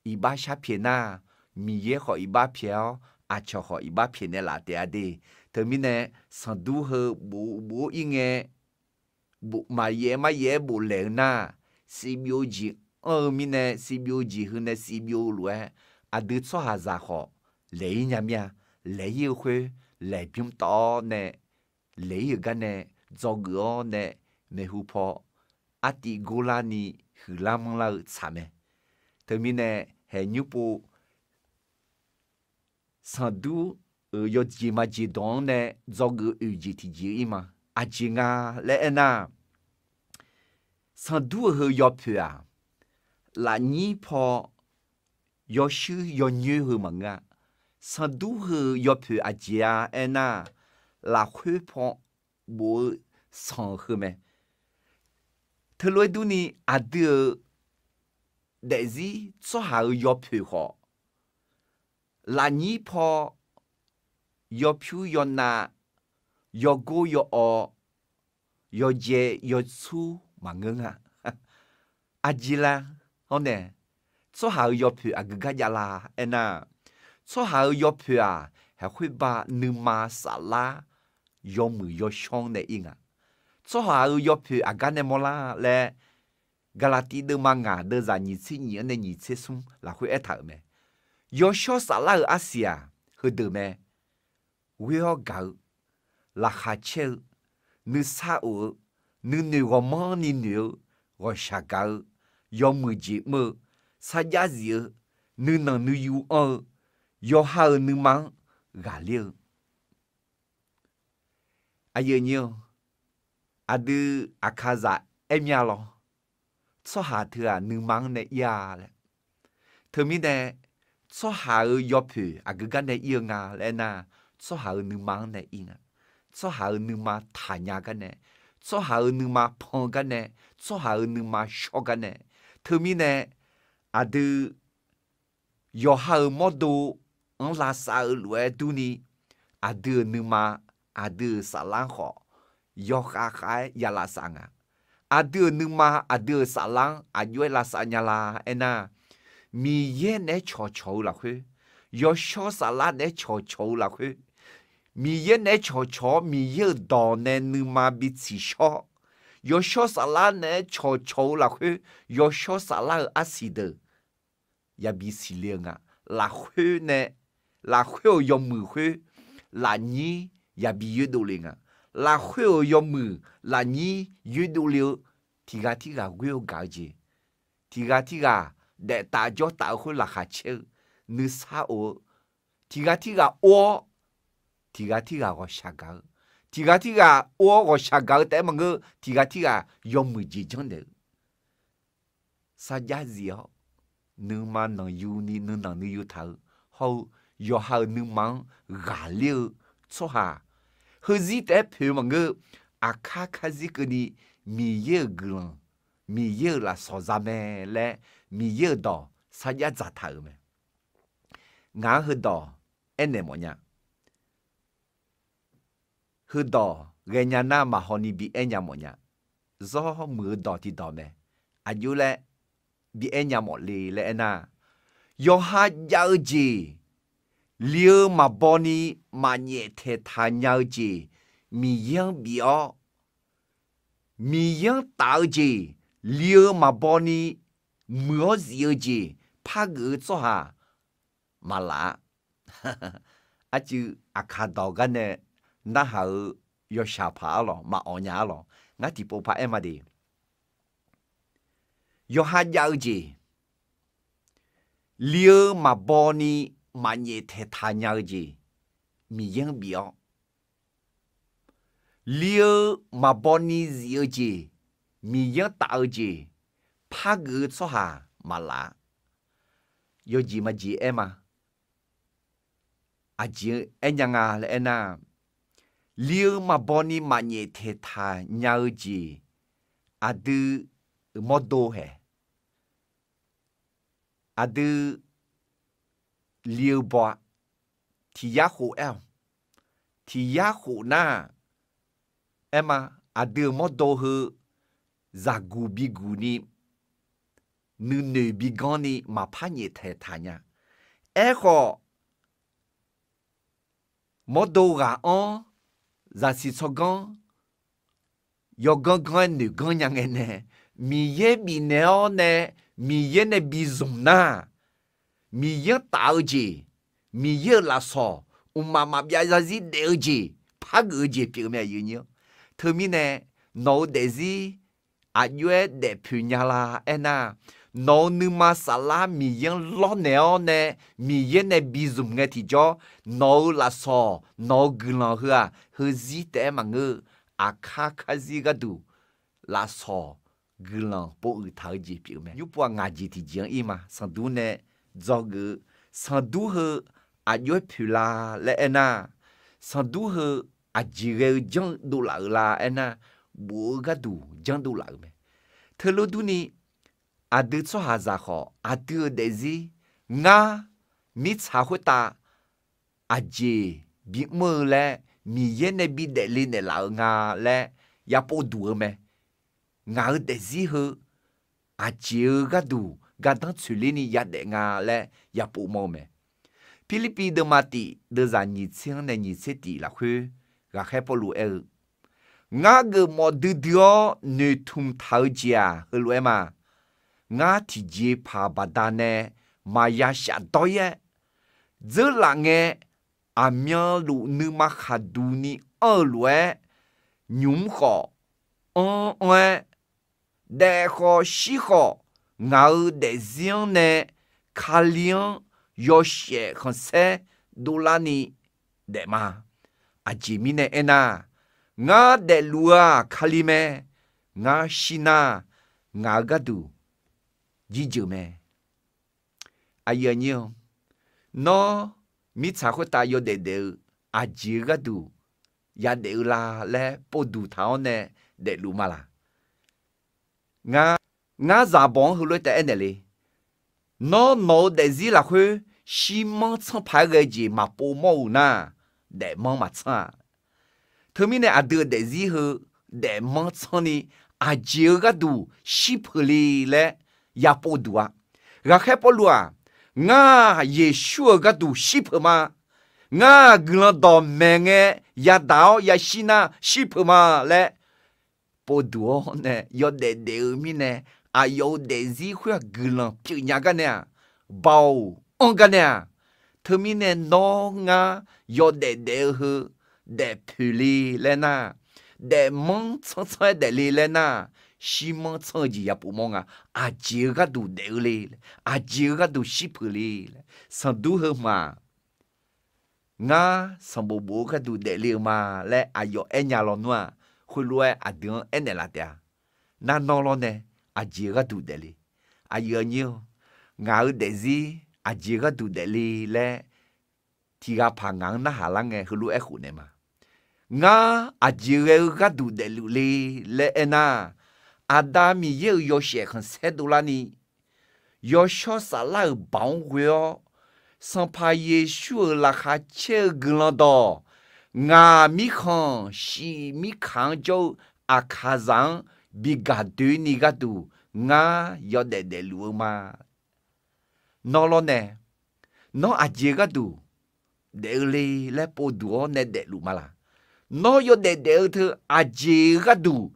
iqbax sharpyaeq nar, Miqyaer khawf iqbax pyaeq-awr, aqcawq khawf iqbax pyaeqnaeq laf taef-a de. Teumirnae sanqdur heu bof bof-ir ngae, bof maqyaef maryaef-aer boflaeq-eu nar, sivbyov jeq anr-eu mirnae sivbyov jeq heu nae sivbyov-eu lof-aer, aqdui tsawrhaqzaq khawf laeq-ir nya mir-a. Laeq-ir-eu khoer, laeqbymr tawv-awr nae laeq-ir-euq gar nae dzawgeuf-awr nae maeqhu paw artiv gorlarni huiqlar manrlar-eu tsaq mae. Teumirnae haeq nymr pov sanqdur-euq yawjeq maqjeq dawq-anr nae dzawgeuf oeq jeq tiqjeq-ir ma. Aqjeq nga laer aernar, sanqdur-euq heu yawpoeq-aq, lafnyir paw yawshuir yawnyoer heu maqngeur-a. Sanqdur heu yawpoeq aqjeq-a aernar, lafkhoer paw bof-eu sanq-eu heu mae. Teulof-aer durni, aqdui-euq daefzir tsawrhaq-euq yawpoeq khawf, lafnyir paw yawpyur yawnav, yawgor yawawv, yawjae yawtsur maqngeur nga. Aqjeq la hawr nae, tsawrhaq-euq yawpoeq aqgeu gar jav la aernar, tsawrhaq-euq yawpoeq-aq, haq khoerbav nuima saflar yawmuiq yawshawr-anr nae ir nga. Tsawrhaq-euq yawpoeq aqgar nae mawrlar laer, Gaqlaqtiv deuvma ngaq deuvzaq nyiq tser nyiq-anr nae nyiq tser smr lafkhoer aertaq-euq mae. Yawshawr saflar-euq arsiq-aq, heudeuq mae. Ghoer-awr gaq-eu, laqkhaq caer-eu, nuisar of-eu, nuinoeq ghawqmanrni noeq-eu, ghawqshaq gaq-eu, yawmuiq jeq mr-eu, sarjax zif-eu, nuinanq nuiyu anr-eu, yawqha-euq nuima-anr ghaqler-eu. Aqyuif aqnyir-or, aqdui aqkaqzaq aer mya lawr, tsawrhaq teu-aq nuima-anr nae ir-a laer. Teumirnae, tsawrhaq-euq yawpoeq aqgeu gar nae ir-eu nga laer aernar, tsawrhaq-euq nuima-anr nae ir nga. Tsawrhaq-euq nuima taqnya gar nae, tsawrhaq-euq nuima pan garnae, tsawrhaq-euq nuima shawr garnae, teumirnae aqdui yawqha-euq mawrdo-anr lavsav-eu lof-aer durni, aqdui-euq nuima, aqdui-euq saflar khawf yawkhav khav-aer ya lavsav nga. Aqdui-euq nuima, aqdui-euq saflar-anr aqjox-aer lavsav nya la aernar, Miqyaer naeq-aer cawqcawq-eu lafkhoer, yawshawr saflar naeq-aer cawqcawq-eu lafkhoer, Miqyaer naeq-aer cawqcawq-awr Miqyaer-euq dawq nae nuima bi tsiqshawr, yawshawr saflar naeq-aer cawqcawq-eu lafkhoer, yawshawr saflar-euq arsiq deuq yabi siqle-eu nga. Lafkhoer nae, lafkhoer-euq yawmuiq khoer lafnyir yabi yoerdov le nga. Lafkhoer-euq yawmuiq lafnyir yoerdov le-eu, tiqghaq tirghaq ghoer-eu gaq-eu jeq, tiqghaq tirghaq daeftaf jawrtaf-eu khoer laqkhaq caer-eu, nuisar of-eu, tiqghaq tirghaq or-awr, tiqghaq tirghaq ghawqshaq gaq-eu, tiqghaq tirghaq or-awr ghawqshaq gaq-eu taef-aer maqngeur, tiqghaq tirghaq yawmuiq jeq janrnaeq-eu, sarjax zif-awr nuima nanqyuni nuinanq nuiyu taq-eu hawr-eu, yawqha-euq nuima-anr ghaqler-eu tsawrhaq, heuzir taef-aer poeq-eu maqngeur, aqkar karzir keuvni Miqyaer-euq guiqlanq, Miqyaer-euq lafsawq za mae laer, Miqyaer-euq dawq sarjax dzaqtaq-euq mae. Ngaq-anr heudawq aernaeq mawfnya. Heudawq ghaenya nar maqhawni bi aer nya mawfnya. Zawr muiq-eu dawq tiqdawq mae. Aqjox laer bi aer nya mawf le laer aernar, yawqha jav-eu jeq, li-eu maqbaw ni maqnyaef taeqtaq nya-eu jeq, Miqyaer-anr bif-awr, Miqyaer-anr taf-eu jeq, li-eu maqbaw ni muiq-awr zif-eu jeq pargeuf-eu tsawrhaq maqlaf-a. Arcuiv aqkaq dawq gar nae narhaq-eu yawshaq paq arlawq, maqawq nya arlawq, ngar tiqpov par aer ma de. Yawqha jav-eu jeq, li-eu maqbaw ni maqnyaef taeqtaq nya-eu jeq, Miqyaer-anr bif-awr, li-eu maqbaw ni zif-eu jeq, Miqyaer-anr taf-eu jeq pargeuf-eu tsawrhaq maqlaf-a. Yawjeq maqjeq aer ma. Aqjeq aer nya nga laer aernar, li-eu maqbaw ni maqnyaef taeqtaq nya-eu jeq, aqdui mawrdo haeq, aqdui li-eu baw-a. Tiq yar khof aer-awq. Tiq yar khof nar, aer ma, aqdui-euq mawrdo heu zaqguq biguq ni, nuinoeq biganr ni maqpar nyaef taeqtaq nya. Aerkhawf, mawrdo ghaq-anr zaqsiq tsawrganr yawganr ganr-aer noeq ganr nya ngae nae, Miqyaer bifnaeq-awr nae, Miqyaer nae bizmq nar, Miqyaer-anr taf-eu jeq, Miqyaer-euq lafsawq mqmaq maqbyav zarzir daef-eu jeq, pargeuf-eu jeq pyeuf-eu mae, aqyuif aqnyir-awr. Teumirnae, nawq-eu daefzir aqjox-aer daefpoeq nya la aernar, nawq-euq nuima saflar Miqyaer-anr lawrnaeq-awr nae, Miqyaer nae bizmq ngae tiqjawr, nawq-euq lafsawq, nawq-euq guiqlanq heu-aq, heuzir taef-aer maqngeur, aqkar karzir gharduq lafsawq guiqlanq pov uiq taq-eu jeq pyeuf-eu mae. Nymrpov-aq, ngaq jeq tiqjeq-anr ir ma. Sanqdur nae dzawgeuf-eu sanqdur heu aqjox-aer poeq la laer aernar, sanqdur heu aqjeq ghae-eu janr dovlaf-euq la aernar, bof-eu gharduq janrdov laf-euq mae. Teulof durni, aqdui tsawrhaqzaq khawf, aqdui-euq daefzir, ngar mirtsaq khoertav aqjeq bimr-eu laer, Miqyaer nae bidaef le naeqlaf-eu nga laer yapov duq-eu mae. Ngaq-euq daefzir heu aqjeq-eu gharduq gardanr tsoeqler ni yadaef nga laer yapov mawr-eu mae. Pirlirpiv deuvma tif deuvzaq nyiq tser-anr nae nyiq tser tif lafkhoer, ghaqkhaer Pawrluv aer-eu, Ngar geufmawf duidui-awr noeqtmq taq-eu jeq-aq heulof-aer ma. Ngar tiqjeqpaq baqdanae maqya shafdawr-ir-aer, dzeurlaf ngae, aqmyanluf nuima khaqduq ni anr-eu lof-aer, nymq-mr khawf anr anr-aer, daef khawf shir khawf, ngaq-euq daefzir-anr nae Kali-anr yawshaef khanqsaer dovlarni daef ma. Aqjeq mirnae aernar, ngar daefluf-eu-aq Kali mae. Ngar shir nar, ngaq-euq gharduq jirjeuq mae. Aqyuif aqnyir-or, nawr mirtsaq khoertav yawdaef daef-eu aqjeq-eu gharduq yadaef-eu la laer povduq taq-awr nae daefluf ma laq? Ngar, ngar zaqbawq-anr heulof-aer taef aernaeq le. Nawr, nawq-eu daefzir lafkhoer shirmanr tsanr paq-aer ghae-eu jeq maqpov mawr-euq nar, daefmanr maqtsanr-a. Teumirnae aqdui-euq daefzir heu daefmanr tsanr ni aqjeq-eu gharduq shir peuq le laer ya povduq-a. Ghaqkhaer Pawrluv-aq, ngar Yeqsur-euq gharduq shir peuq ma. Ngar guiqlanq dawqmaeq ngae yadaq-awr yashir nar shir peuq ma laer povduq-awr nae yawdaef daef-eu mirnae, aqyawf-euq daefzir khoer-aq guiqlanq pyeufnya gar nae-aq, baoq anr gar nae-aq, teumirnae nawr ngar yawdaef daef-eu heu daefpoeq le laer nar, daefmanr tsanr tsanr-aer daefle laer nar, shirmanr tsanr-eu jeq ya pov mawr nga. Aqjeq-eu gharduq daef-eu le, aqjeq-eu gharduq shir peuq le laer sanqdur heu hmq-aq, ngar sanqbof bof-eu gharduq daefle-eu ma laer aqyawf aernya lawnmr-aq, khoerlof-aer aqdui-anr aernaeq laf taef-a. Nar nawr lawrnae aqjeq-eu gharduq daefle? Aqyuif aqnyir-or, ngaq-euq daefzir aqjeq-eu gharduq daefle laer tiq ghaq paq ngaq-anr narhaq lar ngae heulof-aer khofnaeq ma. Ngar aqjeq ghae-eu gharduq daefluf le laer aernar, Aqda Miqyaer-euq yawshaef khanqsaer dovlarni, Yawshawr Saflar-euq baoq-anr ghoe-awr, Sanqpaq Yeqsur-euq laqkhaq caer-eu guiqlanq dawq, ngaq mirkhanq shiq mirkaq-anr jawr-eu Aqkaqzaq-anr bi gaq doeni gharduq ngar yawdaef daefluf-eu ma. Nawr lawrnae, nawr aqjeq gharduq daef-eu le laer povduq-awr nae daefluf ma laq? Nawr yawdaef daef-eu teu aqjeq gharduq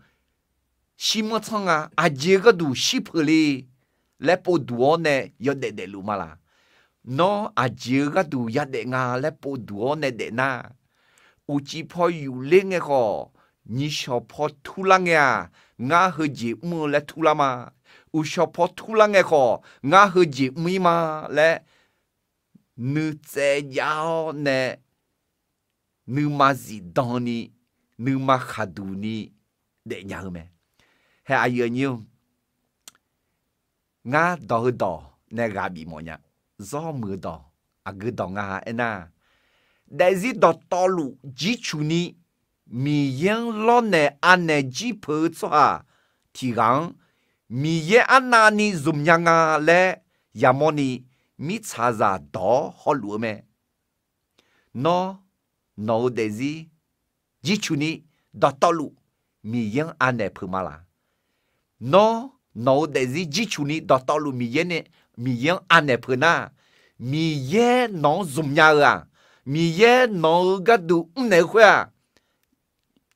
shirmanr tsanr nga, aqjeq gharduq shir peuq le laer povduq-awr nae yawdaef daefluf ma laq? Nawr aqjeq-eu gharduq yadaef nga laer povduq-awr nae daef nar, uqcif paw yufler ngae khawf, nyiqshawq paw turlar ngae-aq, ngar heujeq mr-eu laer turlar ma. Uqshawq paw turlar ngae khawf, ngar heujeq mr-ir ma laer nuitsaev jav-awr nae nuima zifdan ni, nuima khaqduq ni daefnya-eu mae. Hae aqyuif aqnyir-or, ngar dawq heudawq nae ghaq bif mawf nya. Zawr muiq-eu dawq aqgeu dawq nga aernar, daefzir dawqtawvluf jircuf ni Miqyaer-anr lawrnaeq anaeq jir peuq-eu tsawrhaq tiq ghaq-anr Miqyaer arnavni zmqnya nga laer yamawr ni mirtsaqzaq dawq-awr hawluf-eu mae. Nawr, nawq-eu daefzir jircuf ni dawqtawvluf Miqyaer-anr anaeq peuq ma laq? Nawr, nawq-eu daefzir jircuf ni dawqtawvluf Miqyaer nae, Miqyaer-anr anaeq peuq nar, Miqyaer nawq-anr zmqnya-eu-aq, Miqyaer nawq-eu gharduq mrnaeq-eu khoer-aq,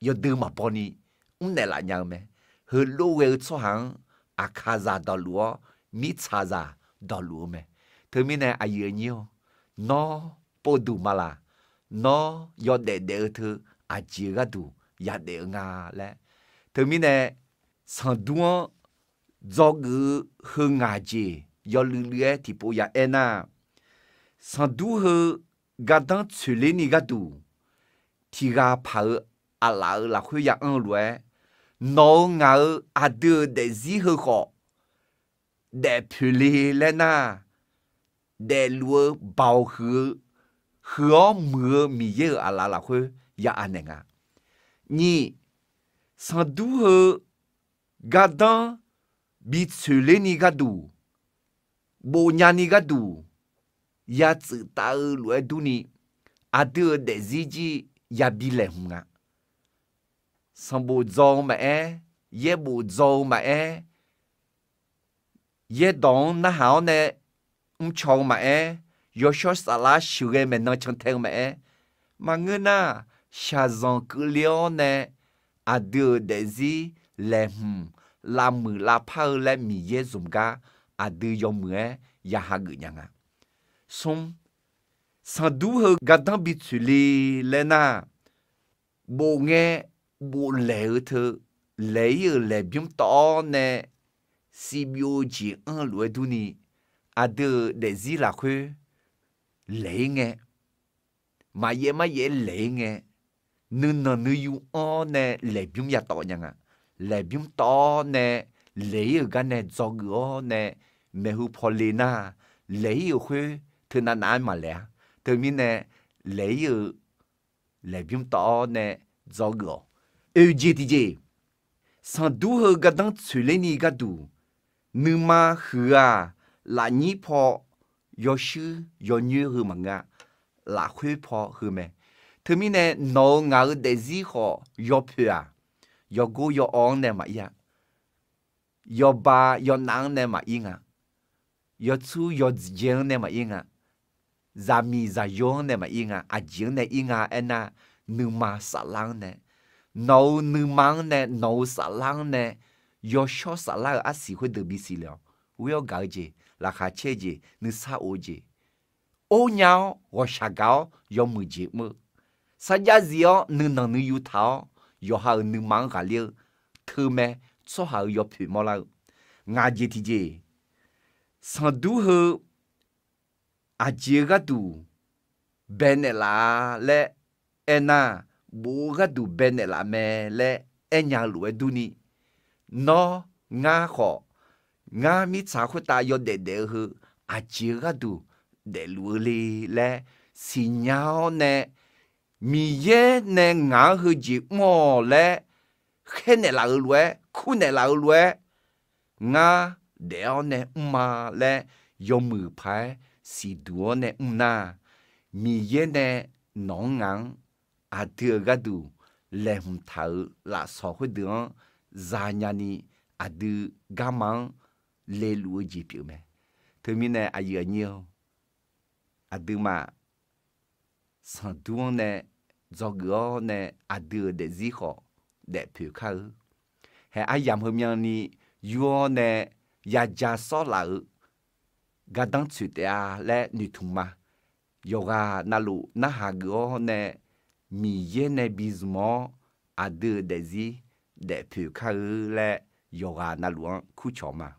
yawdui maqbaw ni mrnaeq laf nya-eu mae. Heulof ghae-eu tsawrhaq-anr aqkaqzaq dawqluf-awr, mirtsaqzaq dawqluf-eu mae. Teumirnae aqyuif aqnyir-or, nawr povduq ma laq? Nawr yawdaef daef-eu teu aqjeq gharduq yadaef-eu nga laer. Teumirnae sanqdur-anr dzawgeuf-eu heu ngaq jeq yawluiv luiv-aer tiqpov ya aer nar, sanqdur heu gardanr tsoeqler ni gharduq tiq ghaq paq-eu aqlaf-euq lafkhoer ya anr-eu lof-aer, nawq-euq ngaq-euq aqdui-euq daefzir heu khawf, daefpoeq le laer nar, daefluf-eu baoq huiq-eu, huiq-awr muiq-eu Miqyaer-euq aqlaf lafkhoer ya anaeq nga. Nyiq, sanqdur heu gardanr bi tsoeqler ni gharduq, bofnya ni gharduq ya tsuif tav-eu lof-aer durni, aqdui-euq daefzir jir yabi laeqhmq nga. Sanqbof dzaw-eu maqaer, yaerbof dzaw-eu maqaer, yaerdawq-anr narhaq-awr nae mrcaw-eu maqaer, yawshawr saflar sheuqghae maeqnan cantae-eu maqaer, maqngeur nar, shaqzanq keuvle-awr nae aqdui-euq daefzir laeqhmq lavmuiq lavpar-eu laer Miqyaer zmq gar aqdui yawmuiq-aer ya hageuf nya nga. Smr, sanqdur heu gardanr bi tsoeqle laer nar, bof ngae boflaeq-eu teu, laeq-ir-euq laeqbymr tawv-awr nae sivbyov-eu jeq anr-eu lof-aer durni, aqdui-euq daefzir lafkhoer laeq-ir ngae, maqyaev maryaev laeq-ir ngae, nuinanq nuiyu anr-awr nae laeqbymr ya tawv nya nga. Laeqbymr tawv-awr nae laeq-ir-euq gar nae dzawgeuf-awr nae maeqhu paw le nar, laeq-ir-euq khoer teunav nav-aer maqlaeq-a. Teumirnae laeq-ir-euq laeqbymr tawv-awr nae dzawgeuf-awq. Oeq jeq tiqjeq, Sanqdur heu gardanr tsoeqler ni gharduq, nuima huiq-aq, lafnyir paw yawshuir yawnyoer heu maqngeur-a, lafkhoer paw heu mae. Teumirnae nawq-euq ngaq-euq daefzir khawf yawpoeq-aq, yawgor yawawv-anr nae maqir-a, yawba yawnav-anr nae maqir nga, yawtsur yawdzae-anr nae maqir nga, zaqmiq zaqyo-anr nae maqir nga, aqjeq-anr nae ir nga aernar, nuima saflar-anr nae, nawq-euq nuima-anr nae nawq-euq saflar-anr nae, yawshawr saflar-euq arsiq khoerdeuq bisiq le-awq. Ghoer-awr gaq-eu jeq, laqkhaq caer-eu jeq, nuisar of-eu jeq, or nya-awr ghawqshaq gaq-awr yawmuiq jeq mr-eu, sarjax zif-awr nuinanq nuiyu taq-awr yawqha-euq nuima-anr ghaqler-eu, teumae tsawrhaq-euq yawpoeq mawrlar-eu, ngaq jeq tiqjeq, sanqdur heu aqjeq-eu gharduq baenaeq laf-a laer aernar, bof-eu gharduq baenaeq laf mae laer aernya-eu lof-aer durni, nawr, ngar khawf, ngar mirtsaq khoertav yawdaef daef-eu heu aqjeq-eu gharduq daefluf-eu le laer siqnya-awr nae, Miqyaer nae ngaq-anr heujeq mr-awq laer khaernaeq laf-euq lof-aer, kurnaeq laf-euq lof-aer, ngar daef-awr nae mr-a laer yawmuiq paq-aer siqduq-awr nae mr nar, Miqyaer nae nawq-anr ngaq-anr aqdui-euq gharduq laeqhmq taq-euq lafsawq khoerdeuq-anr zanya ni aqdui garma-anr leluf-eu jeq pyeuf mae. Teumirnae aqyuif aqnyir-or, aqduimaf sanqdur-anr nae dzawgeuf-awr nae aqdui-euq daefzir khawf daefpoeq kar-eu. Haeq aryamq heumyanni yur-awr nae yaja sawrlaf-euq gardanr tsoeq taef-a laer noeqtmq ma. Yawqghaq navluf narhaq geuf-awr nae Miqyaer nae bizmq-awr aqdui-euq daefzir daefpoeq kar-eu laer yawqghaq navluf-anr kurcawq ma.